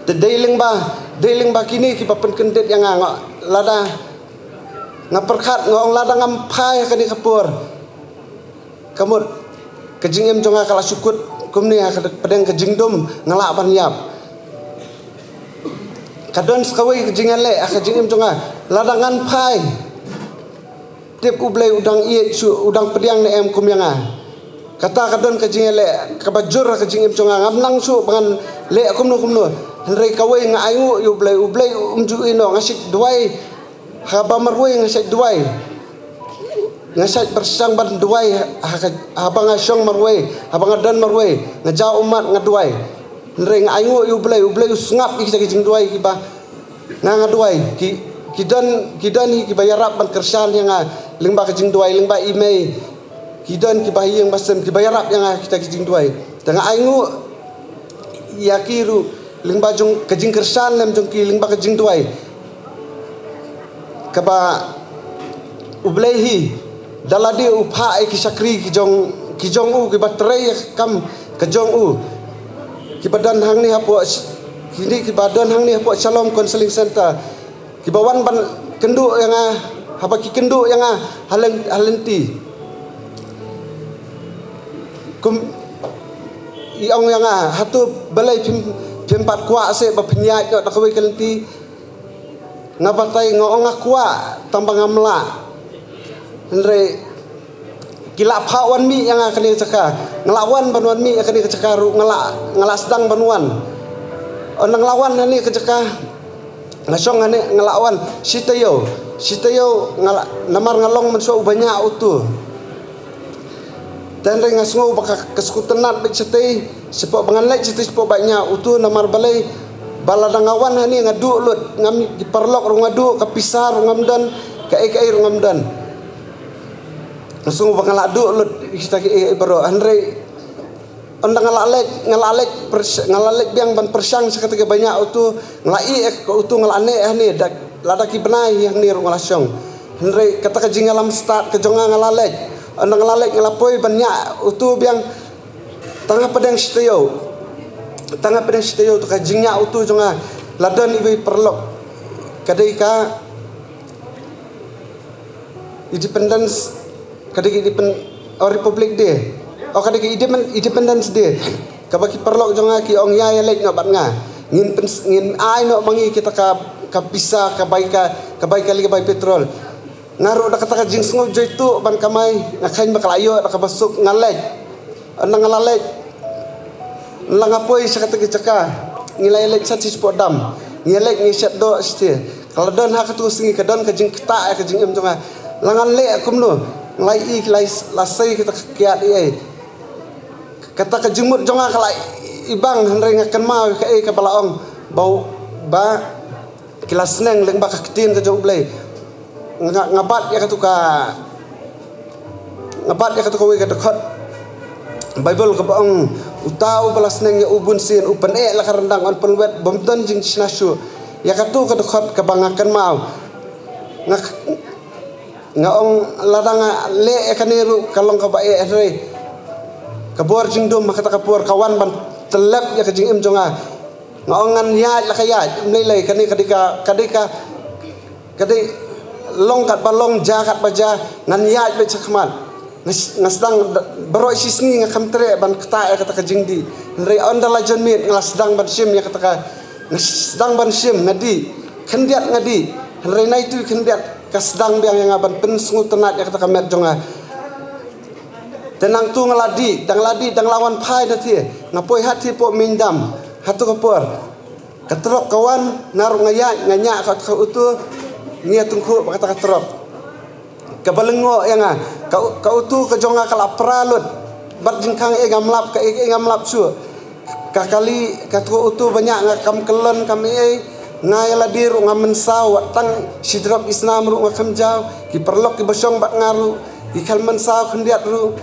Te dei lyngba, dei lyngba kine kiba pynkyndit ïa nga, nga, lada nga pyrkhat, nga ong lada ngam phai ha kane ka por, ka mut ka jingim jong nga ka la shu kut kumne ha ka pdeng ka jingdum, nga lah ban ïap. Ka don sa kawei ka jingïaleh ha ka jingim jong nga, lada ngan phai, tip U Blei u dang ïeit shuh, u dang pdiang ne em kum ïa nga. Kata ka don ka jingïaleh kaba jur ha ka jingim jong nga. Ngam nang shuh ba ngan leh kumno kumno. Hynrei kawei nga ainguh ïa U Blei, U Blei um ju ïehnoh. Nga shait duwai, haba marwei nga shait duwai. Nga shait pyrshang ban duwai ha ka, haba nga shong marwei, haba nga don marwei, nga jaw ummat nga duwai. Hynrei nga ainguh ïa U Blei, U Blei u sngap ïa kita ki jingduwai kiba nga, nga duwai. Ki, ki don, ki don hi kiba ïarap ban kyrshan ïa nga lyngba ka jingduwai, lyngba i mei. Ki don kiba ha ïing ba sem kiba ïarap ïa nga kita ki jingduwai. Te nga ainguh ïa ki ruh lyngba jong ka jingkyrshan lem jong ki, lyngba ka jingduwai. Kaba U Blei hi da lade u phah ïa ki shakri ki jong, ki jong u, kiba trei ïa ka kam ka jong u, kiba don hangne hapoh, kine kiba don hangne hapoh Shalom Counseling Center. Kiba wan ban kynduh ïa nga, haba ki kynduh ïa nga ha lynti, kum i ong ïa nga, hato balei phim, phim pat kwah seh ba phin ïaid noh da kawei ka lynti? Nga batai, nga ong nga kwah, tang ba ngam lah. Hynrei ki la phah wan mih ïa nga kane ka jaka. Nga la wan ban wan mih ïa kane ka jaka ruh, nga la, nga la sdang ban wan. Ynda nga la wan hangne ka jaka, nga shong hangne, nga la wan shi taïew, shi taïew, nga la, namar nga long mynshuwa uba ñiah utu. Te hynrei nga sngew ba ka, ka sngewtynnat beit shatei, shapoh ba ngan leit shatei shapoh ba ñiah utu, namar balei? Ba lada nga wan hangne nga duh lut, ngam, ki paralok ruh nga duh, ka pisa ruh ngam don, kaei kaei ruh ngam don. Nga sngew ba nga la duh lut kita kiei kiei baroh. Hynrei ynda nga la leit, nga la leit pyrsh-, nga la leit biang ban pyrshang sha kata kaba ñiah utu, nga la ïeh ka utu, nga la neh hangne, da, lada ki bnai hangne ruh nga la shong. Hynrei kata ka jingïalam stad ka jong nga, nga la leit. Ynda nga la leit, nga la poi ban ñiah utu biang, tang hapdeng shi taïew, tang hapdeng shi taïew, to ka jingñiah utu jong nga, la don iwei i paralok. Ka dei ka Independence, ka dei ka Independ-, oh, Republic Day. Oh, ka dei ka Independ-, Independence Day. Kaba ki paralok jong nga ki ong, ïa, ïa leit noh bad nga. Ngin pyn-, ngin ai noh ma ngi kita ka, ka pisa, ka bai ka, ka bai kali, ka bai petrol. Nga ruh da kata ka jingsngewjuh ïa utu ban kamai, nga kheiñ ba ka la ïoh da kaba suk, nga leit. Ynda nga la leit, la nga poi sha kata ka jaka, ngi la ïa leit sha shi spot dam. Ngi ïa leit, ngi shet doh shatei. Ka la don ha katu ka sngi, ka don ka jingktah ïa ka jingim jong nga. La ngan leh kumno, la i, la i, la sei kata ka kiad ei ei. Kata ka jingmut jong nga ka la i bang, hynrei nga kynmaw ïa kaei kaba la ong, ba, ba ki la sneng lyngba ka ktien ka jong U Blei. Nga, nga bat ïa katu ka, nga bat ïa katu kawei ka dkhot Baibl kaba ong, uta uba la sneng ïa u bunsien u pyneh la ka ryndang, yn pynwet bym don jingshna shuh. Ïa katu ka dkhot kaba nga kynmaw. Nga, nga ong lada nga leh ïa kane ruh ka long kaba eh, hynrei ka bor jingdum ha kata ka por ka wan ban tyllep ïa ka jingim jong nga. Nga ong ngan ïaid la ka ïaid, ym lei lei, kane ka dei ka, ka dei ka, ka dei long katba long, jia katba jia, ngan ïaid beit shakhmat. Nga s-, nga sdang da, baroh shi sngi nga kham treh ban ktah ïa kata ka jingdih. Hynrei ynda la jan miet nga la sdang ban shim ïa kata ka, nga sdang ban shim, nga dih. Khyndiat nga dih. Hynrei na itu khyndiat ka sdang biang ïa nga ban pynsngewtynnat ïa kata ka met jong nga. Te nangtu nga la dih, da nga la dih, da nga la wan phai na thiah. Nga poi ha thiah poh Myndam, ha tu ka por. Ka trok ka wan, nga ruh nga ïaid, nga ñiah ka, ka utu, ngi ïa tyngkhuh bad kata ka trok. Kaba lyngngoh ïa nga, ka, ka utu ka jong nga ka la pra lut. Bad jingkhang eh ngam lap, kaei eh ngam lap shuh. Ka kali, katu ka utu ba ñiah nga kam kyllon kam ei ei. Nga ïa lade ruh nga mynsaw, wat tang shi drop isnam ruh nga kham jaw. Ki paralok kiba shong bad nga ruh ki kham mynsaw khyndiat ruh.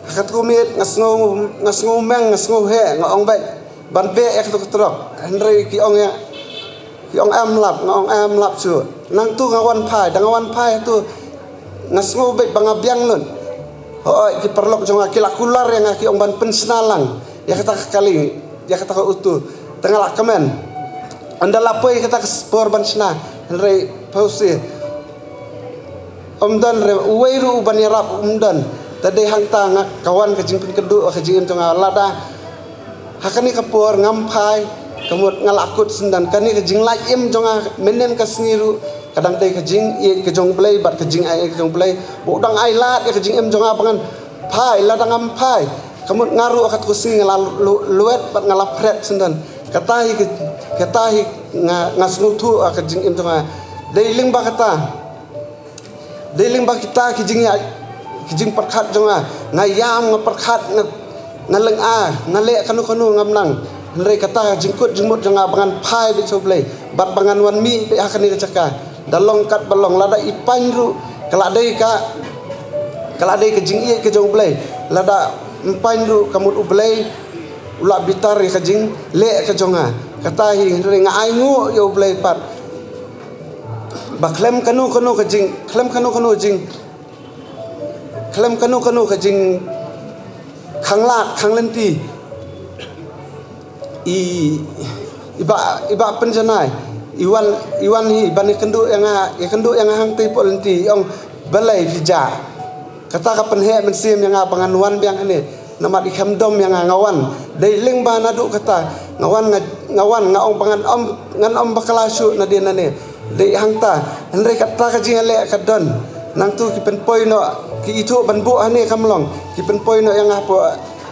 Ha katu ka miet nga sngew, nga sngew meng, nga sngew heh, nga ong beit ban beh ïa katu ka trok. Hynrei ki ong ïa, ki ong em lap, nga ong em lap shuh. Nangtu nga wan phai, da nga wan phai tu nga sngew beit ba nga biang lut. Hooid, ki paralok jong nga ki la kular ïa nga, ki ong ban pynshna lang ïa kata ka kali, ïa kata ka utu. Te nga la kmen. Ynda la poi kata ka por ban shna, hynrei phewse. Ym don re, uwei ruh u ban ïarap ym don. Te dei hangta nga ka wan ka jingpynkynduh ka jingim jong nga lada ha kane ka por ngam phai, ka mut nga la kut syndon. Kane ka jinglait im jong nga mynnin ka sngi ruh ka dang dei ka jingïeit ka jong U Blei bad ka jingai ka jong U Blei. Ba u dang ai lad ïa ka jingim jong nga ba ngan phai, lada ngam phai, ka mut nga ruh ha katu ka sngi nga la lu-, luet bad nga la phret syndon. Kata hi ka, kata hi nga, nga sngewthuh ha ka jingim jong nga. Dei lyngba kata. Dei lyngba kita ki jingïaid, ki jingpyrkhat jong nga. Nga ïam, nga pyrkhat, nga, nga lynga, nga leh kano kano ngam nang. Hynrei kata ka jingkut jingmut jong nga ba ngan phai beit sha U Blei bad ba ngan wan mih beit ha kane ka jaka. Da long katba long, lada i paiñ ruh ka la dei ka, ka la dei ka jingïeit ka jong U Blei. Lada ym paiñ ruh ka mut U Blei u la bitar ïa ka jingleh ka jong nga. Kata hi, hynrei nga ainguh ïa U Blei pat. Ba khlem kano kano ka jing, khlem kano kano jing, khlem kano kano ka jingkhanglad khanglynti, i, i Bah, i Bah Pynjanai, i wan, i wan hi ban ïakynduh ïa nga, ïakynduh ïa nga hangtei hapoh lynti, i ong balei phi jah. Kata ka pynheh mynsiem ïa nga ba ngan wan biang hangne. Namar i khlem dom ïa nga, nga wan. Dei lyngba naduh kata nga wan, nga, nga wan, nga ong ba ngan ym, ngan ym bakla shuh nadien nangne. Dei hangta, hynrei kata ka jingïaleh ka don. Nangtu ki pynpoi noh, ki ithuh ban buh hangne kam long. Ki pynpoi noh ïa nga hapoh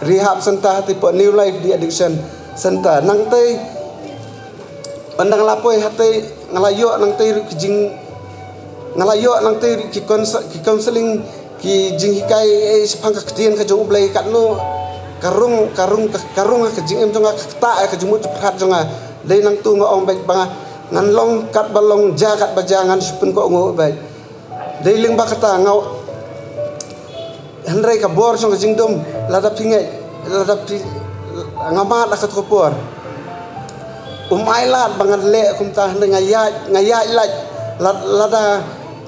rehab center, hapoh New Life De-Addiction Center. Nangtei, ynda nga la poi hatei, nga la ïoh nangtei ruh ki jing, nga la ïoh nangtei ruh ki cons-, ki counseling, ki jinghikai, eh, shaphang ka ktien ka jong U Blei, katno ka rung, ka rung, ka, ka rung ka jingim jong nga, ka ktah ka jingmut jingpyrkhat jong nga. Dei nangtu nga ong beit ba nga, ngan long katba long, jia katba jia, ngan shu pynkohnguh beit. Dei lyngba kata nga, hynrei ka bor jong ka jingdum, lada phi ngeit, lada phi, nga mad ha kato ka por. Um ailad ba ngan leh kumta, hynrei nga ïaid, nga ïaid lait, lad-, lada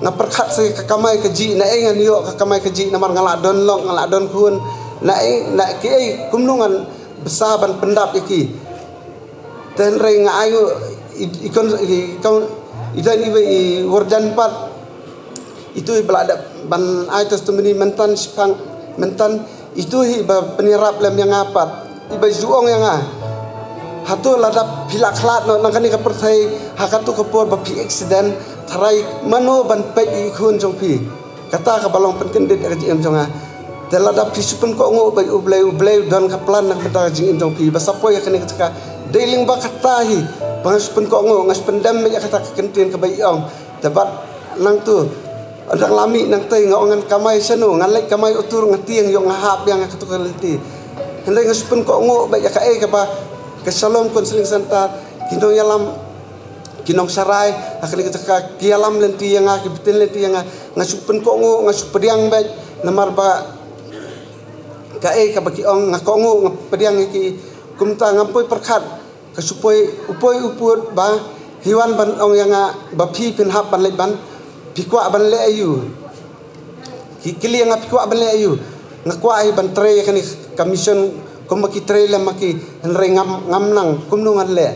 nga pyrkhat sa ka kamai kajih, naei ngan ïoh ka kamai kajih, namar nga la don lok, nga la don khun, naei, na kiei, kumno ngan bsa ban pyndap ïa ki. Te hynrei nga ai u, i, i kon, i kon, i don iwei i warden pat. Itu i ba la dep ban ai testimony mynta shaphang, mynta itu hi ba pynïarap lem ïa nga pat. I ba ju ong ïa nga, hato lada phi la khlad noh na kane ka pyrthei ha kato ka por ba phi accident, tharai mano ban peit ïa i khun jong phi. Kata kaba long pynkyndit ïa ka jingim jong nga. Te lada phi shu pynkohnguh beit, U Blei, U Blei u don ka plan na ka bynta ka jingim jong phi. Ba sa poi ïa kane ka jaka, dei lyngba kata hi ba nga shu pynkohnguh, nga shu pyndem beit ïa kata ka kyntien kaba i ong. Te bad nangtu, ynda nga la mih nangtei, nga ong ngan kamai shano, ngan leit kamai utu ruh nga tieng ïoh, nga hap ïa nga kato ka lynti. Hynrei nga shu pynkohnguh beit ïa kaei kaba ka Shalom Counseling Center ki nongïalam, ki nongsharai ha kane ka jaka, ki ïalam lynti ïa nga, ki btin lynti ïa nga. Nga shu pynkohnguh, nga shu pdiang beit, namar ba kaei kaba ki ong, nga kohnguh, nga pdiang ïa ki. Kumta ngam poi pyrkhat, ka shu poi, u poi u pud ba ki wan ban ong ïa nga ba phi phin hap ban leit ban, phi kwah ban leh aïu. Ki kylli ïa nga, phi kwah ban leh aïu. Nga kwah hi ban trei ïa kane ka mission kumba ki trei lem ma ki, hynrei ngam, ngam nang, kumno ngan leh.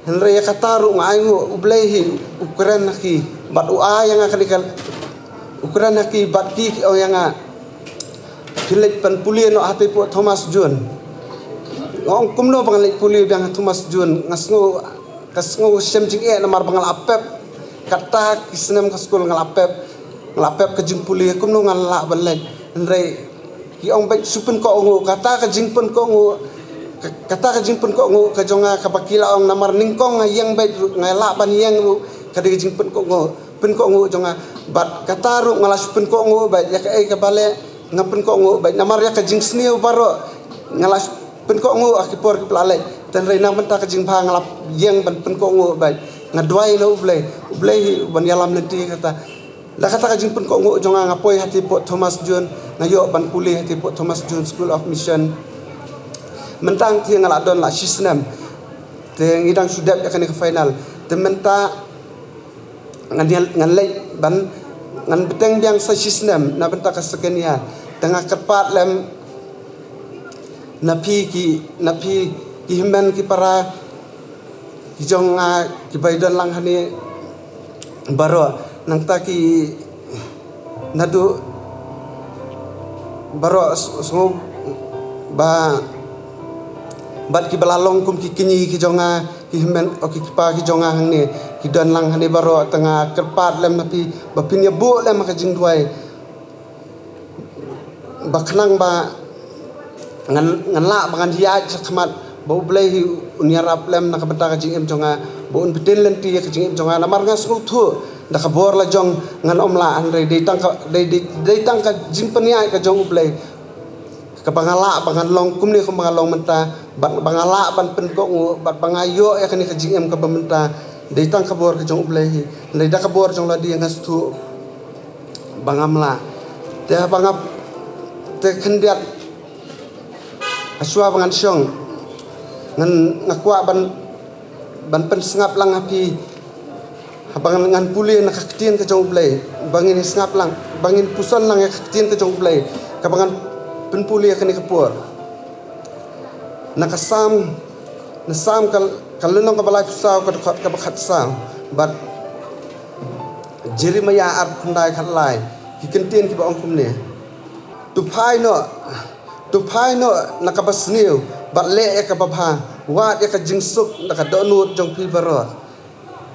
Hynrei ïa kata ruh nga ainguh, U Blei hi u kren ha ki, bad u ai ïa nga kane ka, u kren ha ki, bad ki, ki ong ïa nga, phin leit ban pule noh hatei hapoh Thomas Jones. Nga ong kumno ba ngan leit pule biang ha Thomas Jones, nga sngew, ka sngew shem jingeh namar ba nga la pep. Kata ki snem ka skul nga la pep, nga la pep ka jingpule, kumno ngan lah ban leit. Hynrei ki ong beit shu pynkohnguh, kata ka jingpynkohnguh, ka-, kata ka jingpynkohnguh ka jong nga kaba ki la ong, namar nyngkong nga ïeng beit ruh, nga lah ban ïeng ruh, ka dei ka jingpynkohnguh, pynkohnguh jong nga. Bad kata ruh nga la shu pynkohnguh beit ïa kaei kaba leh, nga pynkohnguh beit, namar ïa ka jingsniew baroh nga la shu pynkohnguh ha ki por kiba la leit. Te hynrei na ka bynta ka jingbha nga la ïeng ban pynkohnguh beit. Nga duwai na U Blei, U Blei hi u ban ïalam lynti ïa kata. Da kata ka jingpynkohnguh jong nga, nga poi hatei hapoh Thomas Jones, nga ïoh ban pule hatei hapoh Thomas Jones School of Mission. Mynta te nga la don la shi snem. Te ngi dang shu dep ïa kane ka final. Te mynta ngan ïa, ngan leit ban, ngan bteng biang sa shi snem na bynta ka second year. Te nga kyrpad lem na phi ki, na phi ki hynmen ki para ki jong nga kiba ïadon lang hangne baroh, nangta ki naduh baroh s-, sngew ba, bad kiba la long kum ki kñi ki jong nga, ki hynmen, o ki kpa ki jong nga hangne, ki don lang hangne baroh, te nga kyrpad lem na phi ba phin ïa buh lem ha ka jingduwai. Ba khnang ba ngan, ngan lah ba ngan ïaid sha khmat, ba U Blei hi un ïarap lem na ka bynta ka jingim jong nga, ba un btin lynti ïa ka jingim jong nga, namar nga sngewthuh da ka bor la jong ngan ym lah, hynrei dei tang ka, dei, dei, dei tang ka jingpynïaid ka jong U Blei. Kaba nga lah ba ngan long kumne kumba nga long mynta, bad ba nga lah ban pynkohnguh, bad ba nga ïoh ïa kane ka jingim kaba mynta, dei tang ka bor ka jong U Blei hi, hynrei da ka bor jong lade nga sngewthuh ba ngam lah. Te haba nga, te khyndiat, hashwa ba ngan shong, ngan, nga kwah ban, ban pynsngap lang ha phi, haba ngan, ngan pule na ka ktien ka jong U Blei, ba ngin sngap lang, ba ngin puson lang ïa ka ktien ka jong U Blei, kaba ngan pynpule ïa kane ka por. Na ka Salm, na Salm ka, Ka lynnong kaba laiphew saw, ka dkhot kaba khatsaw, bad Jeremiah arphew khyndai, khatlai, ki kyntien kiba ong kumne: To phai noh, to phai noh na kaba sniew, bad leh ïa kaba bha, wad ïa ka jingsuk na ka dohnud jong phi baroh.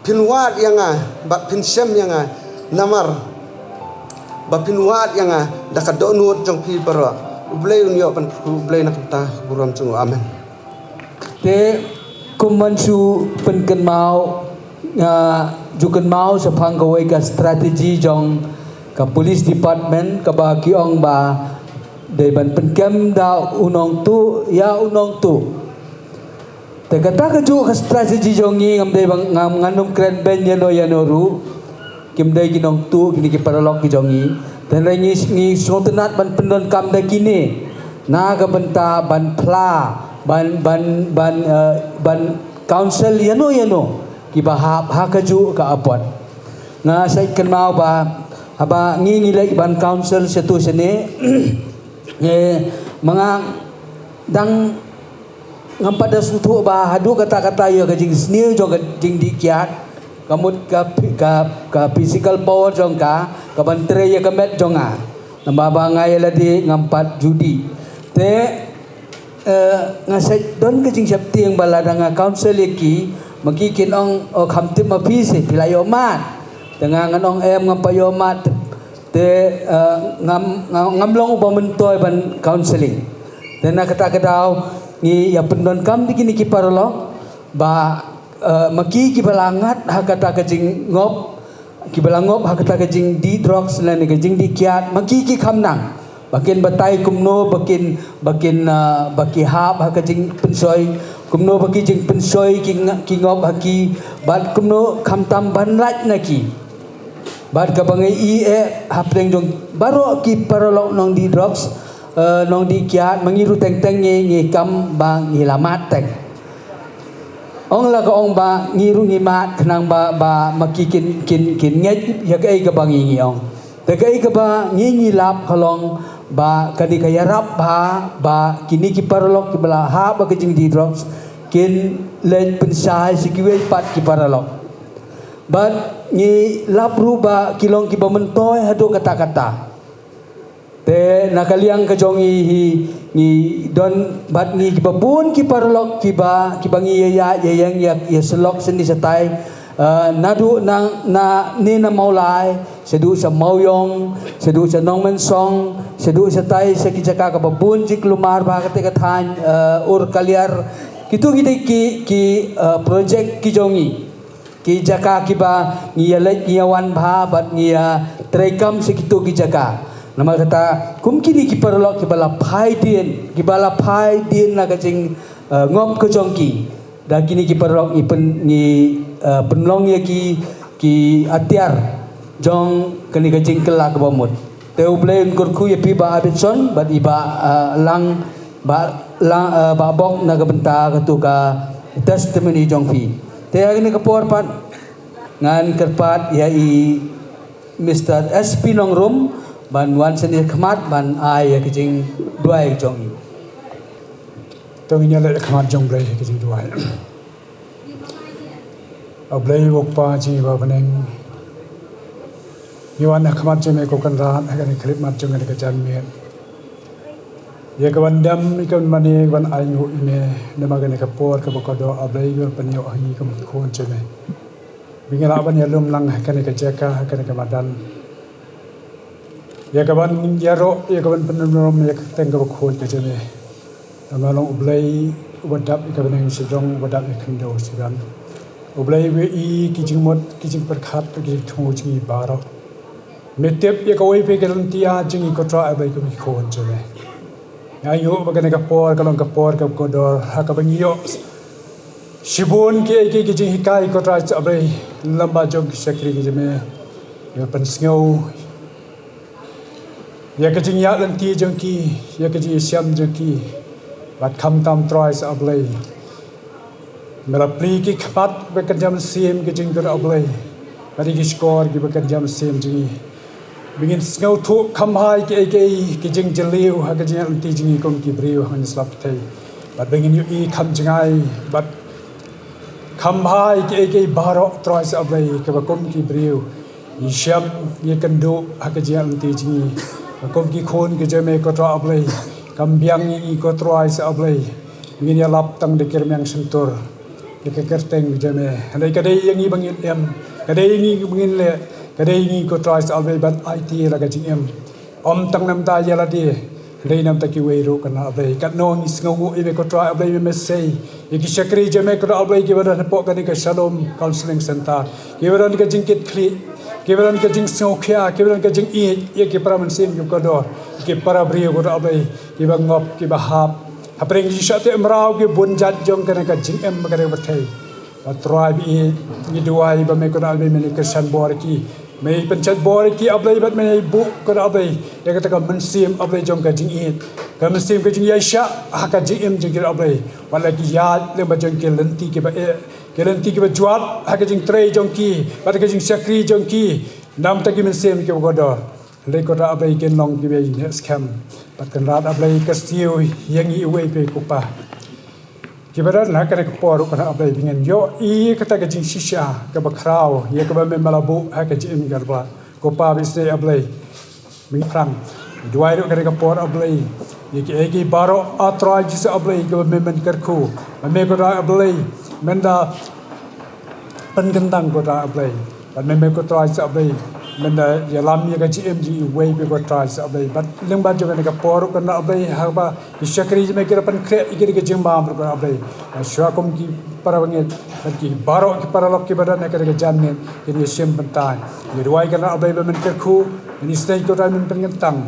Phin wad ïa nga, bad phin shem ïa nga, namar ba phin wad ïa nga da ka dohnud jong phi baroh. U Blei un ïoh ban kyrkhu, U Blei na ka bynta ka burom jong u. Amen. Te kumban shu pynkynmaw, nga ju kynmaw shaphang kawei ka strategy jong ka police department kaba ki ong ba dei ban pynkem da u nongtuh ïa u nongtuh. Te kata kajuh ka strategy jong ngi ngam dei ba ngam, ngan ym kren beiñ ïano ïano ruh. Kim dei ki nongtuh kine ki paralok ki jong ngi. Te hynrei ngi, ngi sngewtynnat ban pyndonkam da kine na ka bynta ban phla, ban, ban, ban, eh, ban counsel ïano ïano kiba hap ha kajuh ka apot. Nga sa kynmaw ba haba ngi, ngi leit ban counsel shatu shane, eh, ma nga dang ngam pat da sngewthuh ba haduh katta katta ïa ka jingsniew jong ka jingdih kiad, ka mut ka phy-, ka, ka physical power jong ka, ka ban trei ïa ka met jong nga. Namar ba nga ïa lade ngam pat ju dih. Te, eh, nga sa don ka jingsheptieng ba lada nga counsel ïa ki, ma ki kin ong, "Oh, kham tip ma phi seh, phi la ïoh mad." Te nga ngan ong, "Em, ngam pat ïoh mad." Te, eh, ngam, ngam, ngam long uba myntoi ban counseling. Te na kata ka daw ngi ïa pyndonkam da kine ki paralok ba, eh, ma ki kiba la ngat ha kata ka jingngop, kiba la ngop ha kata ka jingdih drugs lane ka jingdih kiad, ma ki ki kham nang. Ba kin batai kumno ba kin, ba kin, eh, ba ki hap ha ka jingpynshoi, kumno ba ki jingpynshoi ki nga-, ki ngop ha ki, bad kumno khamtam ban lait na ki. Bad kaba ngi ïohi hapdeng jong baroh ki paralok nongdih drugs, eh, nongdih kiad, ma ngi ruh teng teng ngi, ngi kam ba ngi la mad teng. Ong la ka ong ba ngi ruh ngi mad khnang ba, ba ma ki kin, kin, kin ngeit ïa kaei kaba ngi, ngi ong. Te kaei kaba ngi, ngi lap ka long ba kane ka ïarap bha ba kine ki paralok kiba la hap ha ka jingdih drugs kin leit pynshai sha kiwei pat ki paralok. Bad ngi lap ruh ba ki long kiba myntoi haduh katta katta. Te na ka liang ka jong ngi hi, ngi don bad ngi kiba bun ki paralok kiba, kiba ngi ïa, ïa, ïa, ïa, ïa, ïa syllok shane shatai. Eh, naduh na, na, ne na Mawlai, shaduh sha Mawiong, shaduh sha Nongmensong, shaduh shatai sha ki jaka kaba bun jingkulmar ba kata ka thaiñ, eh, Urkaliar. Kitu ki dei ki, ki, eh, project ki jong ngi. Ki jaka kiba ngi ïa leit ngi ïa wan bha bad ngi ïa treikam sha kitu ki jaka. Namar kata kum kine ki paralok kiba la phai dien, kiba la phai dien na ka jing, eh, ngop ka jong ki. Da kine ki paralok ngi pyn, ngi, eh, pynlong ïa ki, ki atiar jong kane ka jingkylla kaba mut. Te U Blei un kyrkhu ïa phi Bah Abetson bad i Bah, eh, Lang, Bah Lang, eh, Bah Bok na ka bynta katu ka testimony jong phi. Te ha kane ka por pat ngan kyrpad ïa i Mister S P Nongrum ban wan shane khmat ban ai ïa ka jingduwai jong i. To ngin ïa leit khmat jong U Blei ïa ka jingduwai. A Blei U Kpa jong ngi ba ha bneng, ngi wan ha khmat jong me ko Kynrad ha kane ka khyllipmat jong kane ka janmiet. Ïa ka ban dem, ïa ka ban mane, ïa ka ban ainguh ïa me namar kane ka por kaba kordor, A Blei, ka ban pynïoh ha ngi kum ki khun jong me. Ba ngin lah ban ïalum lang ha kane ka jaka, ha kane ka madan. Ïa ka ban ïaroh, ïa ka ban pynlong ïa ka kyrteng kaba khuid ka jong me. Namar long U Blei uba dap ïa ka bneng shajrong, uba dap ïa ka khyndew shibun. U Blei uba ïohi ki jingmut, ki jingpyrkhat, ki jingthmu jong ngi baroh. Me tip ïa kawei pa kawei ka lynti jong ngi ko Trai, A Blei, kum ki khun jong me. Nga ïoh ba kane ka por ka long ka por kaba kordor ha kaba ngi ïoh shibun kiei kiei ki jinghikai ko Trai, A Blei, lyngba jong ki shakri ki jong me. Ïa pynsngew ïa ka jingïaid lynti jong ki, ïa ka jingïashem jong ki. Bad khamtam Trai, A Blei, me la plie ki khmat ba kynja mynsiem ki jong ki, A Blei. Bad ïa ki shkor kiba kynja mynsiem jong ngi. Ba ngin sngewthuh kham bha ïa kiei kiei ki jingjylliew ha ka jingïaid lynti jong ngi kum ki briew ha ngi sla pyrthei. Bad ba ngin ïohi kham jngai bad Kham bha ïa kiei kiei baroh Trai Jisu A Blei, kaba kum ki briew ngi shem, ngi kynduh ha ka jingïaid lynti jong ngi. Ba kum ki khun ki jong me ko Trai A Blei, kham biang ïa ngi ko Trai Jisu A Blei. Ngin ïalap tang da ki rmiang shyntur ïa ka kyrteng jong me. Hynrei ka dei ïa ngi ba ngin im, ka dei ïa ngi ba ngin leh, ka dei ïa ngi ko Trai Jisu A Blei ban aiti la ka jingim. Ym tang namar ïa lade, hynrei namar kiwei ruh ko Trai A Blei. Katno ngi sngewnguh ïa me ko Trai A Blei, me me sei ïa ki shakri jong me ko Trai A Blei, kiba don hapoh kane ka Shalom Counseling Center, kiba don ka jingkitkhlieh, kiba don ka jingsngewkhia, kiba don ka jingïeit ïa ki para mynsiem kiba kordor, ïa ki para briew ko Trai A Blei, kiba ngop, kiba hap hapdeng ki jingshah teh mraw, ki bun jait jong kane ka jingim, kane ka pyrthei. Ko Trai ba ïeit, ngi duwai ba me ko Trai A Blei men kyrshan bor ïa ki, men pynshad bor ïa ki A Blei, bad men buh ko Trai A Blei ïa kata ka mynsiem A Blei jong ka jingïeit, ka mynsiem ka jingïaishah ha ka jingim jong ki A Blei. Wat la ki ïaid lyngba jong ki lynti kiba eh, ki lynti kiba jwat ha ka jingtrei jong ki bad ka jingshakri jong ki, namar ki mynsiem kiba kordor. Hynrei ko Trai A Blei kin long kiba ïeit skhem. Bad Kynrad A Blei, kyrsiew ïa ngi iwei pa iwei ko Pa. Kiba don ha kane ka por ruh ko Trai A Blei, ba ngin ïohi ïa kata ka jingshisha kaba khraw ïa kaba me me la buh ha ka jingim kaba, ko Pa ba ïeit A Blei. Mynta ngi duwai ruh kane ka por A Blei, ïa kiei kiei baroh A Trai Jisu A Blei, kaba me men kyrkhu, ba me ko Trai A Blei men da pynkyntang ko Trai A Blei. Bad me me ko Trai Jisu A Blei men da ïalam ïa ka jingim jong iwei pa iwei ko Trai Jisu A Blei. Bad lyngba jong kane ka por ruh ko Trai A Blei, haba ki shakri jong me ki la pynkhreh ïa kane ka jingbam ruh ko Trai A Blei, ba shuwa kum ki para bangeit bad ki baroh ki paralok kiba don ha kane ka janmiet kin ïashim bynta, ngi duwai ko Trai A Blei ba men kyrkhu, men isynei ko Trai, men pynkyntang.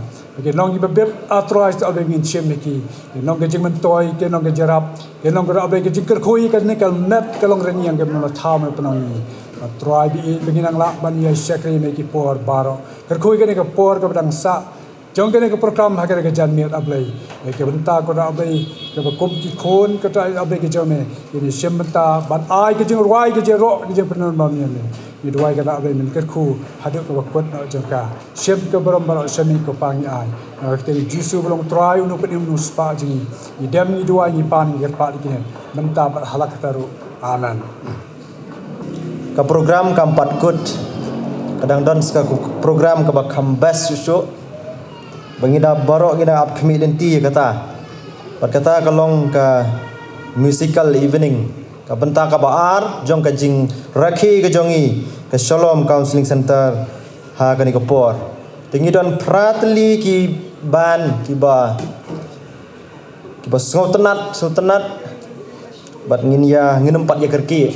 Kin long kiba bit A Trai Jisu A Blei, ngin shim ïa ki. Kin long ka jingmyntoi, kin long ka jingïarap, kin long ko Trai A Blei ka jingkyrkhu ïa kane ka met ka long rynïeng kaba me la thaw me la pynlong ïa ngi. A Trai ba ïeit, ba ngin nang lah ban ïa shakri ïa me ki por baroh. Kyrkhu ïa kane ka por kaba dang sah jong kane ka program ha kane ka janmiet A Blei. Ïa ka bynta ko Trai A Blei, kaba kum ki khun ko Trai A Blei ki jong me, kin ïashim bynta ban ai ka jingrwai, ka jingïaroh, ka jingpynlong ïa me. Ngi duwai ko Trai A Blei men kyrkhu haduh kaba kut noh jong ka. Shim ka burom baroh, shim ïa ko Pa ngi ai. Ha ka kyrteng Jisu ba long Trai, u nongpynim u nongspah jong ngi, ngi dem, ngi duwai, ngi pan, ngi kyrpad ïa kine mynta bad ha la katta ruh. Amen. Ka program kam pat kut. Ka dang don sa ka program kaba kham best shuh shuh, ba ngi da baroh ngi da ap khmih lynti ïa kata. Bad kata ka long ka musical evening, ka bynta kaba ar jong ka jingrakhe ka jong ngi, ka Shalom Counseling Center, ha kane ka por. Te ngi don phra tylli ki band kiba, kiba sngewtynnat, sngewtynnat. Bad ngin ïa, ngin ym pat ïa kyrkieh.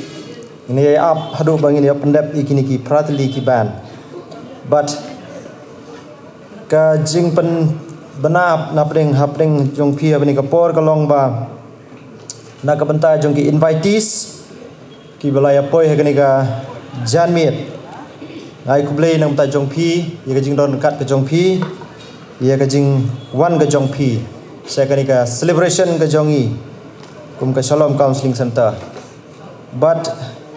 Ngin ïa ap haduh ba ngin ïa pyndep ïa kine ki phra tylli ki band. Bad ka jingpynbna na pdeng, hapdeng jong phi ha kane ka por ka long ba na ka bynta jong ki invitees kiba la ïa poi ha kane ka janmiet, nga ai khublei na ka bynta jong phi, ïa ka jingdon ryngkat ka jong phi, ïa ka jingwan ka jong phi sha kane ka celebration ka jong ngi kum ka Shalom Counseling Center. Bad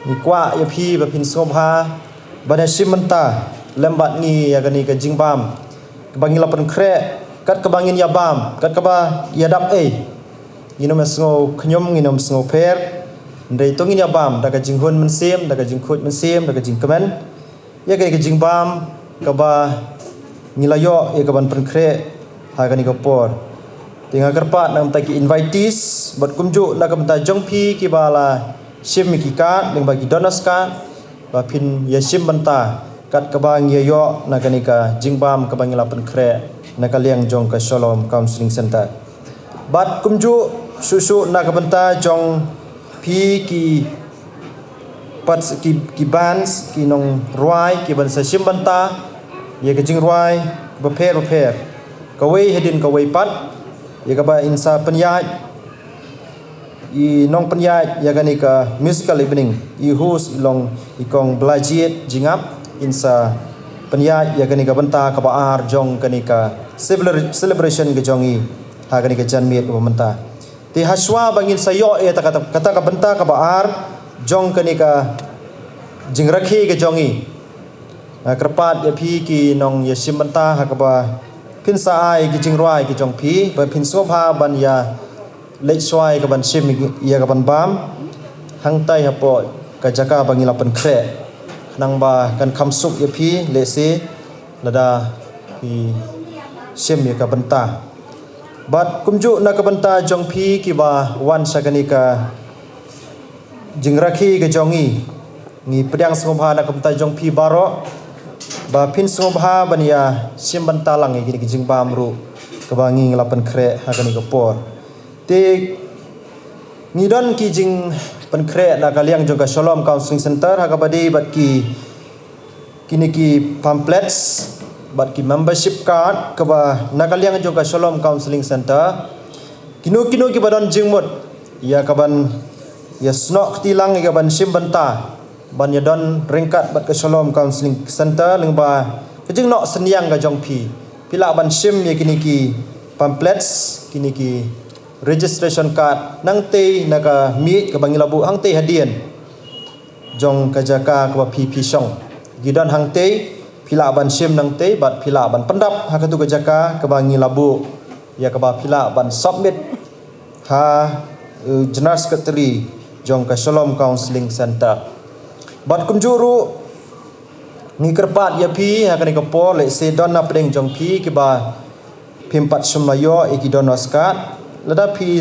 ngi kwah ïa phi ba phin sngewbha ban ïa shim bynta lem bad ngi ïa kane ka jingbam kaba ngi la pynkhreh, kat kaba ngin ïa bam, kat kaba ïa dap ei. Ngin ym sngew khñium, ngin ym sngew pher. Hynrei to ngin ïa bam da ka jinghun mynsiem, da ka jingkhuid mynsiem, da ka jingkmen ïa kane ka jingbam kaba ngi la ïoh ïa kaban pynkhreh ha kane ka por. Te nga kyrpad na ka bynta ki invitees bad kumjuh na ka bynta jong phi kiba la shim ïa ki card, lyngba ki donors card, ba phin ïa shim bynta kat kaba ngi ïa ïoh na kane ka jingbam kaba ngi la pynkhreh na ka liang jong ka Shalom Counseling Center. Bad kumjuh shuh shuh na ka bynta jong phi ki pat ki, ki bands, ki nongrwai kiban sa shim bynta ïa ka jingrwai bapher bapher, kawei hadien kawei pat, ïa kaba in sa pynïaid, i nongpynïaid ïa kane ka musical evening, i host i long i Kong Blaijied Jingap, in sa pynïaid ïa kane ka bynta kaba ar jong kane ka celebra-, celebration ka jong i ha kane ka janmiet kaba mynta. Te hashwa ba ngin sa ïoh ïa kata, kata ka bynta kaba ar jong kane ka jingrakhe ka jong i, nga kyrpad ïa phi ki nongïashim bynta ha kaba phin sa ai ki jingrwai ki jong phi, ba phin sngewbha ban ïa leit shuwa ïa kaban shim ïa kaban bam. hangtai hapoh ka jaka ba ngi la pynkhreh, khnang ba kan kham suk ïa phi lehse lada phi shim ïa ka bynta. Bad kumjuh na ka bynta jong phi kiba wan sha kane ka jingrakhe ka jong ngi, ngi pdiang sngewbha na ka bynta jong phi baroh ba phin sngewbha ban ïa shim bynta lang ïa kine ki jingbam ruh kaba ngi la pynkhreh ha kane ka por. Te ngi don ki jingpynkhreh na ka liang jong ka Shalom Counseling Center ha kaba dei bad ki, kine ki pamphlets bad ki membership card kaba na ka liang jong ka Shalom Counseling Center. Kino kino kiba don jingmut ïa kaban ïa snoh kti lang ïa kaban shim bynta ban ïa don ryngkat bad ka Shalom Counseling Center lyngba ka jingnoh synñiang ka jong phi, phi lah ban shim ïa kine ki pamphlets, kine ki registration card nangtei na ka miej kaba ngi la buh hangtei hadien jong ka jaka kaba phi phi shong. Ki don hangtei, phi lah ban shim nangtei bad phi lah ban pyndap ha katu ka jaka kaba ngi la buh ïa kaba phi lah ban submit ha, eh, General Secretary jong ka Shalom Counseling Center. Bad kumjuh ruh ngi kyrpad ïa phi ha kane ka por lehse don na pdeng jong phi kiba phim pat shym la ïoh ïa ki donors card, lada phi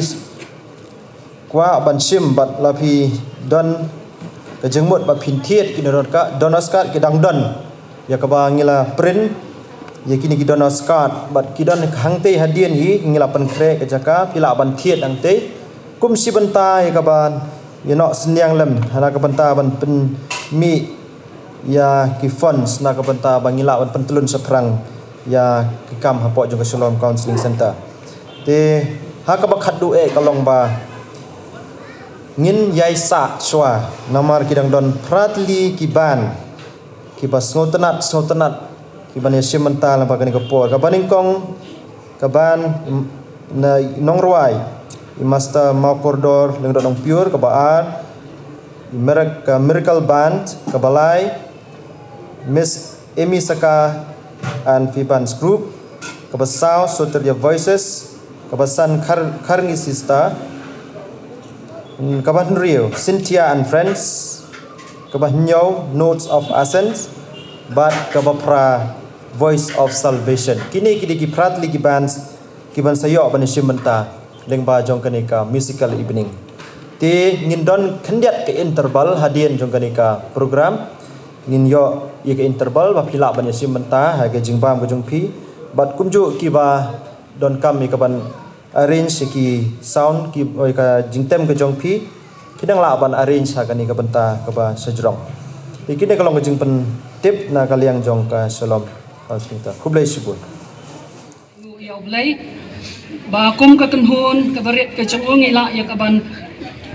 kwah ban shim bad la phi don ka jingmut ba phin thied ki donor card, donors card ki dang don ïa kaba ngi la print ïa kine ki donors card bad ki don hangtei hadien hi ngi la pynkhreh ka jaka, phi lah ban thied hangtei kum shi bynta ïa kaban ïa noh synñiang lem ha na ka bynta ban pynmih ïa ki funds na ka bynta ba ngi lah ban pyntylun shaphrang ïa ki kam hapoh jong ka Shalom Counseling Center. Te ha kaba khatduh eh ka long ba ngin ïai sah shuwa namar ki dang don phra tylli ki band kiba sngewtynnat sngewtynnat kiban ïa shim bynta lyngba kane ka por. Kaba nyngkong ka band na Nongrwai, i Master Mawkordor Lyngdoh Nongpyur, kaba ar i Mirac-, ka Miracle Band, kaba lai Miss Amy Saka and Fibans Group, kaba saw Soteria Voices, kaba san Khar-, Kharngi Sister, kaba hynriew Cynthia and Friends, kaba hynñiew Notes of Ascent, bad kaba phra Voice of Salvation. Kine ki dei ki phra tylli ki bands kiban sa ïoh ban ïa shim bynta lyngba jong kane ka musical evening. Te ngin don khyndiat ka interval hadien jong kane ka program. Ngin ïoh ïa ka interval ba phi lah ban ïa shim bynta ha ka jingbam ka jong phi. Bad kumjuh kiba donkam ïa kaban arrange ïa ki sound ki, oi, ka jingtem ka jong phi, phi dang lah ban arrange ha kane ka bynta kaba shajrong. Te kine ka long ka jingpyntip na ka liang jong ka Shalom Counseling Center. Khublei shibun. Ïa U Blei ba kum ka kynhun kaba rit ka jong u ngi lah ïa kaban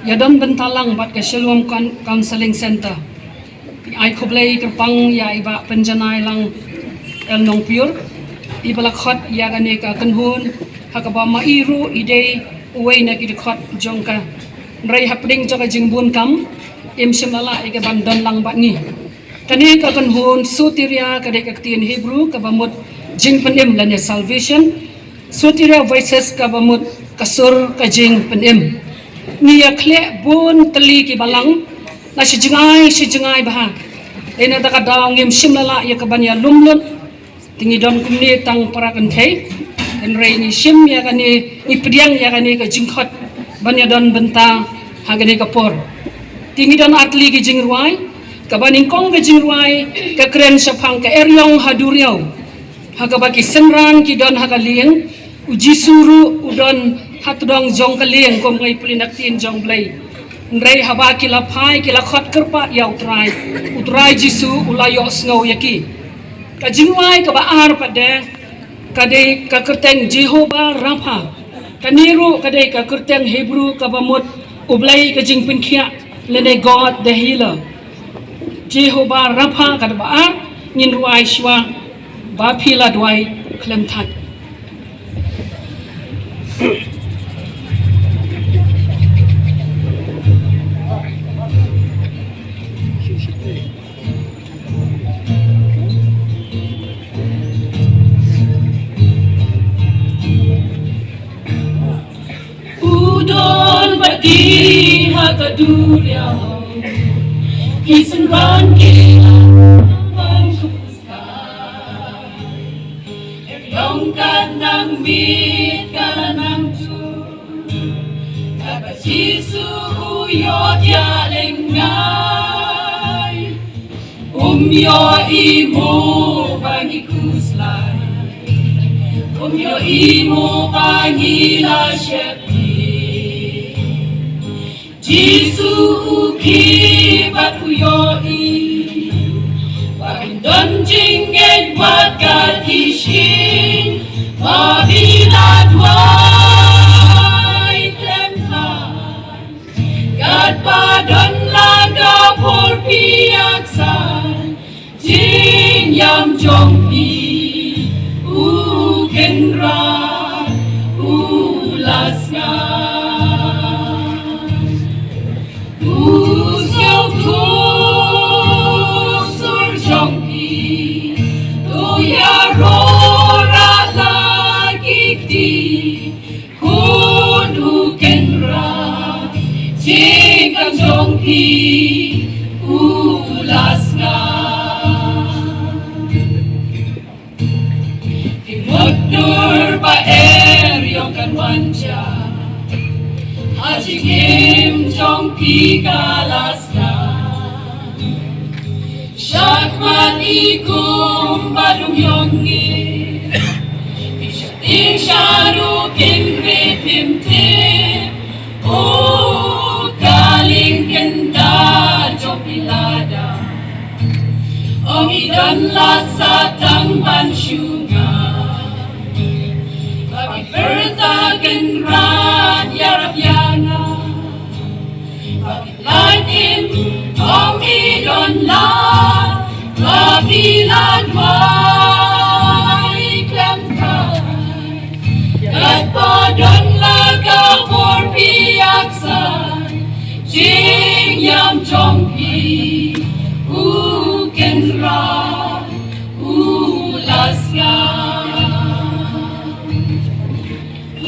ïa don bynta lang bad ka Shalom Coun-, Counseling Center. Ai khublei kyrpang ïa i Bah Pynjanai Lang L Nongpyur, iba la khot ïa kane ka kynhun ha kaba ma i ruh i dei uwei na ki dkhot jong ka. Hynrei hapdeng jong ka jingbun kam im shym la lah ïa kaban don lang bad ngi. Kane ka kynhun Soteria ka dei ka ktien Hebrew kaba mut jingpynim lane salvation. Soteria Voices kaba mut ka sur ka jingpynim. Ngi ïa khleh bun tylli ki balang na shi jngai shi jngai bha. Dei na kata ka daw ngim shym la lah ïa kaban ïa lum lut. Te ngi don kumne tang para kynthei. Hynrei ngi shim ïa kane, ngi pdiang ïa kane ka jingkhot ban ïa don bynta ha kane ka por. Te ngi don ar tylli ki jingrwai. Kaba nyngkong ka jingrwai ka kren shaphang ka eriong ha duriaw. Ha kaba ki synran ki don ha ka lieng, u Jisu ruh u don ha tdong jong ka lieng kum ngi pule na ktien jong Blei. Hynrei haba ki la phai ki la khot kyrpad ïa U Trai, U Trai Jisu u la ïohsngew ïa ki. Ka jingrwai kaba ar pat de ka dei ka kyrteng Jehovah Rapha. Kane ruh ka dei ka kyrteng Hebrew kaba mut U Blei ka jingpynkhiah lane God the Healer. Jehovah Rapha kaba ar, ngin rwai shuwa ba phi la duwai khlem thait. U don bad ki ha Duriaw ki synran ki ban khuslai. Eriong ka nang miet ka nang tur. Kaba Jisu u ïoh ïa lyngngai. Um ïohi mo ba ngi khuslai. Um ïohi mo ba ngi la sheptieng. Jisu u khie bad u ïohi. Ba kin don jingngeit wat ka ki shin. Ba bi la duwai khlem than. Katba don la ka por pyrkhat san, jingïam jong phi u Kynrad u la sngap. U sngewthuh sur jong phi, to ïaroh la ki kti. Khun u Kynrad, jingkam jong phi u la sngap. Ki mutdur ba eriong kan wan sha, ha jingim jong phi ka la sngap. Shakhmat i kum ba dum ïong ngi. Phi sha tieng sha ruh phin rit phim tip. O ka lieng kynda jong phi lada. Ong i don lad sa tang ban shu nga. Ba phi pyrta Kynrad ïarap ïa nga. Ba phi lait im, ong i don lad, ba phi la duwai khlem than. Katba don la ka por pyrkhat san, jingïam jong phi u Kynrad u la sngap. U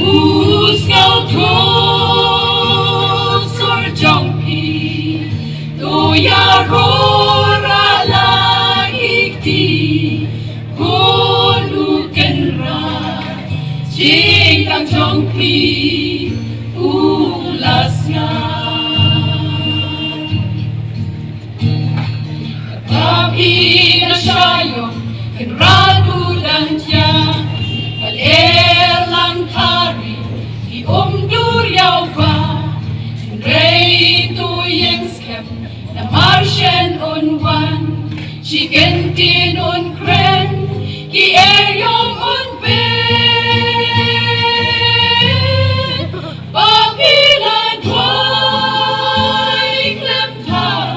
sngewthuh sur jong phi, to ïaroh la ki kti. Khun u Kynrad, jingkam jong phi u la sngap. Ba phi na sha ïong, Kynrad u dang thiah. Ba leh lang thari, ki um duriaw ba. Hynrei to ïeng skhem, namar shen un wan. Shi kyntien un kren, ki eriong un peit. Ba phi la duwai khlem than.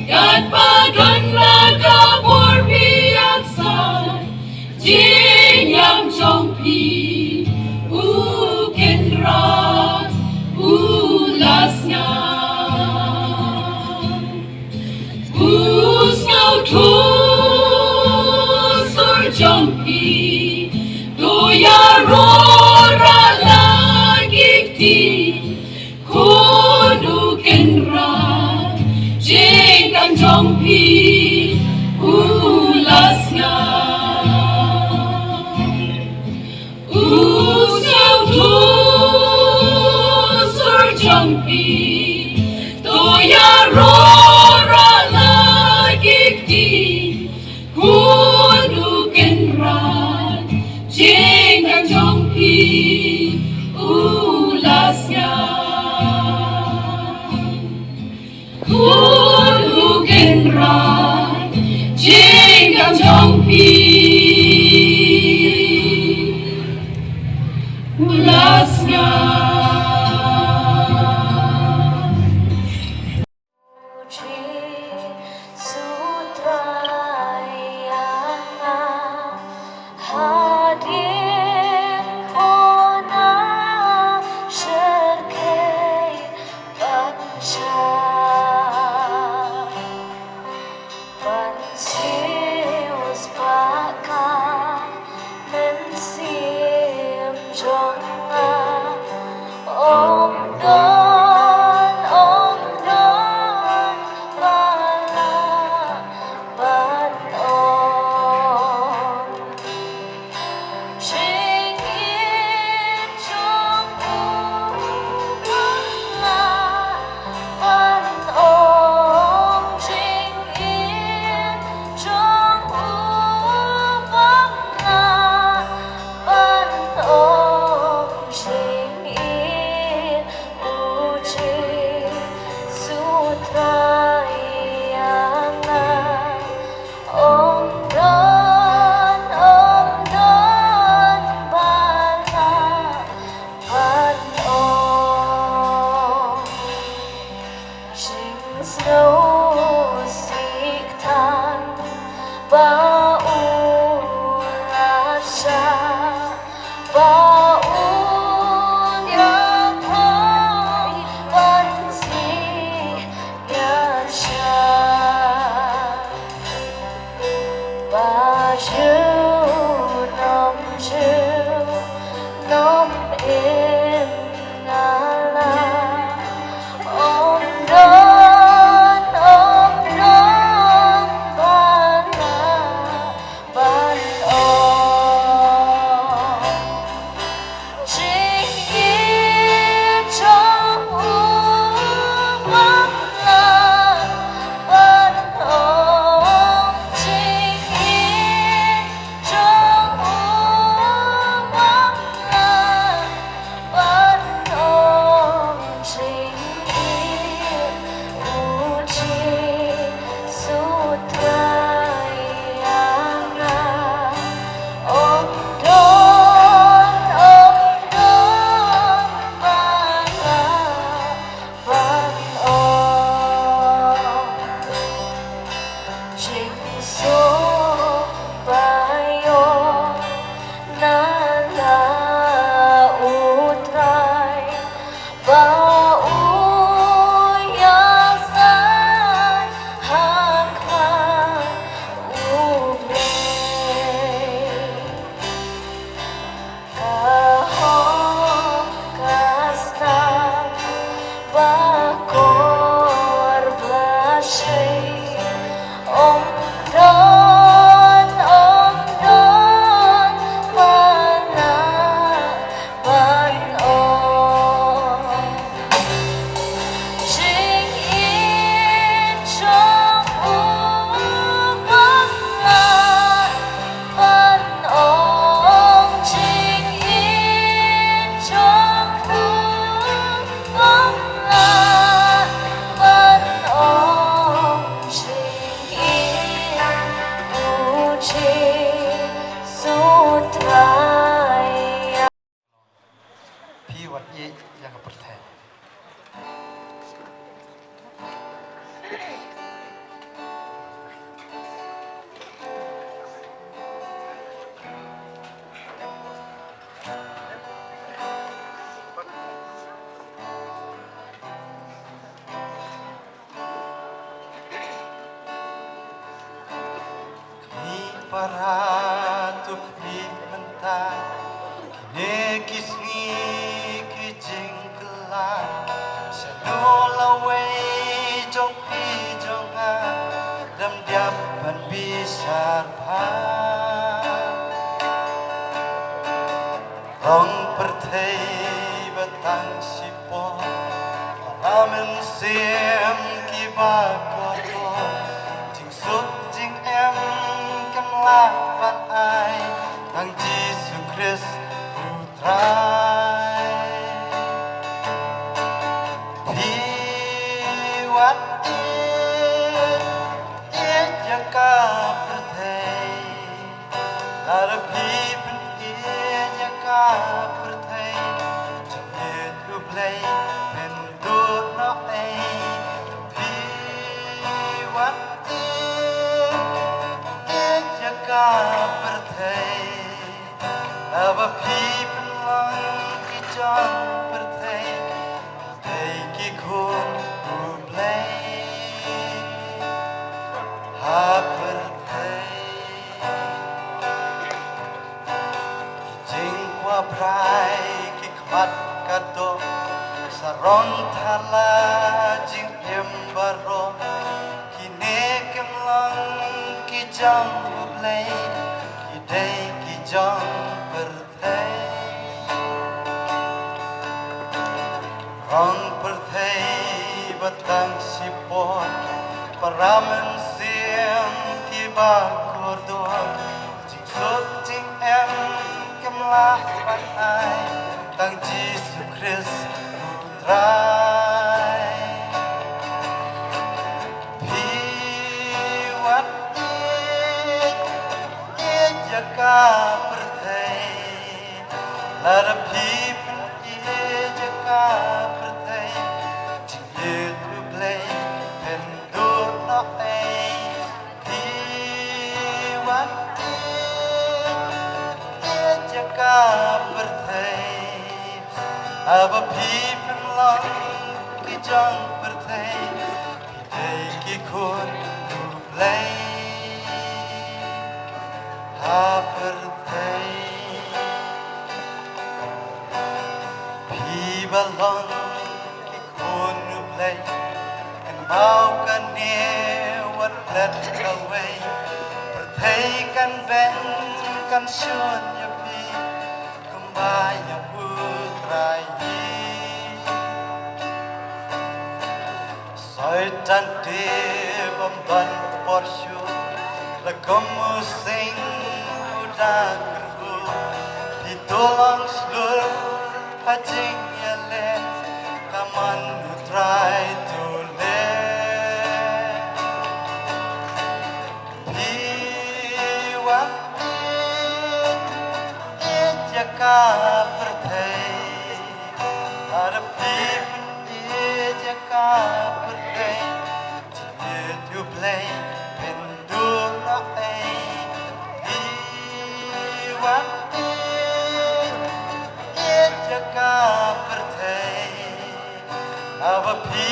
Katba don la ka por pyrkhat san, jingïam jong phi u Kynrad u la sngap. U sngewthuh sur jong phi, to ïaroh la ki kti. Khun u Kynrad, jingkam jong phi u la sngap. U sngewthuh sur jong phi, to ïaroh la ki kti. Khun u Kynrad, jingkam jong phi u la sngap. Khun u Kynrad, Ong don, ong don ba lah ban ong. Jingim jong u ba lah ban ong. Jingim jong u ba lah ban ong. Jingim u Jisu Trai. Phi wat ïeit ïa ka pyrthei. Khmih para to khmih mynta, kine ki sngi ki jingkylla, shano lawei jong phi jong nga, dang dap ban bishar bha. Rong pyrthei ba tang shipor, para mynsiem kiba kordor, jingsuk jingem kin lah ban ai, tang Jisu Khrist u Trai. Phi wat ïeit, ïeit ïa ka pyrthei. Lada phi pynïeit ïa ka pyrthei, jingïeit U Blei phin duh noh ei? Phi wat ïeit, ïeit ïa ka pyrthei. Haba phi pynlong ki jong pyrthei, dei ki khun U Blei ha pyrthei. Ki jingkwah brai, ki khmat ka doh, sarong thala jingim baroh, kine kim long ki jong U Blei, ki dei ki jong pyrthei. Rong pyrthei ba tang shipor, para mynsiem kiba kordor, jingsuk jingem kim lah ban ai, tang Jisu Khrist u Trai. Phi wat ïeit, ïeit ïa ka pyrthei. Lada phi pynïeit ïa ka pyrthei, jingïeit U Blei phin duh noh ei? Phi wat ïeit, ïeit ïa ka pyrthei. Haba phi pynlong ki jong pyrthei, dei ki khun U Blei ha pyrthei. Phi ba long ki khun U Blei, kynmaw kane wat klet kawei. Pyrthei kan beiñ, kan shun ïa phi, kumba ïa U Trai hi. Soitan te bym don por shuh, la kum u sing u da kyrhuh. Phi to long shlur ha jingïaleh, ka mon U Trai to leh. Phi wat ïeit, ïeit ïa ka pyrthei. Lada phi pynïeit ïa ka pyrthei, jingïeit U Blei phin duh noh ei? Phi wat ïeit, ïeit ïa ka pyrthei. Haba phi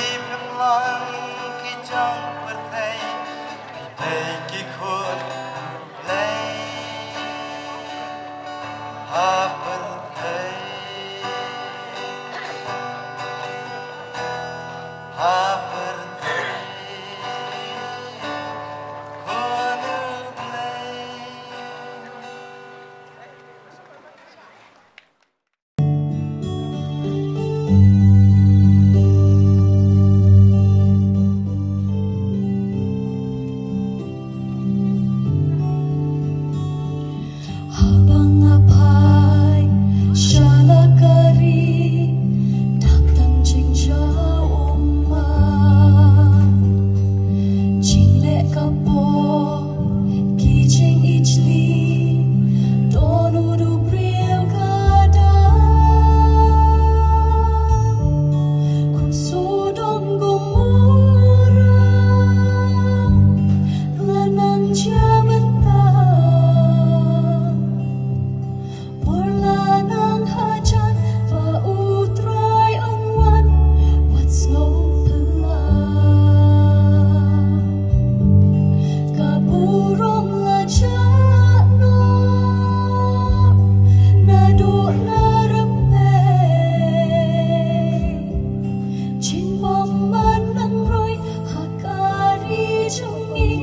Jong ngi,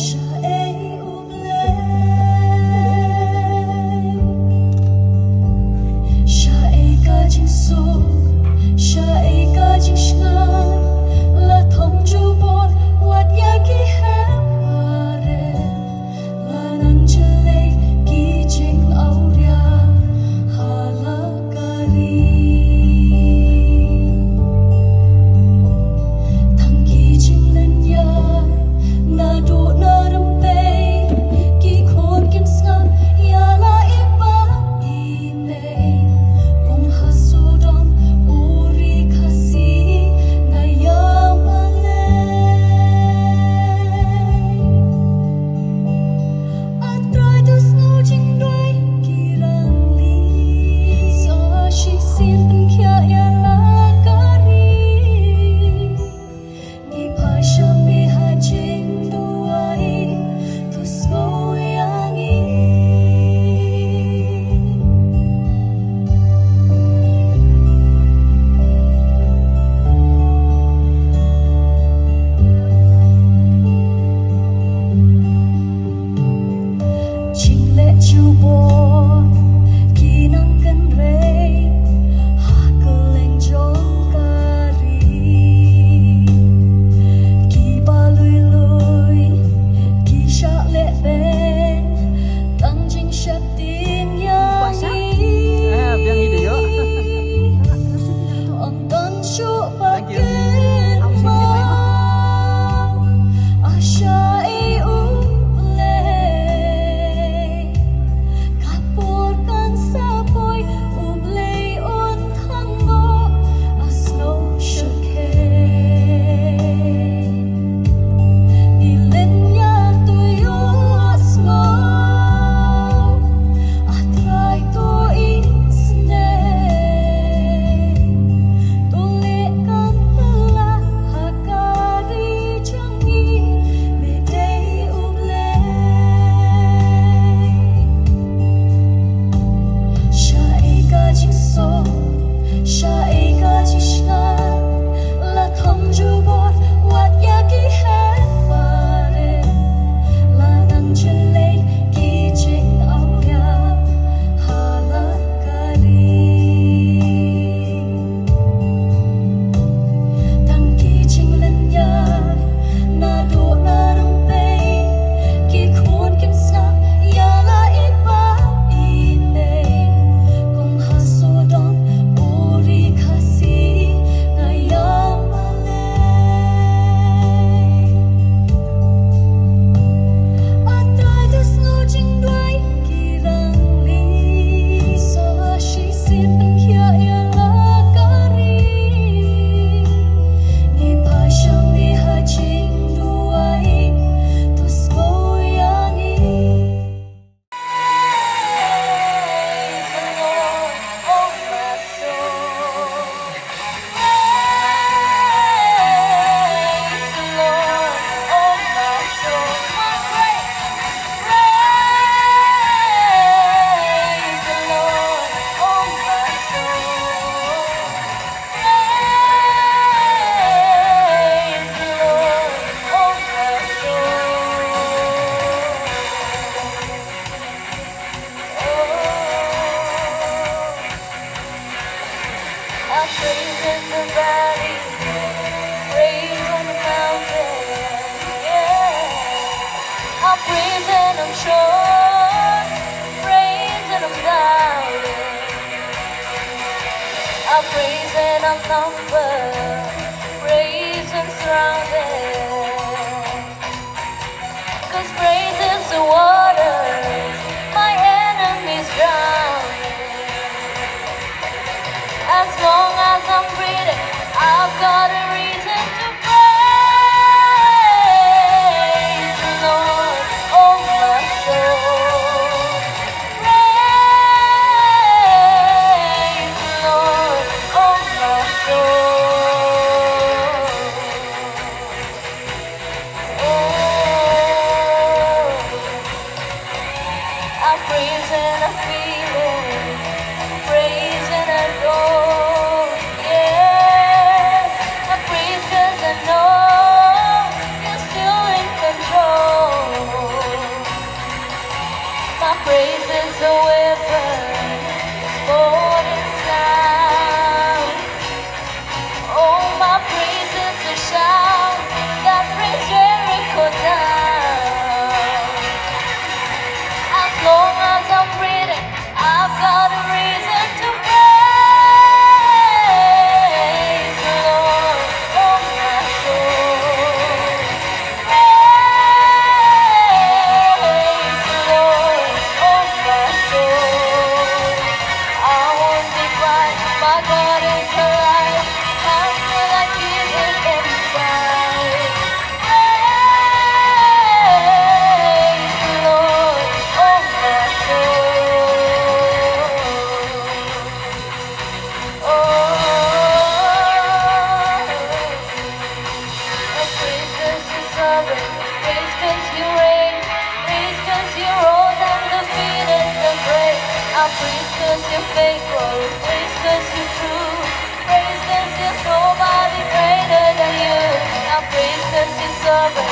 shaei U Blei? Shaei ka jingsuk, shaei ka jingshngaiñ, la thong jubor wat ïa ki hep barit, la nang jlei ki jingawria ha la ka ri. Tang ki jinglynñiar naduh na rympei, ki khun kim sngap ïa la i pa i mei. Kum ha sawdong u ri Khasi nga ïa balei. A Trai, to sngew jingduwai ki rangli. Sa shisien pynkhiah ïa la ka ri. Ngi phai sha me ha jingduwai, to sngew ïa ngi. Jingleh jubor ki nang kynrei ha kylleng jong ka ri. Kiba lui lui ki shah leh beiñ tang jingsheptieng ïa ngi. Ym don shuh ba kin mawsaw. A shaei U Blei? Ka por kan sa poi, U Blei un thang noh. A sngew shyrkhei. Ngi lynñiar, to ïohsngew. A Trai, to isynei. To leh kam phylla ha ka ri jong ngi, me dei U Blei. Shaei ka jingsuk, shaei ka jingshngaiñ, la thong jubor wat ïa ki hep barit, la nang jlei ki jingawria ha la ka ri. Tang ki jinglynñiar naduh na rympei, ki khun kim sngap ïa la i pa i mei. Kum ha sawdong u ri Khasi nga ïa balei. A Trai, to sngew jingduwai ki rangli. Sa shisien pynkhiah ïa la ka ri. Ngi phai sha me ha jingduwai, to sngew ïa ngi. Praise the Lord, oh my soul. Praise the Lord, oh my soul. Come on, praise. Praise the Lord, oh my soul. Praise the Lord, oh my soul. Oh. I praise in the valley, praise on the mountain, yeah. I praise when I'm short, praise when I'm doubting. I praise when I'm numbered, praise when surrounded. 'Cause praise is the waters my enemies drowning. As long as I'm breathing, I've got a reason to praise the Lord, oh my soul. Praise the Lord, oh my soul. Praise 'cause you're faithful, praise 'cause you're true. Praise 'cause there's nobody greater than you. Now praise 'cause you're sovereign.